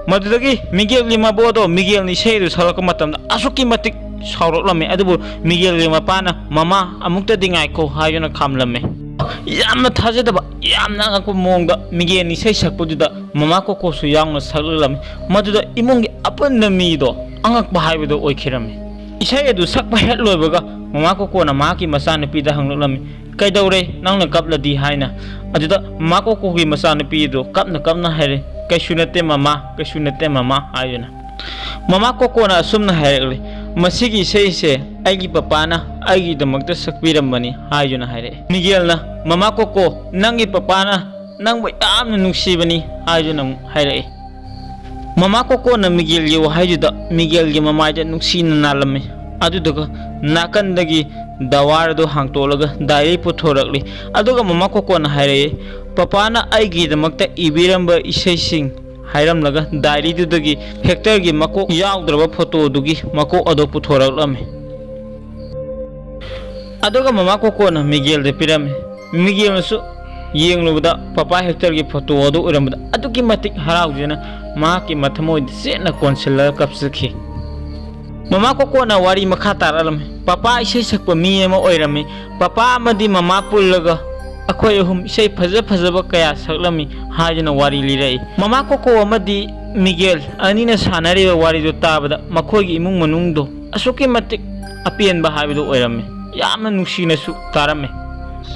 ꯃꯗꯨꯗꯒꯤ ꯃꯤꯒꯦꯜꯒꯤ ꯃꯕꯣꯛ ꯑꯗꯣ ꯃꯤꯒꯦꯜꯅ ꯏꯁꯩ ꯑꯗꯨ ꯁꯛꯂꯛꯄ ꯃꯇꯝꯗ ꯑꯁꯨꯛꯀꯤ ꯃꯇꯤꯛ ꯁꯥꯎꯔꯛꯂꯝꯃꯤ꯫ ꯑꯗꯨꯕꯨ ꯃꯤꯒꯦꯜꯒꯤ ꯃꯄꯥꯅ, "ꯃꯃꯥ, ꯑꯃꯨꯛꯇꯗꯤ ꯉꯥꯏꯈꯣ" ꯍꯥꯏꯗꯨꯅ ꯈꯥꯝꯂꯝꯃꯤ꯫ ꯌꯥꯝꯅ ꯊꯥꯖꯗꯕ, ꯌꯥꯝꯅ ꯑꯉꯛꯄ ꯃꯑꯣꯡꯗ ꯃꯤꯒꯦꯜꯅ ꯏꯁꯩ ꯁꯛꯄꯗꯨꯗ ꯃꯃꯥ ꯀꯣꯀꯣꯁꯨ ꯌꯥꯎꯅ ꯁꯛꯂꯛꯂꯝꯃꯤ꯫ ꯃꯗꯨꯗ ꯏꯃꯨꯡꯒꯤ ꯑꯄꯨꯟꯕ ꯃꯤꯗꯣ ꯑꯉꯛꯄ ꯍꯥꯏꯕꯗꯨ ꯑꯣꯏꯈꯤꯔꯝꯃꯤ꯫ ꯏꯁꯩ ꯑꯗꯨ ꯁꯛꯄ ꯍꯦꯛ ꯂꯣꯏꯕꯒ ꯃꯃꯥ ꯀꯣꯀꯣꯅ ꯃꯍꯥꯛꯀꯤ ꯃꯆꯥꯅꯨꯄꯤꯗ ꯍꯪꯂꯛꯂꯝꯃꯤ, "ꯀꯩꯗꯧꯔꯦ ꯅꯪꯅ ꯀꯞꯂꯗꯤ?" ꯍꯥꯏꯅ꯫ ꯑꯗꯨꯗ ꯃꯃꯥ ꯀꯣꯀꯣꯒꯤ ꯃꯆꯥꯅꯨꯄꯤ ꯑꯗꯨ ꯀꯞꯅ ꯀꯞꯅ ꯍꯥꯏꯔꯦ, "ꯀꯩꯁꯨ ꯅꯠꯇꯦ ꯃꯃꯥ, ꯀꯩꯁꯨ ꯅꯠꯇꯦ ꯃꯃꯥ" ꯍꯥꯏꯗꯨꯅ꯫ ꯃꯃꯥ ꯀꯣꯀꯣꯅ ꯑꯁꯨꯝꯅ ꯍꯥꯏꯔꯛꯂꯤ, "ꯃꯁꯤꯒꯤ ꯏꯁꯩꯁꯦ ꯑꯩꯒꯤ ꯄꯄꯥꯅ ꯑꯩꯒꯤꯗꯃꯛꯇ ꯁꯛꯄꯤꯔꯝꯕꯅꯤ" ꯍꯥꯏꯗꯨꯅ ꯍꯥꯏꯔꯛꯏ꯫ ꯃꯤꯒꯦꯜꯅ, "ꯃꯃꯥ ꯀꯣꯀꯣ, ꯅꯪꯒꯤ ꯄꯄꯥꯅ ꯅꯪꯕꯨ ꯌꯥꯝꯅ ꯅꯨꯡꯁꯤꯕꯅꯤ" ꯍꯥꯏꯗꯨꯅ ꯑꯃꯨꯛ ꯍꯥꯏꯔꯛꯏ꯫ ꯃꯃꯥ ꯀꯣꯀꯣꯅ ꯃꯤꯒꯦꯜꯒꯤ ꯋꯥꯍꯩꯗꯨꯗ ꯃꯤꯒꯦꯜꯒꯤ ꯃꯃꯥꯏꯗ ꯅꯨꯡꯁꯤꯅ ꯅꯥꯜꯂꯝꯃꯤ꯫ ꯑꯗꯨꯗꯨꯒ ꯅꯥꯀꯟꯗꯒꯤ ꯗꯋꯥꯔ ꯑꯗꯨ ꯍꯥꯡꯇꯣꯛꯂꯒ ꯗꯥꯏꯔꯤ ꯄꯨꯊꯣꯔꯛꯂꯤ꯫ ꯑꯗꯨꯒ ꯃꯃꯥ ꯀꯣꯀꯣꯅ ꯍꯥꯏꯔꯛꯏ, "ꯄꯄꯥꯅ ꯑꯩꯒꯤꯗꯃꯛꯇ ꯏꯕꯤꯔꯝꯕ ꯏꯁꯩꯁꯤꯡ" ꯍꯥꯏꯔꯝꯂꯒ ꯗꯥꯏꯔꯤꯗꯨꯗꯒꯤ ꯍꯦꯛꯇꯔꯒꯤ ꯃꯀꯣꯛ ꯌꯥꯎꯗ꯭ꯔꯕ ꯐꯣꯇꯣꯗꯨꯒꯤ ꯃꯀꯣꯛ ꯑꯗꯨ ꯄꯨꯊꯣꯔꯛꯂꯝꯃꯤ꯫ ꯑꯗꯨꯒ ꯃꯃꯥ ꯀꯣꯀꯣꯅ ꯃꯤꯒꯦꯜꯗ ꯄꯤꯔꯝꯃꯤ꯫ ꯃꯤꯒꯦꯜꯅꯁꯨ ꯌꯦꯡꯂꯨꯕꯗ ꯄꯄꯥ ꯍꯦꯛꯇꯔꯒꯤ ꯐꯣꯇꯣ ꯑꯗꯨ ꯑꯣꯏꯔꯝꯕꯗ ꯑꯗꯨꯛꯀꯤ ꯃꯇꯤꯛ ꯍꯔꯥꯎꯖꯅ ꯃꯍꯥꯛꯀꯤ ꯃꯊꯃꯣꯏꯗ ꯆꯦꯠꯅ ꯀꯣꯟꯁꯤꯜꯂꯒ ꯀꯞꯆꯈꯤ꯫ ꯃꯃꯥ ꯀꯣꯀꯣꯅ ꯋꯥꯔꯤ ꯃꯈꯥ ꯇꯥꯔꯛꯂꯝꯃꯤ꯫ ꯄꯄꯥ ꯏꯁꯩ ꯁꯛꯄ ꯃꯤ ꯑꯃ ꯑꯣꯏꯔꯝꯃꯤ꯫ ꯄꯄꯥ ꯑꯃꯗꯤ ꯃꯃꯥ ꯄꯨꯜꯂꯒ ꯑꯩꯈꯣꯏ ꯑꯍꯨꯝ ꯏꯁꯩ ꯐꯖ ꯐꯖꯕ ꯀꯌꯥ ꯁꯛꯂꯝꯃꯤ ꯍꯥꯏꯗꯨꯅ ꯋꯥꯔꯤ ꯂꯤꯔꯛꯏ꯫ ꯃꯃꯥ ꯀꯣꯀꯣ ꯑꯃꯗꯤ ꯃꯤꯒꯦꯜ ꯑꯅꯤꯅ ꯁꯥꯟꯅꯔꯤꯕ ꯋꯥꯔꯤꯗꯨ ꯇꯥꯕꯗ ꯃꯈꯣꯏꯒꯤ ꯏꯃꯨꯡ ꯃꯅꯨꯡꯗꯣ ꯑꯁꯨꯛꯀꯤ ꯃꯇꯤꯛ ꯑꯄꯦꯟꯕ ꯍꯥꯏꯕꯗꯨ ꯑꯣꯏꯔꯝꯃꯤ꯫ ꯌꯥꯝꯅ ꯅꯨꯡꯁꯤꯅꯁꯨ ꯇꯥꯔꯝꯃꯤ꯫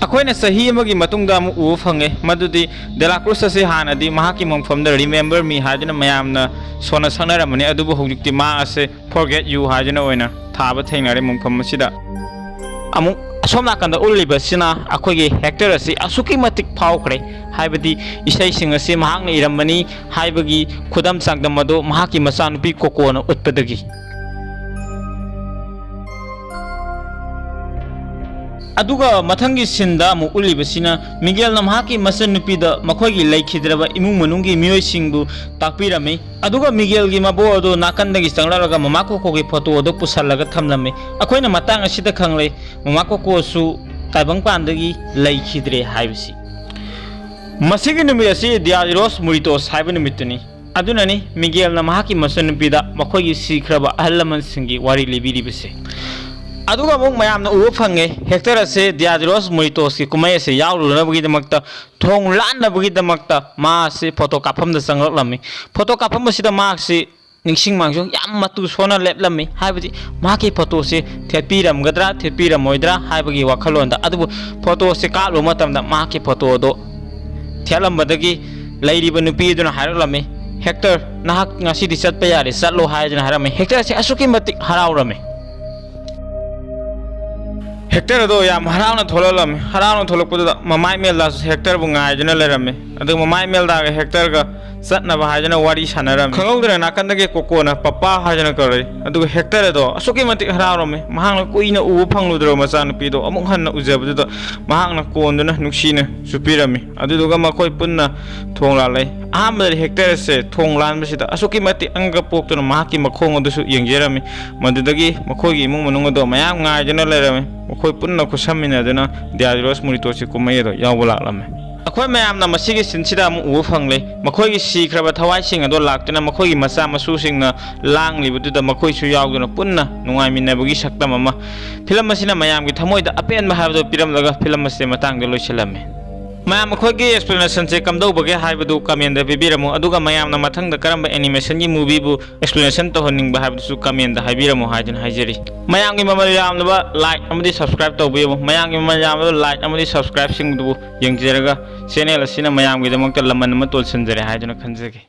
ꯑꯩꯈꯣꯏꯅ ꯆꯍꯤ ꯑꯃꯒꯤ ꯃꯇꯨꯡꯗ ꯑꯃꯨꯛ ꯎꯕ ꯐꯪꯉꯦ, ꯃꯗꯨꯗꯤ ꯗꯦꯂꯥꯀ꯭ꯔꯨꯁ ꯑꯁꯤ ꯍꯥꯟꯅꯗꯤ ꯃꯍꯥꯛꯀꯤ ꯃꯐꯝꯗ "Remember Me" ꯍꯥꯏꯗꯨꯅ ꯃꯌꯥꯝꯅ ꯁꯣꯟꯅ ꯁꯛꯅꯔꯝꯕꯅꯤ, ꯑꯗꯨꯕꯨ ꯍꯧꯖꯤꯛꯇꯤ ꯃꯍꯥꯛ ꯑꯁꯦ "Forget You" ꯍꯥꯏꯗꯨꯅ ꯑꯣꯏꯅ ꯊꯥꯕ ꯊꯦꯡꯅꯔꯦ ꯃꯐꯝ ꯑꯁꯤꯗ꯫ ꯑꯃꯨꯛ ꯑꯁꯣꯝ ꯅꯥꯀꯟꯗ ꯎꯠꯂꯤꯕꯁꯤꯅ ꯑꯩꯈꯣꯏꯒꯤ ꯍꯦꯛꯇꯔ ꯑꯁꯤ ꯑꯁꯨꯛꯀꯤ ꯃꯇꯤꯛ ꯐꯥꯎꯈ꯭ꯔꯦ, ꯍꯥꯏꯕꯗꯤ ꯏꯁꯩꯁꯤꯡ ꯑꯁꯤ ꯃꯍꯥꯛꯅ ꯏꯔꯝꯕꯅꯤ ꯍꯥꯏꯕꯒꯤ ꯈꯨꯗꯝ ꯆꯥꯡꯗꯝ ꯑꯗꯨ ꯃꯍꯥꯛꯀꯤ ꯃꯆꯥꯅꯨꯄꯤ ꯀꯣꯀꯣꯅ ꯎꯠꯄꯗꯒꯤ꯫ ꯑꯗꯨꯒ ꯃꯊꯪꯒꯤ ꯁꯤꯟꯗ ꯑꯃꯨꯛ ꯎꯠꯂꯤꯕꯁꯤꯅ ꯃꯤꯒꯦꯜꯅ ꯃꯍꯥꯛꯀꯤ ꯃꯆꯟꯅꯨꯄꯤꯗ ꯃꯈꯣꯏꯒꯤ ꯂꯩꯈꯤꯗ꯭ꯔꯕ ꯏꯃꯨꯡ ꯃꯅꯨꯡꯒꯤ ꯃꯤꯑꯣꯏꯁꯤꯡꯕꯨ ꯇꯥꯛꯄꯤꯔꯝꯃꯤ꯫ ꯑꯗꯨꯒ ꯃꯤꯒꯦꯜꯒꯤ ꯃꯕꯣꯛ ꯑꯗꯨ ꯅꯥꯀꯟꯗꯒꯤ ꯆꯪꯂꯛꯂꯒ ꯃꯃꯥ ꯀꯣꯀꯣꯒꯤ ꯐꯣꯇꯣ ꯑꯗꯨ ꯄꯨꯁꯜꯂꯒ ꯊꯝꯂꯝꯃꯤ꯫ ꯑꯩꯈꯣꯏꯅ ꯃꯇꯥꯡ ꯑꯁꯤꯗ ꯈꯪꯂꯦ, ꯃꯃꯥ ꯀꯣꯀꯣꯁꯨ ꯇꯥꯏꯕꯪꯄꯥꯟꯗꯒꯤ ꯂꯩꯈꯤꯗ꯭ꯔꯦ ꯍꯥꯏꯕꯁꯤ꯫ ꯃꯁꯤꯒꯤ ꯅꯨꯃꯤꯠ ꯑꯁꯤ ꯗꯤꯌꯥ ꯗꯤ ꯂꯣꯁ ꯃꯨꯔꯤꯇꯣꯁ ꯍꯥꯏꯕ ꯅꯨꯃꯤꯠꯇꯨꯅꯤ꯫ ꯑꯗꯨꯅꯅꯤ ꯃꯤꯒꯦꯜꯅ ꯃꯍꯥꯛꯀꯤ ꯃꯆꯟꯅꯨꯄꯤꯗ ꯃꯈꯣꯏꯒꯤ ꯁꯤꯈ꯭ꯔꯕ ꯑꯍꯜ ꯂꯃꯟꯁꯤꯡꯒꯤ ꯋꯥꯔꯤ ꯂꯤꯕꯤꯔꯤꯕꯁꯦ꯫ ꯑꯗꯨꯒ ꯑꯃꯨꯛ ꯃꯌꯥꯝꯅ ꯎꯕ ꯐꯪꯉꯦ, ꯍꯦꯛꯇꯔ ꯑꯁꯦ ꯗꯤꯌꯥ ꯗꯤ ꯂꯣꯁ ꯃꯨꯔꯤꯇꯣꯁꯀꯤ ꯀꯨꯝꯍꯩ ꯑꯁꯦ ꯌꯥꯎꯔꯨꯅꯕꯒꯤꯗꯃꯛꯇ, ꯊꯣꯡ ꯂꯥꯟꯅꯕꯒꯤꯗꯃꯛꯇ ꯃꯥ ꯑꯁꯤ ꯐꯣꯇꯣ ꯀꯥꯞꯐꯝꯗ ꯆꯪꯂꯛꯂꯝꯃꯤ꯫ ꯐꯣꯇꯣ ꯀꯥꯞꯐꯝ ꯑꯁꯤꯗ ꯃꯍꯥꯛꯁꯤ ꯅꯤꯡꯁꯤꯡ ꯃꯥꯡꯖꯤꯡ ꯌꯥꯝ ꯃꯇꯨ ꯁꯣꯟꯅ ꯂꯦꯞꯂꯝꯃꯤ꯫ ꯍꯥꯏꯕꯗꯤ ꯃꯍꯥꯛꯀꯤ ꯐꯣꯇꯣꯁꯦ ꯊꯦꯠꯄꯤꯔꯝꯒꯗ꯭ꯔꯥ ꯊꯦꯠꯄꯤꯔꯝꯃꯣꯏꯗ꯭ꯔꯥ ꯍꯥꯏꯕꯒꯤ ꯋꯥꯈꯜꯂꯣꯟꯗ꯫ ꯑꯗꯨꯕꯨ ꯐꯣꯇꯣꯁꯦ ꯀꯥꯞꯂꯨꯕ ꯃꯇꯝꯗ ꯃꯍꯥꯛꯀꯤ ꯐꯣꯇꯣꯗꯣ ꯊꯦꯠꯂꯝꯕꯗꯒꯤ ꯂꯩꯔꯤꯕ ꯅꯨꯄꯤ ꯑꯗꯨꯅ ꯍꯥꯏꯔꯛꯂꯝꯃꯤ, "ꯍꯦꯛꯇꯔ, ꯅꯍꯥꯛ ꯉꯁꯤꯗꯤ ꯆꯠꯄ ꯌꯥꯔꯦ, ꯆꯠꯂꯣ" ꯍꯥꯏꯗꯨꯅ ꯍꯥꯏꯔꯝꯃꯤ꯫ ꯍꯦꯛꯇꯔꯁꯦ ꯑꯁꯨꯛꯀꯤ ꯃꯇꯤꯛ ꯍꯔꯥꯎꯔꯝꯃꯤ꯫ ꯍꯦꯛꯇꯔ ꯑꯗꯣ ꯌꯥꯝ ꯍꯔꯥꯎꯅ ꯊꯣꯛꯂꯛꯂꯝꯃꯤ꯫ ꯍꯔꯥꯎꯅ ꯊꯣꯛꯂꯛꯄꯗꯨꯗ ꯃꯃꯥꯏ ꯃꯦꯜꯗꯥꯁꯨ ꯍꯦꯛꯇꯔꯕꯨ ꯉꯥꯏꯗꯨꯅ ꯂꯩꯔꯝꯃꯤ꯫ ꯑꯗꯨꯒ ꯃꯃꯥꯏ ꯃꯦꯜꯗꯥꯒ ꯍꯦꯛꯇꯔꯒ ꯆꯠꯅꯕ ꯍꯥꯏꯗꯨꯅ ꯋꯥꯔꯤ ꯁꯥꯟꯅꯔꯝꯃꯤ꯫ ꯈꯪꯍꯧꯗꯅ ꯅꯥꯀꯟꯗꯒꯤ ꯀꯣꯀꯣꯅ "ꯄꯄꯥ" ꯍꯥꯏꯗꯨꯅ ꯀꯧꯔꯛꯏ꯫ ꯑꯗꯨꯒ ꯍꯦꯛꯇꯔ ꯑꯗꯣ ꯑꯁꯨꯛꯀꯤ ꯃꯇꯤꯛ ꯍꯔꯥꯎꯔꯝꯃꯤ꯫ ꯃꯍꯥꯛꯅ ꯀꯨꯏꯅ ꯎꯕ ꯐꯪꯂꯨꯗ꯭ꯔꯕ ꯃꯆꯥꯅꯨꯄꯤꯗꯣ ꯑꯃꯨꯛ ꯍꯟꯅ ꯎꯖꯕꯗꯨꯗ ꯃꯍꯥꯛꯅ ꯀꯣꯟꯗꯨꯅ ꯅꯨꯡꯁꯤꯅ ꯆꯨꯞꯄꯤꯔꯝꯃꯤ꯫ ꯑꯗꯨꯗꯨꯒ ꯃꯈꯣꯏ ꯄꯨꯟꯅ ꯊꯣꯡ ꯂꯥꯜꯂꯛꯏ꯫ ꯑꯍꯥꯟꯕꯗꯗꯤ ꯍꯦꯛꯇꯔ ꯑꯁꯦ ꯊꯣꯡ ꯂꯥꯟꯕꯁꯤꯗ ꯑꯁꯨꯛꯀꯤ ꯃꯇꯤꯛ ꯑꯉꯛꯄ ꯄꯣꯛꯇꯨꯅ ꯃꯍꯥꯛꯀꯤ ꯃꯈꯣꯡ ꯑꯗꯨꯁꯨ ꯌꯦꯡꯖꯔꯝꯃꯤ꯫ ꯃꯗꯨꯗꯒꯤ ꯃꯈꯣꯏꯒꯤ ꯏꯃꯨꯡ ꯃꯅꯨꯡ ꯑꯗꯣ ꯃꯌꯥꯝ ꯉꯥꯏꯗꯨꯅ ꯂꯩꯔꯝꯃꯤ꯫ ꯃꯈꯣꯏ ꯄꯨꯟꯅ ꯈꯨꯠꯁꯝꯃꯤꯟꯅꯗꯨꯅ ꯗꯤꯌꯥ ꯗꯤ ꯂꯣꯁ ꯃꯨꯔꯤꯇꯣꯁꯀꯤ ꯀꯨꯝꯍꯩ ꯑꯗꯣ ꯌꯥꯎꯕ ꯂꯥꯛꯂꯝꯃꯤ꯫ ꯑꯩꯈꯣꯏ ꯃꯌꯥꯝꯅ ꯃꯁꯤꯒꯤ ꯁꯤꯟꯁꯤꯗ ꯑꯃꯨꯛ ꯎꯕ ꯐꯪꯂꯦ꯫ ꯃꯈꯣꯏꯒꯤ ꯁꯤꯈ꯭ꯔꯕ ꯊꯋꯥꯏꯁꯤꯡ ꯑꯗꯣ ꯂꯥꯛꯇꯨꯅ ꯃꯈꯣꯏꯒꯤ ꯃꯆꯥ ꯃꯁꯨꯁꯤꯡꯅ ꯂꯥꯡꯂꯤꯕꯗꯨꯗ ꯃꯈꯣꯏꯁꯨ ꯌꯥꯎꯗꯨꯅ ꯄꯨꯟꯅ ꯅꯨꯡꯉꯥꯏꯃꯤꯟꯅꯕꯒꯤ ꯁꯛꯇꯝ ꯑꯃ꯫ ꯐꯤꯂꯝ ꯑꯁꯤꯅ ꯃꯌꯥꯝꯒꯤ ꯊꯃꯣꯏꯗ ꯑꯄꯦꯟꯕ ꯍꯥꯏꯕꯗꯨ ꯄꯤꯔꯝꯂꯒ ꯐꯤꯂꯝ ꯑꯁꯤ ꯃꯇꯥꯡꯗ ꯂꯣꯏꯁꯤꯜꯂꯝꯃꯤ꯫ ꯃꯌꯥꯝ, ꯑꯩꯈꯣꯏꯒꯤ explanation ꯁꯦ ꯀꯝꯗꯧꯕꯒꯦ ꯍꯥꯏꯕꯗꯨ comment ꯗ ꯄꯤꯕꯤꯔꯝꯃꯨ, ꯑꯗꯨꯒ ꯃꯌꯥꯝꯅ ꯃꯊꯪꯗ ꯀꯔꯝꯕ animation ꯒꯤ movie ꯕꯨ explanation ꯇꯧꯍꯟꯅꯤꯡꯕ ꯍꯥꯏꯕꯗꯨꯁꯨ comment ꯗ ꯍꯥꯏꯕꯤꯔꯝꯃꯨ ꯍꯥꯏꯗꯨꯅ ꯍꯥꯏꯖꯔꯤ꯫ ꯃꯌꯥꯝꯒꯤ ꯃꯃꯜ ꯌꯥꯝꯂꯕ like ꯑꯃꯗꯤ subscribe ꯇꯧꯕꯤꯌꯨ꯫ ꯃꯌꯥꯝꯒꯤ ꯃꯃꯜ ꯌꯥꯝꯂꯕ like ꯑꯃꯗꯤ subscribe ꯁꯤꯡꯗꯨꯕꯨ ꯌꯦꯡꯖꯔꯒ channel ꯑꯁꯤꯅ ꯃꯌꯥꯝꯒꯤꯗꯃꯛꯇ ꯂꯃꯟ ꯑꯃ ꯇꯣꯟꯁꯤꯟꯖꯔꯦ ꯍꯥꯏꯗꯨꯅ ꯈꯟꯖꯒꯦ꯫